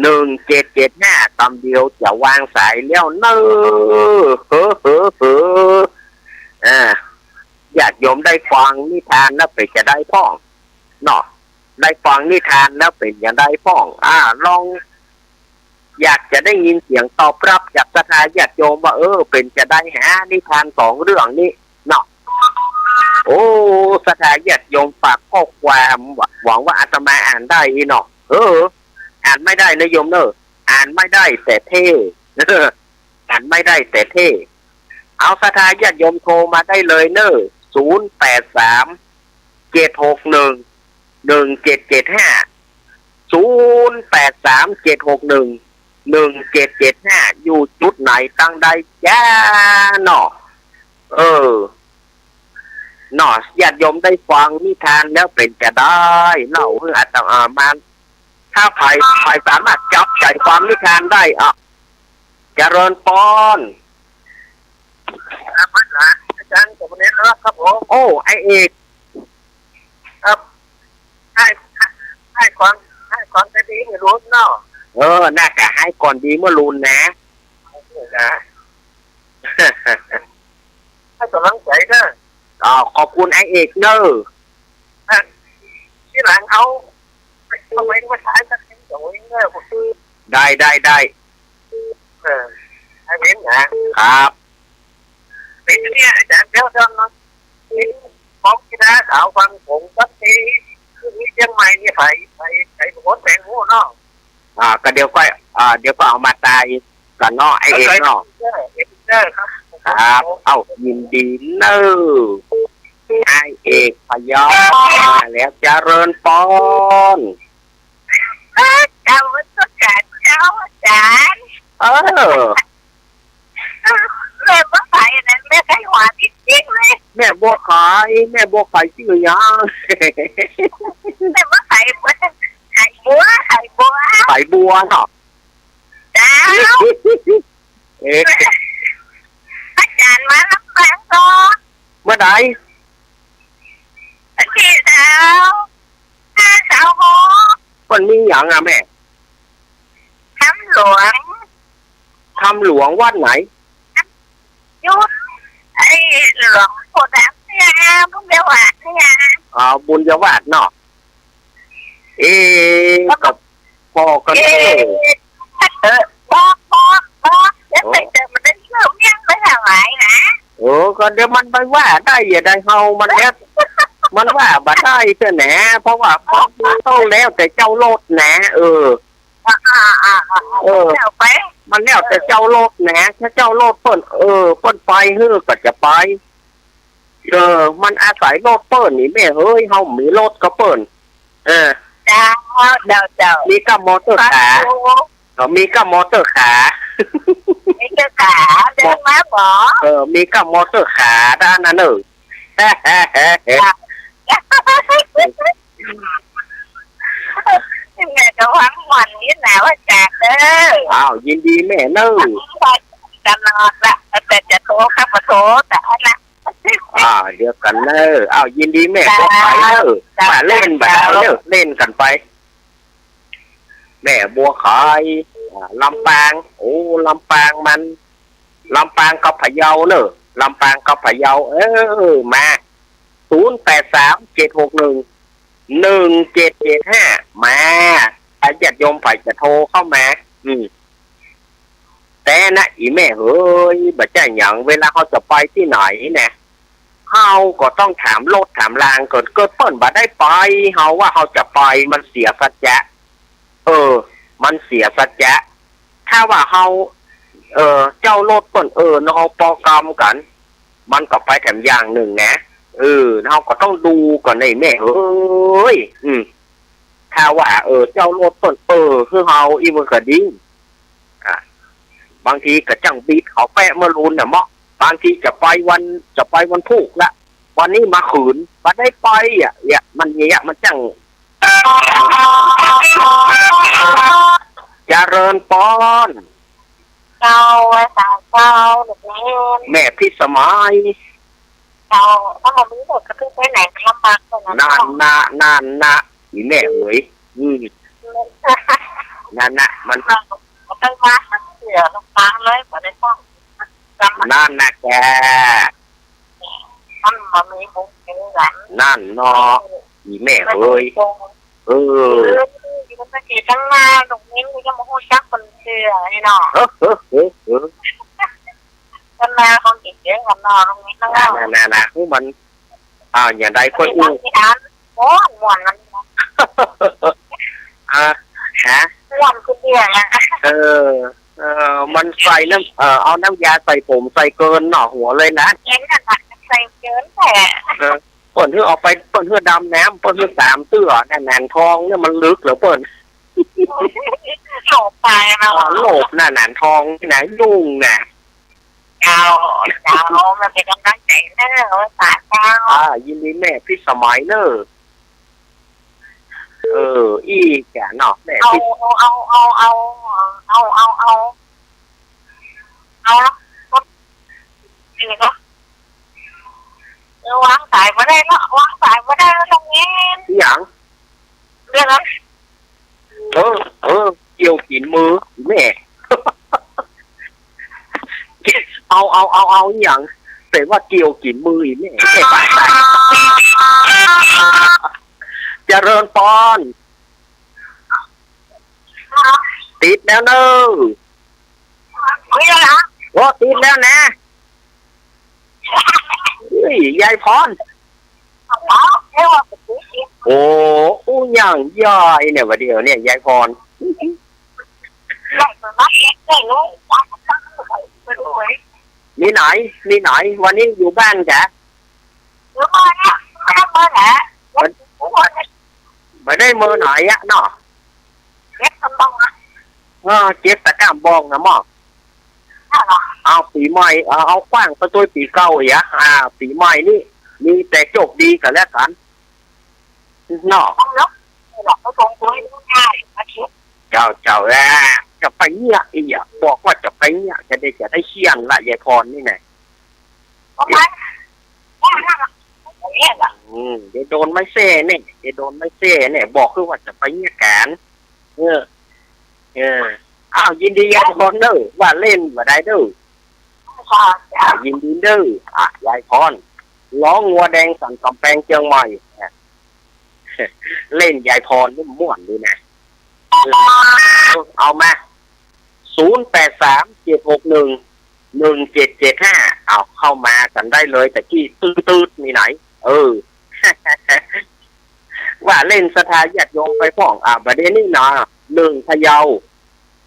หนึ่งเจ็ดเจ็ดห้า กำเดียวจะวางสายแล้วเน่อ เฮ้อ เฮ้อ เฮ้อ อ่า ญาติโยมได้ฟังนิทานแล้วเป๋นจะใดพ่อง เนาะ ได้ฟังนิทานแล้วเป๋นจะใดพ่อง อ่า ลอง อยากจะได้ยินเสียงตอบรับจากศรัทธาญาติโยมว่า เออ เป๋นจะใดหานิทานสองเรื่องนี้เนาะ โอ้ ศรัทธาญาติโยมฝากข้อความ หวังว่าอาตมาอ่านได้อี้เนาะ เออ อ่านไม่ได้นะโยมเน่อ อ่านไม่ได้แต่เท่ อ่านไม่ได้แต่เท่ เอาศรัทธาญาติโยมโทรมาได้เลยเน่อ ศูนย์แปดสาม เจ็ดหกหนึ่ง หนึ่งเจ็ดเจ็ดห้า ศูนย์แปดสาม เจ็ดหกหนึ่ง หนึ่งเจ็ดเจ็ดห้า อยู่จุดไหนตังใดจ้าเนาะ เออ เนาะ ญาติโยมได้ฟังนิทานแล้วเป๋นจะใด เล่าหื้ออาตมา ถ้าใผ ใผสามารถจับใจ๋ความนิทานได้ อ่ะ เจริญปอน ครับ อาจารย์ อาจารย์ ผมเน้นแล้วครับผม โอ้ ไอ้เอก ครับ ไอ้ ไอ้ก่อน ไอ้ก่อนจะดีไม่รู้เนาะ เออ น่าจะไอ้ก่อนดีเมื่อลูนนะ นะ ให้กำลังใจ๋เน่อ อ่า ขอบคุณไอ้เอกเน่อ อ่ะ ทีหลังเอา เอาเว้นไว้ท้ายสักนิดสองเว้นเน่อ ผมคือ ได้ ได้ ได้ เออ ไอ้เว้นนะ ครับ เป๋นเนี่ย อาจารย์ เดี๋ยวเดี๋ยวนะ ของกีฬาสาวฟังผมสักที คือมีเจียงใหม่เนี่ย ไป ไป ไปโหนแปลงหูเนาะ อ่า ก็เดี๋ยวก็ อ่า เดี๋ยวก็เอามาตายกั๋นเนาะ ไอ้เอกเนาะ เออ เออ ครับ ครับ เอ้า ยินดีเน่อ ไอ้เอกพยอมมาแล้ว เจริญปอน เออ กราบนมัสการเจ้าอาจารย์ เออ แม่บัวไข่นั้น แม่ไข่หวานจริงๆ เลย แม่บัวไข่ แม่บัวไข่จื้อหยัง แม่บัวไข่ ไข่บัว ไข่บัว ไข่บัวเนาะ เจ้า เอ๊ะ อาจารย์มาลำปางก็ เมื่อใด วันที่ซาวห้า ซาวหก มันมีหยังอะแม่ ถ้ำหลวง ถ้ำหลวงวัดไหน อยู่ ไอ้หลวงปู่ดำเนี่ย บุญญาวาสเนี่ย อ๋อ บุญญาวาสเนาะ เอ๊ะ แล้วก็ กับ ปอกั๋นเน่อ เออ บอก บอก บอก เดี๋ยวไปเจอมันได้เรื่องเมี่ยงไปถวายนะ เออ ก็เดี๋ยวมันไปว่าได้ อย่าได้เฮามันแล้ว มันว่าบ่ได้เสียแหน่ เพราะว่าของมันต้องแล้วแต่เจ้ารถนะ เออ อ่า อ่า อ่า อ่า เออ แล้วไป มันแล้วแต่เจ้ารถนะ ถ้าเจ้ารถเปิ้น เออ เปิ้นไปหื้อก็จะไป เออ มันอาศัยรถเปิ้นนี่แม่เฮ้ย เฮาบ่มีรถก็เปิ้น เออ เจ้า เจ้า เจ้า มีก้ามอเตอร์ขา สาธุ เออ มีก้ามอเตอร์ขา มีเตอร์ขา เดินมาบ่ เออ มีก้ามอเตอร์ขาด้านนั้นเนอะ แม่ก็หวังหวั่นนี่นะว่าจากเด้อ อ้าว ยินดีแม่เนอะ ตลอดละ แต่จะโทรครับ บ่โทร แต่อันละ อ่า เดียวกั๋นเนอะ อ้าว ยินดีแม่ เจ้า ก็ไปเนอะ เจ้า มาเล่นบ่ได้เนอะ เจ้า เล่นกั๋นไป แม่บัวขาย อ่า ลำปาง โอ้ ลำปางมัน ลำปางกับพะเยาเนอะ ลำปางกับพะเยา เออ มา ศูนย์แปดสาม เจ็ดหกหนึ่ง หนึ่งเจ็ดเจ็ดห้า มา ถ้าญาติโยมใผจะโทรเข้ามา อืม แต่นะ อีแม่เฮ้ย บ่ใจ้หยัง เวลาเฮาจะไปตี้ไหนนะ เฮาก็ต้องถามรถถามลางก่อน เกิดเปิ้นบ่ได้ไป เฮาว่าเฮาจะไป มันเสียสัจจะ เออ มันเสียสัจจะ ถ้าว่าเฮา เออ เจ้ารถเปิ้น เออ เฮาปอกั๋มกั๋น มันก็ไปแถมอย่างนึ่งนะ เออ เฮาก็ต้องดูก่อนนะแม่เฮ้ย อืม ถ้าว่า เออ เจ้ารถเปิ้น เออ หื้อเฮาอี้มันก็ดี อ่ะ บางทีก็จั้งบิดเขาแปะเมื่อลูนน่ะเมาะ บางทีจะไปวัน จะไปวันพูกละ วันนี้มาขืน บ่ได้ไปอ่ะ เนี่ย มันเนี่ย มันจั้ง เจริญปอน เจ้า ไหว้สาเจ้า ลูกแม่ แม่พิสมัย เจ้า ถ้าบ่มีรถก็คือไปไหนก็ลำบากเท่านั้น นั่นนะ นั่นนะ อีแม่เอ๋ย อืม นั่นนะ มัน ไปมาเสียลำบากเลย บ่ได้ต้อง นั่นนะแก มันบ่มีบุญเหมือนกั๋น นั่นเนาะ อีแม่เอ๋ย เออ เออ มันก็สิตั้งนาน ลูกนิมิตก็บ่ฮู้จักเปิ้นเตื้อนี่เนาะ เออ เออ เออ เออ ตั้งนานของกิ๋นเยอะกันเนาะ ลูกนิมิตเนาะ น่ะ น่ะ น่ะ ฮู้มัน อ้าว อย่างใดค่อยอู้ ม่วน ม่วนมัน อ่า ฮะ ม่วนคือเดียวนะ เออ เออ มันใส่น้ำ เออ เอาน้ำยาใส่ผมใส่เกินหน่อหัวเลยนะ เห็นน่ะ ใส่เกินแท้ เออ เปิ้นหื้อเอาไป เปิ้นหื้อดำน้ำ เปิ้นหื้อสามเตื้อ น่ะ หนานทองเนี่ยมันลึกเหลือเปิ้น โลภไปเนาะ อ่า โลภน่ะ หนานทองนี่นะ ยุ่งนะ เจ้า เจ้า มาเป๋นก๋ำลังใจ๋เน่อ ไหว้สาเจ้า อ่า ยินดีแม่พิสมัยเน่อ เออ อี้แกเนาะ แม่ เอา พิส เอา เอา เอา เออ วางสายบ่ได้เนาะ วางสายบ่ได้เนาะ ตรงนี้ หยัง เรื่องนั้น เออ เออ เกี่ยวกิ๋นมือ แม่ เอา เอา เอา เอา หยัง แต่ว่าเกี่ยวกิ๋นมือ แม่ แม่ เจริญปอน ติดแล้วเน่อ ติดแล้วนะ โอ้ ติดแล้วนะ เฮ้ย ยายพร โอ้ อู้หยังยายเนี่ย บ่าเดี่ยวเนี่ย ยายพร มีไหน มีไหน วันนี้อยู่บ้านจ๊ะ บ่ได้เมือไหนอะเนาะ เออ เก็บตะก้ามบ้องนะหม่อ เอาปี๋ใหม่ เอา เอาขว้างไปตวยปี๋เก่าเหีย อ่า ปี๋ใหม่นี่ มีแต่โชคดีกั๋นแล้วกั๋น เนาะ เจ้า เจ้า เอ้อ จะไปเยียะอี้อะ บอกว่าจะไปเยียะ จะได้ จะได้เคี่ยนละ ยายพรนี่นะ อืม เดี๋ยวโดนไม้เส้นเนี่ย เดี๋ยวโดนไม้เส้นเนี่ย บอกคือว่าจะไปเยียะก๋าน เออ เออ อ้าว ยินดียายพรเน่อ ว่าเล่นบ่ได้เน่อ อ่ะ ยินดีเน่อ อ่ะ ยายพร ร้องงัวแดงสั่นก๋ำแปงเจียงใหม่ เล่นยายพรนี่ม่วนดีนะ เอามา ศูนย์แปดสาม เจ็ดหกหนึ่ง หนึ่งเจ็ดเจ็ดห้า เอาเข้ามากั๋นได้เลย ตะกี้ตื๊ดๆ นี่ไหน เออ ว่าเล่นศรัทธาญาติโยมไปพ่อง อ่า บ่าเดี่ยวนี้เนาะ หนึ่ง พะเยา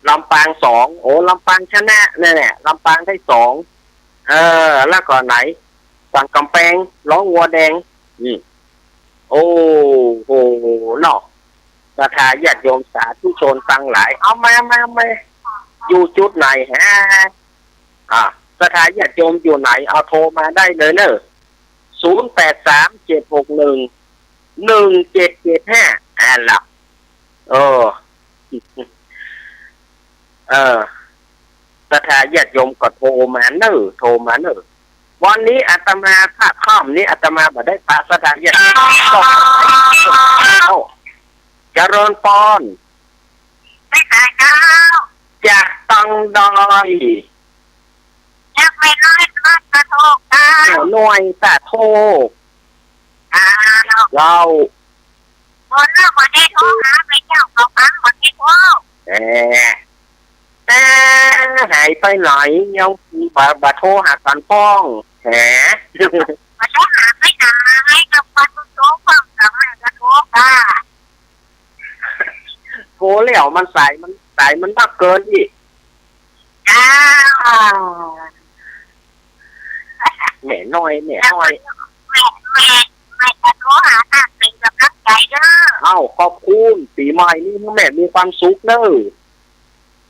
ลำปาง สอง โอ้ ลำปางชนะแน่ๆ ลำปางได้ สอง เออ แล้วก็ไหน สันก๋ำแปง ร้องวัวแดง อืม โอ้โห เนาะ ศรัทธาญาติโยมสาธุชนตังหลาย เอามา มา มา อยู่จุดไหนฮะ อ่า ศรัทธาญาติโยมอยู่ไหน เอาโทรมาได้เลยเนอะ ศูนย์แปดสาม เจ็ดหกหนึ่ง หนึ่งเจ็ดเจ็ดห้า อ่าล่ะ เออ เออ ศรัทธาญาติโยมก็โทรมาเนอะ โทรมาเนอะ วันนี้อาตมาพลาดค่ำนี้ อาตมาบ่ได้ปะศรัทธาญาติโยม เอ้า เจริญพร ไปไหนเจ้า จากตังดอย จากแม่น้อย ตาโทกเจ้า แม่น้อย ตาโทก อ่า เจ้า บ่าเนาะ บ่ได้โทรหาแม่เจ้า เขาฟัง บ่ได้โทร เออ เออ หายไปไหน ยังบ่า บ่าโทรหากั๋นพ่อง แหม บ่าโทรหาไปไหน กับบ่าโทรพ่อง กับมันก็โทรค่ะ โทรแล้วมันสายมัน สายมันนักเกินอี้ อ้าว แม่น้อย แม่น้อย แม่ แม่ แม่จะโทรหาท่านเป็นกำลังใจเด้อ เอ้า ขอบคุณ ปี๋ใหม่นี้แม่มีความสุขเนอะ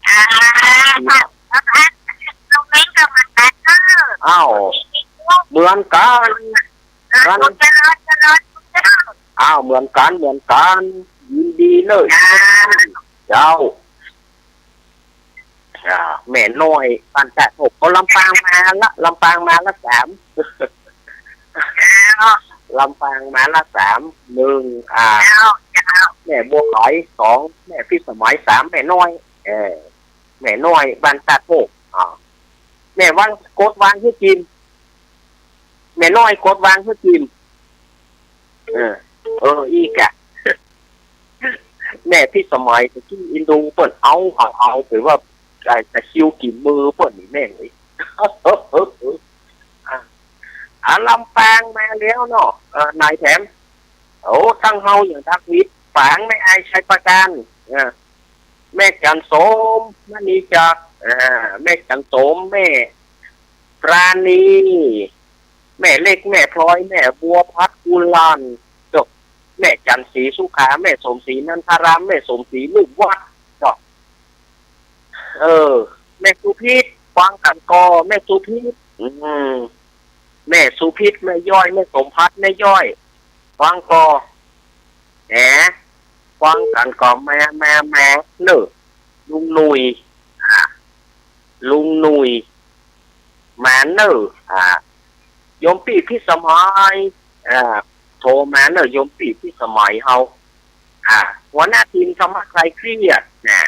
อ่า ครับ ครับ ครับ น้องเบ้นก็เหมือนกั๋นเนอะ อ้าว เหมือนกั๋น ครับ เจริญ เจริญ เจริญ อ้าว เหมือนกั๋น เหมือนกั๋น ยินดีเนอะ อ่า เจ้า อ่า แม่น้อย บ้านตาโทก เอาลำปางมาละ ลำปางมาละสาม ลำปางมาละสาม หนึ่ง อ่า เจ้า เจ้า แม่บัวขอย สอง แม่พิสมัย สาม แม่น้อย เออ แม่น้อย บ้านตาโทก อ่า แม่วาง กดวางหื้อจิม แม่น้อย กดวางหื้อจิม เออ เออ อี้กะ แม่พิสมัย ตะกี้อินดูเปิ้นเอา เอา เอา ถือว่า ไอ้ตะคริวกิ๋นมือเปิ้นนี่แม่งเลย อ่ะ อ่ะ ลำปางมาแล้วเนาะ เอ่อ นายแถม โอ้ ตังเฮาอย่างดักวิทย์ ฝางแม่อายชัยประการ เออ แม่จันโสม มณีจักร อ่า แม่จันโสม แม่ปราณี แม่เล็ก แม่พลอย แม่บัวพัด กุลาน จบ แม่จันศรีสุขา แม่สมศรีนันทาราม แม่สมศรีลูกวัด จบ เออ แม่สุพิษ ฟังกั๋นก่อ แม่สุพิษ อืม แม่สุพิษ แม่ย้อย แม่สมพัด แม่ย้อย ฟังก่อ แหม ฟังกั๋นก่อ แม่ แม่ แม่ เนอะ ลุงหนุ่ย อ่า ลุงหนุ่ย มาเนอะ อ่า โยมปี้พิสมัย อ่า โทรมาเนอะ โยมปี้พิสมัยเฮา อ่า หัวหน้าทีมธรรมะคลายเครียด นะ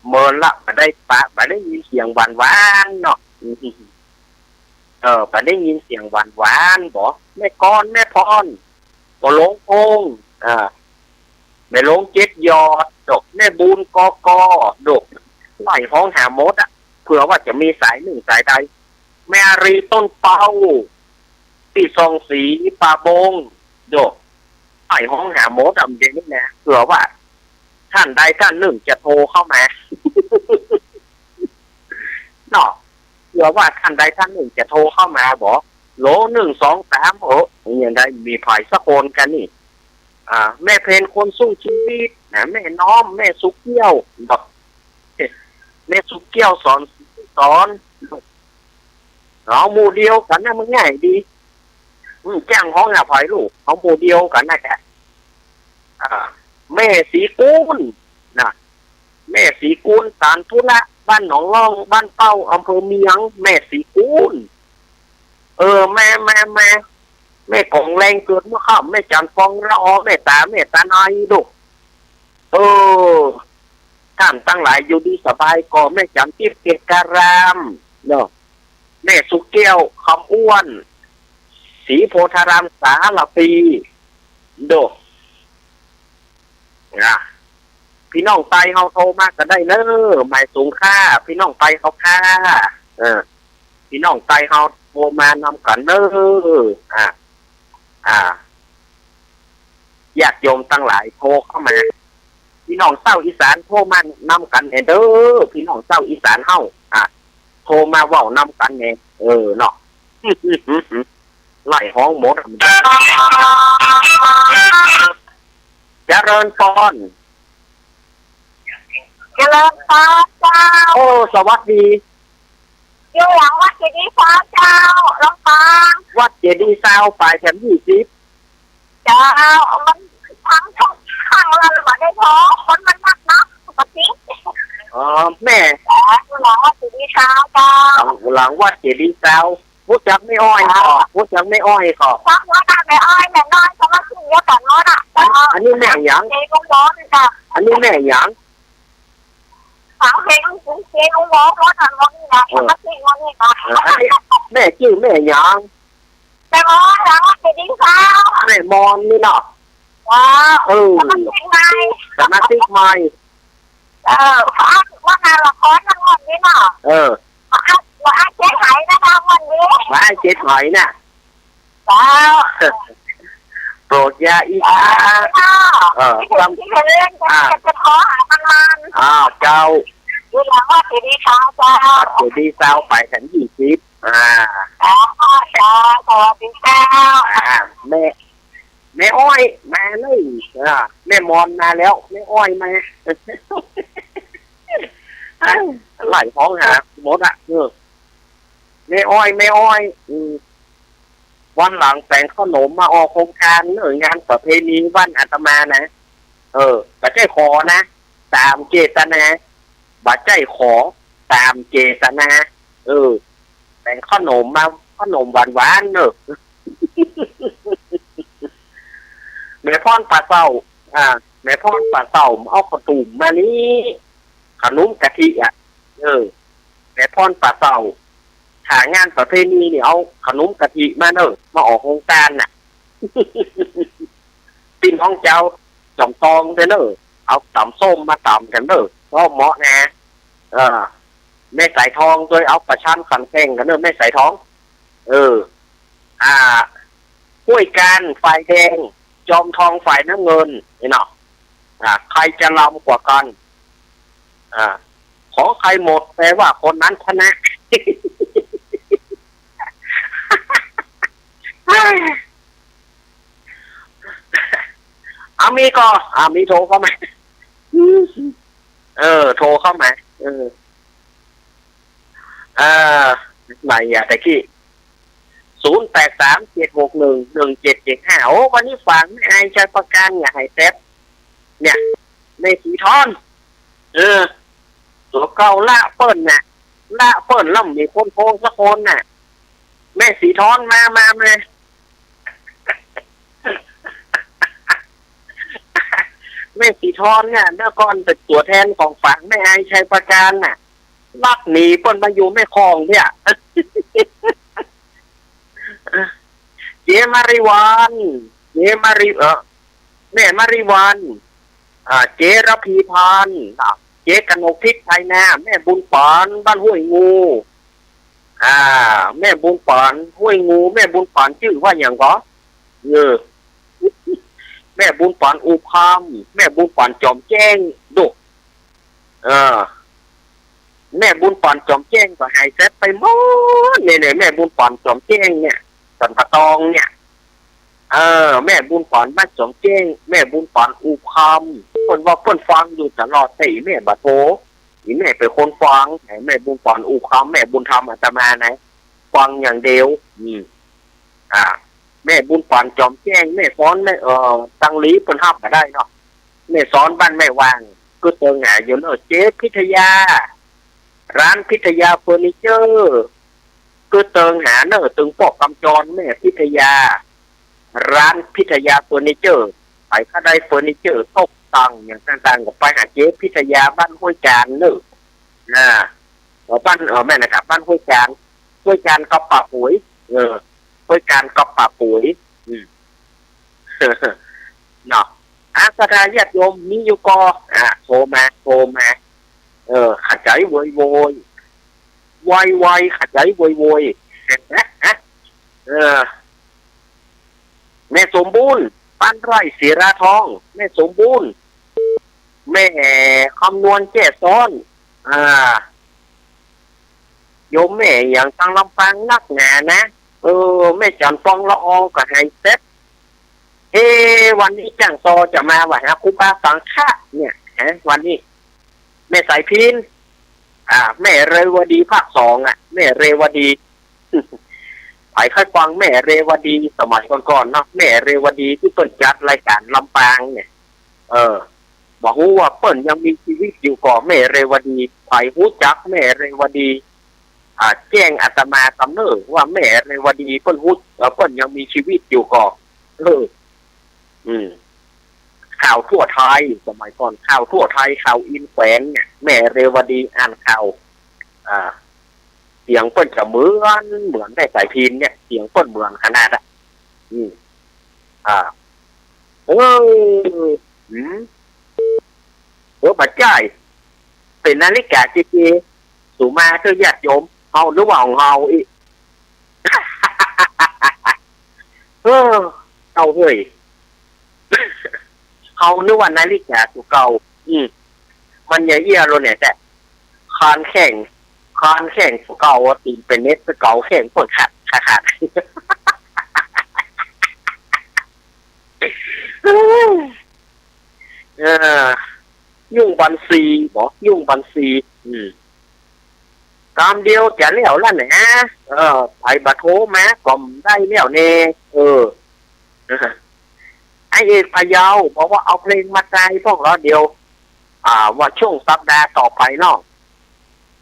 เมินละ บ่ได้ปะ บ่ได้ยินเสียงหวานๆ เนาะ เออ บ่ได้ยินเสียงหวานๆ บ่ แม่กร แม่พร บ่หลงพงษ์ อ่า แม่หลงเจ็ดยอด ดอก แม่บุญ กก ดอก ไล่ฮ้องหาหมดอะ เผื่อว่าจะมีสายนึ่งสายใด แม่อารี ต้นเปา ปี้ส่องศรี ป่าบง ดอก ไล่ฮ้องหาหมดอะ เดี๋ยวนี้นะ เผื่อว่าท่านใดท่านนึ่งจะโทรเข้ามา เนาะ เผื่อว่าท่านใดท่านนึ่งจะโทรเข้ามาบ่ โหล นึ่ง สอง สาม เออ ยังได้มีใผสักคนกั๋นนี่ อ่า แม่เพ็ญ คนสู้ชีวิต นะ แม่น้อม แม่สุเกี้ยว บอก แม่สุเกี้ยว สอน สอน เอาหมู่เดียวกั๋นนะ มันง่ายดี อืม จ้างฮ้องหาใผลูก เอาหมู่เดียวกั๋นนะแก อ่า แม่ศรีกูล นะ แม่ศรีกูล สารธุระ บ้านหนองล่อง บ้านเป้า อำเภอเมียง แม่ศรีกูล เออ แม่ แม่ แม่ แม่ของแรงเกิดเมื่อค่ำ แม่จันทร์ฟองละออ แม่ต๋า แม่ต๋าน้อย ดอก เออ ท่านตังหลายอยู่ดีสบายก่อ แม่จันทร์ทิพย์ เกตการาม เนาะ แม่สุเกี้ยว คำอ้วน ศรีโพธาราม สารภี ดอก นะ ปี้น้องใต้เฮาโทรมาก็ได้เน้อ หมายสูงค่ะ ปี้น้องใต้เฮาค่ะ เออ ปี้น้องใต้เฮาโทรมานำกั๋นเน้อ อ่า อ่า ญาติโยมตังหลายโทรเข้ามา ปี้น้องเซ้าอีสานโทรมานำกั๋นแหน่เด้อ ปี้น้องเซ้าอีสานเฮา อ่ะ โทรมาเว้านำกั๋นแหน่ เออ เนาะ ไล่ฮ้องหมด เจริญพร เจริญพรเจ้า โอ้ สวัสดี อยู่หลังวัดเจดีย์ซาวเจ้า ลำปาง วัดเจดีย์ซาว ปายแถมยี่สิบ เจ้า มันทั้งช่องทางเราบ่ได้พอ คนมันนักเนาะ ปกติ อ๋อ แม่ เออ อยู่หลังวัดเจดีย์ซาวเจ้า หลัง หลังวัดเจดีย์ซาว ฮู้จักแม่อ้อยก่อ ฮู้จักแม่อ้อยก่อ จักว่าแม่อ้อย แม่น้อย สมาชิกเดียวกั๋นหมดอะ อันนี้แม่หยัง เจ๊กงบอสจ้ะ อันนี้แม่หยัง ฟังเพลงเจ๊กงบอสหมดอะ หมดนี่นะ เออ สมาชิกหมดนี่นะ เออ อันนี้แม่จื้อแม่หยัง แม่มอน หลังวัดเจดีย์ซาว แม่มอนนี่เนาะ ว้าว เออ สมาชิกใหม่ สมาชิกใหม่ เออ ฟังว่าการละครทั้งหมดนี่เนาะ เออ ว่าเจ๊ไหนนะคะวันนี้ ว่าเจ๊ไหนน่ะ เจ้า โปรดอย่าอิจฉา เออ ที่เห็น อ่า จะขอหามันมัน อ่า เจ้า อยู่หลังวัดเจดีย์ซาวเจ้า วัดเจดีย์ซาว ปายแถมยี่สิบ อ่า อ๋อ เจ้า สวัสดีเจ้า อ่า แม่ แม่อ้อยมาเลย อ่า แม่มอนมาแล้ว แม่อ้อยมา ไล่ฮ้องหาหมดอะ เออ แม่อ้อย แม่อ้อย อืม วันหลังแต่งขนมมาออกโฮงตานเน้อ งานประเพณีบ้านอาตมานะ เออ บ่ใจ้ขอนะ ต๋ามเจตนา บ่ใจ้ขอ ต๋ามเจตนา เออ แต่งขนมมา ขนมหวานๆ เน้อ แม่พรป่าเศร้า อ่า แม่พรป่าเศร้า เอาข้าวตุ้มมานี่ ขนมกะทิอะ เออ แม่พรป่าเศร้า ถ้างานประเพณีนี่เอาขนมกะทิมาเน้อ มาออกโฮงตานน่ะ ปี้น้องเจ้าจอมตองเด้อเน้อ เอาต๋ำส้มมาต๋ำกั๋นเน้อ ก็เหมาะนะ เออ แม่สายทองตวย เอาประชันขันแข่งกั๋นเน้อ แม่สายทอง เออ อ่า ห้วยการฝ่ายแดง จอมทองฝ่ายน้ำเงิน นี่เนาะ อ่า ใครจะลำกว่ากั๋น อ่า ของใครหมด แปลว่าคนนั้นชนะ เอามีก่อ อ่า มีโทรเข้ามา เออ โทรเข้ามา เออ เอ่อ ไหนอะ ตะกี้ ศูนย์แปดสาม เจ็ดหกหนึ่ง หนึ่งเจ็ดเจ็ดห้า โอ้ วันนี้ฝากแม่อายชัยประการ อย่าให้แต๊บ เนี่ย แม่สีทอน เออ ตั๋วเก่าละเปิ้นน่ะ ละเปิ้น แล้วบ่มีคนโทรสักคนน่ะ แม่สีทอนมา มา มา แม่สีทอนเนี่ย เมื่อก่อนเป๋นตั๋วแทนของฝากแม่อายชัยประการน่ะ ลักหนีเปิ้นมาอยู่แม่ฮ่องเนี่ย เจ๊มาริวัน เจ๊มาริ เอ่อ แม่มาริวัน อ่า เจ๊ระพีพันธ์ อ่า เจ๊กนกทิพย์ไทยนา แม่บุญป๋อน บ้านห้วยงู อ่า แม่บุญป๋อน ห้วยงู แม่บุญป๋อนจื้อว่าหยังก่อ เออ แม่บุญป๋อนอู่คำ แม่บุญป๋อนจอมแจ้ง ดู เออ แม่บุญป๋อนจอมแจ้งก็หายแซบไปหมดเนี่ย เนี่ย แม่บุญป๋อนจอมแจ้งเนี่ย สันป่าตองเนี่ย เออ แม่บุญป๋อนบ้านจอมแจ้ง แม่บุญป๋อนอู่คำ เปิ้นว่าเปิ้นฟังอยู่ตลอด แต่อี่แม่บ่โทร อี่แม่เป๋นคนฟัง แม่บุญป๋อนอู่คำ แม่บุญธรรมอาตมานะ ฟังอย่างเดียว อืม อ่า แม่บุญป๋อนจอมแจ้ง แม่สอน แม่ เอ่อ ตังหลีเปิ้นฮับบ่ได้เนาะ แม่สอนบ้านแม่วาง ก็เติงหาอยู่เนอะ เจ๊พิทยา ร้านพิทยาเฟอร์นิเจอร์ ก็เติงหาเนอะ ตึงปอกกำจร แม่พิทยา ร้านพิทยาเฟอร์นิเจอร์ ใผก็ได้เฟอร์นิเจอร์ตกแต่งอย่างต่างๆ ก็ไปหาเจ๊พิทยาบ้านห้วยจานเนอะ อ่า เออ บ้าน เออ แม่นนะครับ บ้านห้วยจาน ห้วยจานกับป่าปุ๋ย เออ ห้วยจานกับป่าปุ๋ย อืม เนาะ อ่ะ ส รรดาญาติโยมมีอยู่ก่อ อ่า โทรมา โทรมา เออ ขัดใจโวยโวย ไวๆ ขัดใจโวยโวย เออ แม่สมบูรณ์ ปานไร่ ศิลาทอง แม่สมบูรณ์ แม่คำนวณ แจ้ซ้อน อ่า โยมแม่หยังตังลำปางนักหนานะ เออ แม่จันทร์ฟองละอองก็หายแซบ เอ๊ะ วันนี้จ้างซอจะมาว่าหาครูบาสังฆะเนี่ย ฮะ วันนี้ แม่สายพิณ อ่า แม่เรวดีภาคสองอะ แม่เรวดี ใผใค่ฟังแม่เรวดีสมัยก่อนๆ เนาะ แม่เรวดีตี้เปิ้นจัดรายก๋านลำปางเนี่ย เออ บ่ฮู้ว่าเปิ้นยังมีจีวิตอยู่ก่อ แม่เรวดี ใผฮู้จักแม่เรวดี อ่า แจ้งอาตมาตำเน่อว่าแม่เรวดีเปิ้นฮู้ เอ่อ เปิ้นยังมีจีวิตอยู่ก่อ เออ อืม ข่าวทั่วไทย สมัยก่อนข่าวทั่วไทย ข่าวอินแขวนเนี่ย แม่เรวดีอ่านข่าว อ่า เสียงเปิ้นจะเหมือน เหมือนแม่สายพิณเนี่ย เสียงเปิ้นเหมือนขนาดอะ อืม อ่า เออ อืม เออ บ่าจ้าย เป๋นนาฬิกาเก๊ๆ สูมาเต๊อะญาติโยม เฮานึกว่าของเฮาอี้ เออ เฮาเฮ้ย เฮานึกว่านาฬิกาตั๋วเก่า อืม มันเยียะๆ แล้วเนี่ย แต่คานแข้ง คานแข้งตั๋วเก่าอะ ตี๋นเป๋นเน็ตตั๋วเก่า แข้งเปิ้นขาด ขาด ขาด เออ ยุ่งบัญชีบ่ ยุ่งบัญชี อืม กำเดียวจะแล้วละแหนะ เออ ใผบ่โทรมาก็ได้แล้วแน่ เออ ไอ้เอกพะเยาบอกว่าเอาเพลงมาตายพ่องเหรอ เดี๋ยว อ่า ว่าช่วงสัปดาห์ต่อไปเนาะ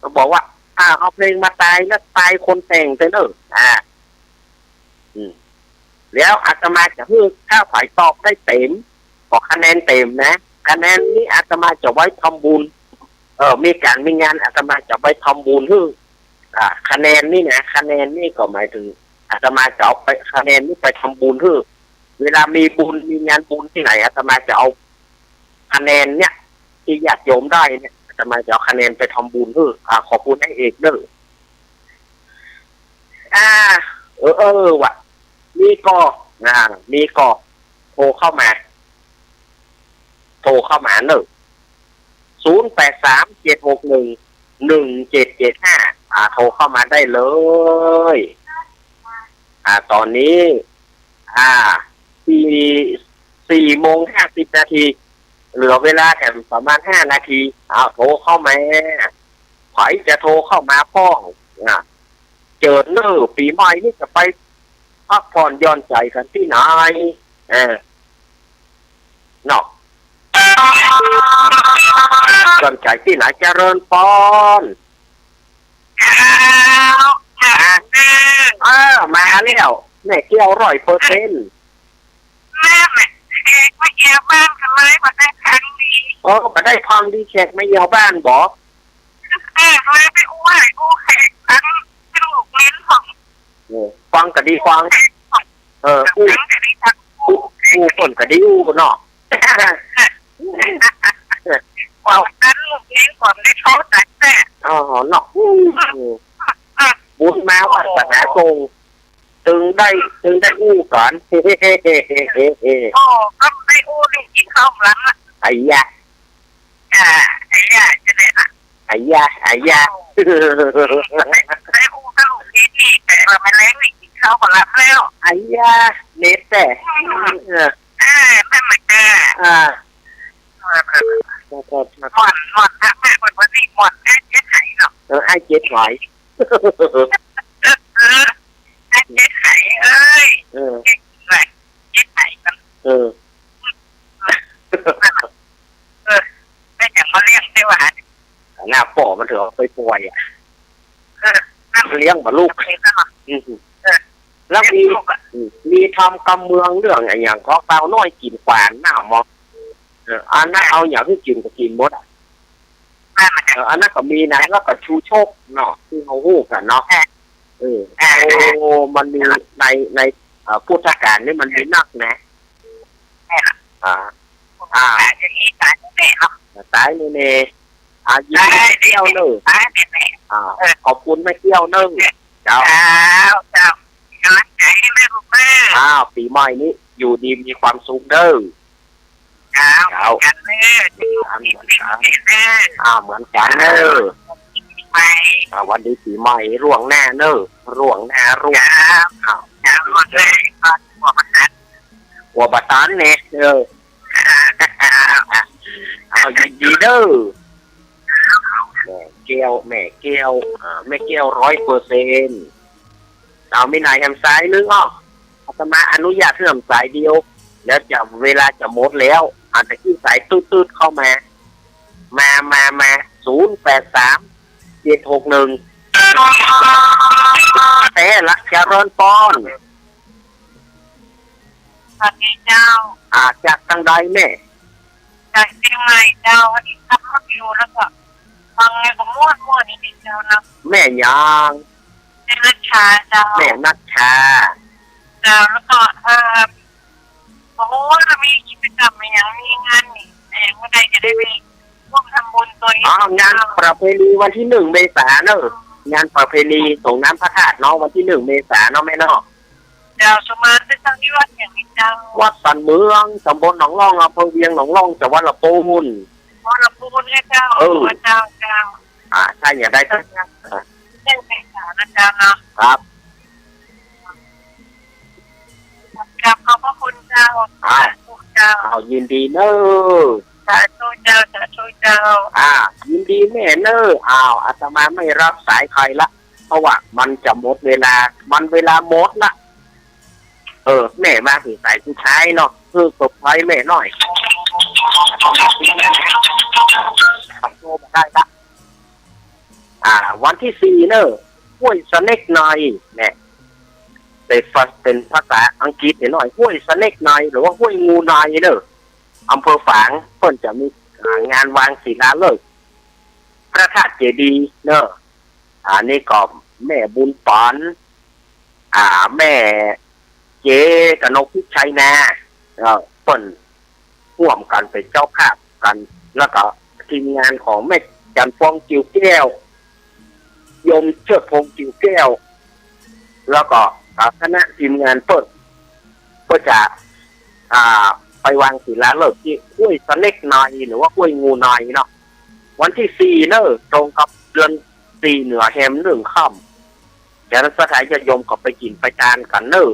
ก็บอกว่า อ่า เอาเพลงมาตายแล้วตายคนแต่งเต๊อะเน่อ อ่า อืม แล้วอาตมาจะหื้อ ถ้าใผตอบได้เต๋ม ก็คะแนนเต๋มนะ คะแนนนี้อาตมาจะไว้ทำบุญ เออ มีก๋านมีงานอาตมาจะไปทำบุญหื้อ อ่า คะแนนนี้นะ คะแนนนี้ก็หมายถึงอาตมาจะเอาไป คะแนนนี้ไปทำบุญหื้อ เวลามีบุญมีงานบุญตี้ไหน อาตมาจะเอาคะแนนเนี่ย ตี้ญาติโยมได้เนี่ย อาตมาจะเอาคะแนนไปทำบุญหื้อ อ่า ขอบคุณไอ้เอกเน่อ อ่า เออ เออ ว่ะ มีก่อ อ่า มีก่อ โทรเข้ามา โทรเข้ามาเน่อ ศูนย์แปดสาม เจ็ดหกหนึ่ง หนึ่งเจ็ดเจ็ดห้า อ่า โทรเข้ามาได้เลย อ่า ต๋อนนี้ อ่า สี่ สี่โมงห้าสิบนาที เหลือเวลาแถมประมาณห้านาที เอา โทรเข้ามา ใผจะโทรเข้ามาพ่อง อ่า เจิญเน่อ ปี๋ใหม่นี่จะไปพักผ่อนหย่อนใจ๋กั๋นตี้ไหน เออ เนาะ หย่อนใจ๋ตี้ไหน เจริญปอน อ่า เออ มาแล้ว แม่แก้วร้อยเปอร์เซ็นต์ แม่ แม่ แขกมาเยี่ยมบ้านกั๋นเลย บ่ได้ฟังดี เออ บ่ได้ฟังดี แขกมาเยี่ยมบ้านบ่ เออ เลยไปอู้ไหว้อู้แขกฟัง ลูกเล่นของ เออ ฟังก็ดีฟัง เออ อู้ ฟังก็ดีฟัง อู้ อู้เปิ้นก็ดีอู้เนาะ เว้ากั๋นลูกเล่นของได้เข้าใจ๋แท้ อ๋อ เนาะ อืม บุญมาวาสนาส่ง ตึงได้ ตึงได้อู้กั๋น โอ้ ก็ได้อู้นี่กิ๋นข้าวหลังละ ไอ้ยะ อ่า ไอ้ยะ จะได้ละ ไอ้ยะ ไอ้ยะ ได้อู้กับลูกนี่ แต่ว่าแม่แลงนี่กิ๋นข้าวหลังแล้ว ไอ้ยะ เน็ตแต่ อืม เออ เออ แม่มาเจอ อ่า เออ เออ เออ ม่วน ม่วน อ่ะ แม่ม่วน วันนี้ม่วน แม่เจ๊ไข่เนาะ เออ ไอ้เจ๊ไข่ เออ เออ ไอ้เจ๊ไข่เอ้ย เออ เจ๊ไข่ เจ๊ไข่กัน เออ เออ แม่จังมาเลี้ยงได้หว่า หน้าป้อมันเถอะ เอาไปปล่อยอะ เออ มันเลี้ยงบ่ลูก เลี้ยงกันเหรอ อืม เออ แล้วมี เลี้ยงลูกอะ อืม มีทำกำเมืองเรื่องอะหยังก็เปาน้อยกิ๋นขวานน่ะหมอ เออ อันนั้นเอาหยังหื้อกิ๋นก็กิ๋นหมดอะ นั่นน่ะ เออ อันนั้นก็มีนะ แล้วก็ชูชกเนาะ ตี้เฮาฮู้กั๋นเนาะ เออ เออ โอ้ มันมีใน ใน เอ่อ พุทธกาลนี่มันมีนักนะ เออ อ่า อ่า จะมีสายแม่เนาะ สายแม่ๆ อ่า ยินดี สาย แม่เกี้ยวเน่อ สายแม่ๆ อ่า เออ ขอบคุณแม่เกี้ยวเน่อ เจ้า เจ้า เจ้า กำลังใจ๋ให้แม่ลูกเน่อ อ้าว ปี๋ใหม่นี้อยู่ดีมีความสุขเน่อ เจ้า เจ้า เหมือนกั๋นเน่อ เหมือนกั๋น เจ้า อ่า เหมือนกั๋นเน่อ ปี๋ใหม่ อ่า หวัดดีปี๋ใหม่ล่วงหน้าเน่อ ล่วงหน้าล่วง เจ้า อ้าว เจ้า ล่วงหน้า กั๋วบ่ตัน กั๋วบ่ตันเนี่ย เออ อ้าว ยินดีเน่อ แม่เกี้ยว แม่เกี้ยว อ่า แม่เกี้ยวร้อยเปอร์เซ็นต์ อ้าว มีสายแหมสายนึ่งอ้อ อาตมาอนุญาตหื้อแหมสายเดียว แล้วจะ เวลาจะหมดแล้ว อ่า ตะกี้สายตุ๊ดๆ เข้ามา มา มา มา ศูนย์แปดสาม เจ็ดหกหนึ่ง แต๊ละ เจริญปอน สวัสดีเจ้า อ่า จากตางใดแม่ จากเจียงใหม่เจ้า วันนี้ขับรถอยู่แล้วก็ฟังไงก็ม่วนๆ นี่เจ้านะ แม่หยัง แม่นัชชาเจ้า แม่นัชชา เจ้า แล้วก็ เอ่อ โอ้โห จะมีกิจกรรมอะไรอย่าง มีงานนี่ เอ่อ เมื่อใดจะได้ไปร่วมทำบุญตัวนี้ อ๋อ งานประเพณีวันที่หนึ่งเมษาเนอะ งานประเพณีส่งน้ำพระธาตุเนาะ วันที่หนึ่งเมษาเนาะแม่เนาะ เจ้า สุมาณไปตั้งที่วัดหยังนี่เจ้า วัดสันเมือง ตำบลหนองล่อง อำเภอเวียงหนองล่อง จังหวัดลำพูน อ๋อ ลำพูนเนี่ยเจ้า เออ เจ้า เจ้า อ่า ใช่ อย่างใดก็ เจ้า อ่า เจ้า เจ้า เจ้าเนาะ ครับ ครับ ขอบพระคุณเจ้า อ่า สาธุเจ้า อ้าว ยินดีเน่อ สาธุเจ้า สาธุเจ้า อ่า ยินดีแม่เน่อ อ้าว อาตมาไม่รับสายใครละ เพราะว่ามันจะหมดเวลา มันเวลาหมดละ เออ แม่มาถึงสายสุดท้ายเนาะ คือเซอร์ไพรส์แม่หน่อย โทรมาได้ละ อ่า วันที่สี่เน่อ ห้วยสะเน็กใน เนี่ย เป็นภา เป็นภาษาอังกฤษหน่อย ห้วยสะเน็กใน หรือว่าห้วยงูในเน่อ อำเภอฝาง เปิ้นจะมี อ่า งานวางศิลาฤกษ์ พระธาตุเจดีย์เน่อ อันนี้ก็แม่บุญปาน อ่า แม่เจกนกพิชัยนา เออ เปิ้นร่วมกั๋นเป๋นเจ้าภาพกั๋น แล้วก็ทีมงานของแม่จันทร์ฟองกิ่วแก้ว โยมเชิดพงษ์กิ่วแก้ว แล้วก็ อ่า คณะทีมงานเปิ้น ก็จะ อ่า ไปวางศิลาฤกษ์ตี้ห้วยสะเน็กใน หรือว่าห้วยงูในเนาะ วันที่สี่เน่อ ตรงกับเดือนสี่เหนือแฮมนึ่งค่ำ ฉะนั้นศรัทธาญาติโยมก็ไปกิ๋นไปตานกั๋นเน่อ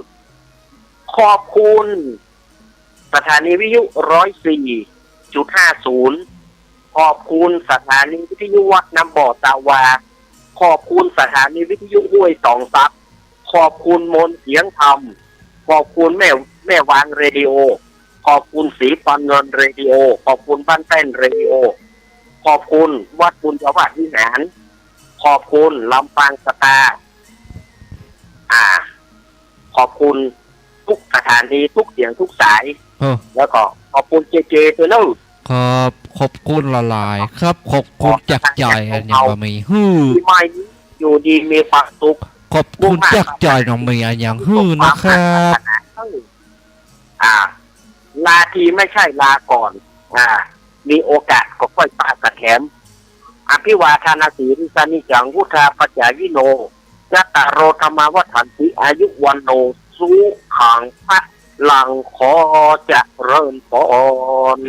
ขอบคุณสถานีวิทยุร้อยสี่จุดห้าศูนย์ ขอบคุณสถานีวิทยุวัดน้ำบ่อตาวา ขอบคุณสถานีวิทยุห้วยตองซับ ขอบคุณมนต์เสียงธรรม ขอบคุณแม่ แม่วางเรดิโอ ขอบคุณศรีปานเงินเรดิโอ ขอบคุณบ้านแป้นเรดิโอ ขอบคุณวัดบุญยวาสวิหาร ขอบคุณลำปางสตาร์ อ่า ขอบคุณทุกสถานี ทุกเสียง ทุกสาย เออ แล้วก็ขอบคุณเจเจด้วยเนอะ ครับ ขอบคุณหลายๆ ครับ ขอบคุณจากใจ๋ อันหยังบ่มีหื้อ ปี๋ใหม่อยู่ดีมีความสุข ขอบคุณจากใจ๋ บ่มีอันหยังหื้อนะครับ อ่า ลาทีไม่ใช่ลาก่อน อ่า มีโอกาสก็ค่อยปะกั๋นแถม อภิวาทานสีลิสสะนิจจัง วุฑฒาปจายิโน จัตตาโร ธัมมา วัฑฒันติ อายุ วัณโณ สุขัง พลัง ขอเจริญปอน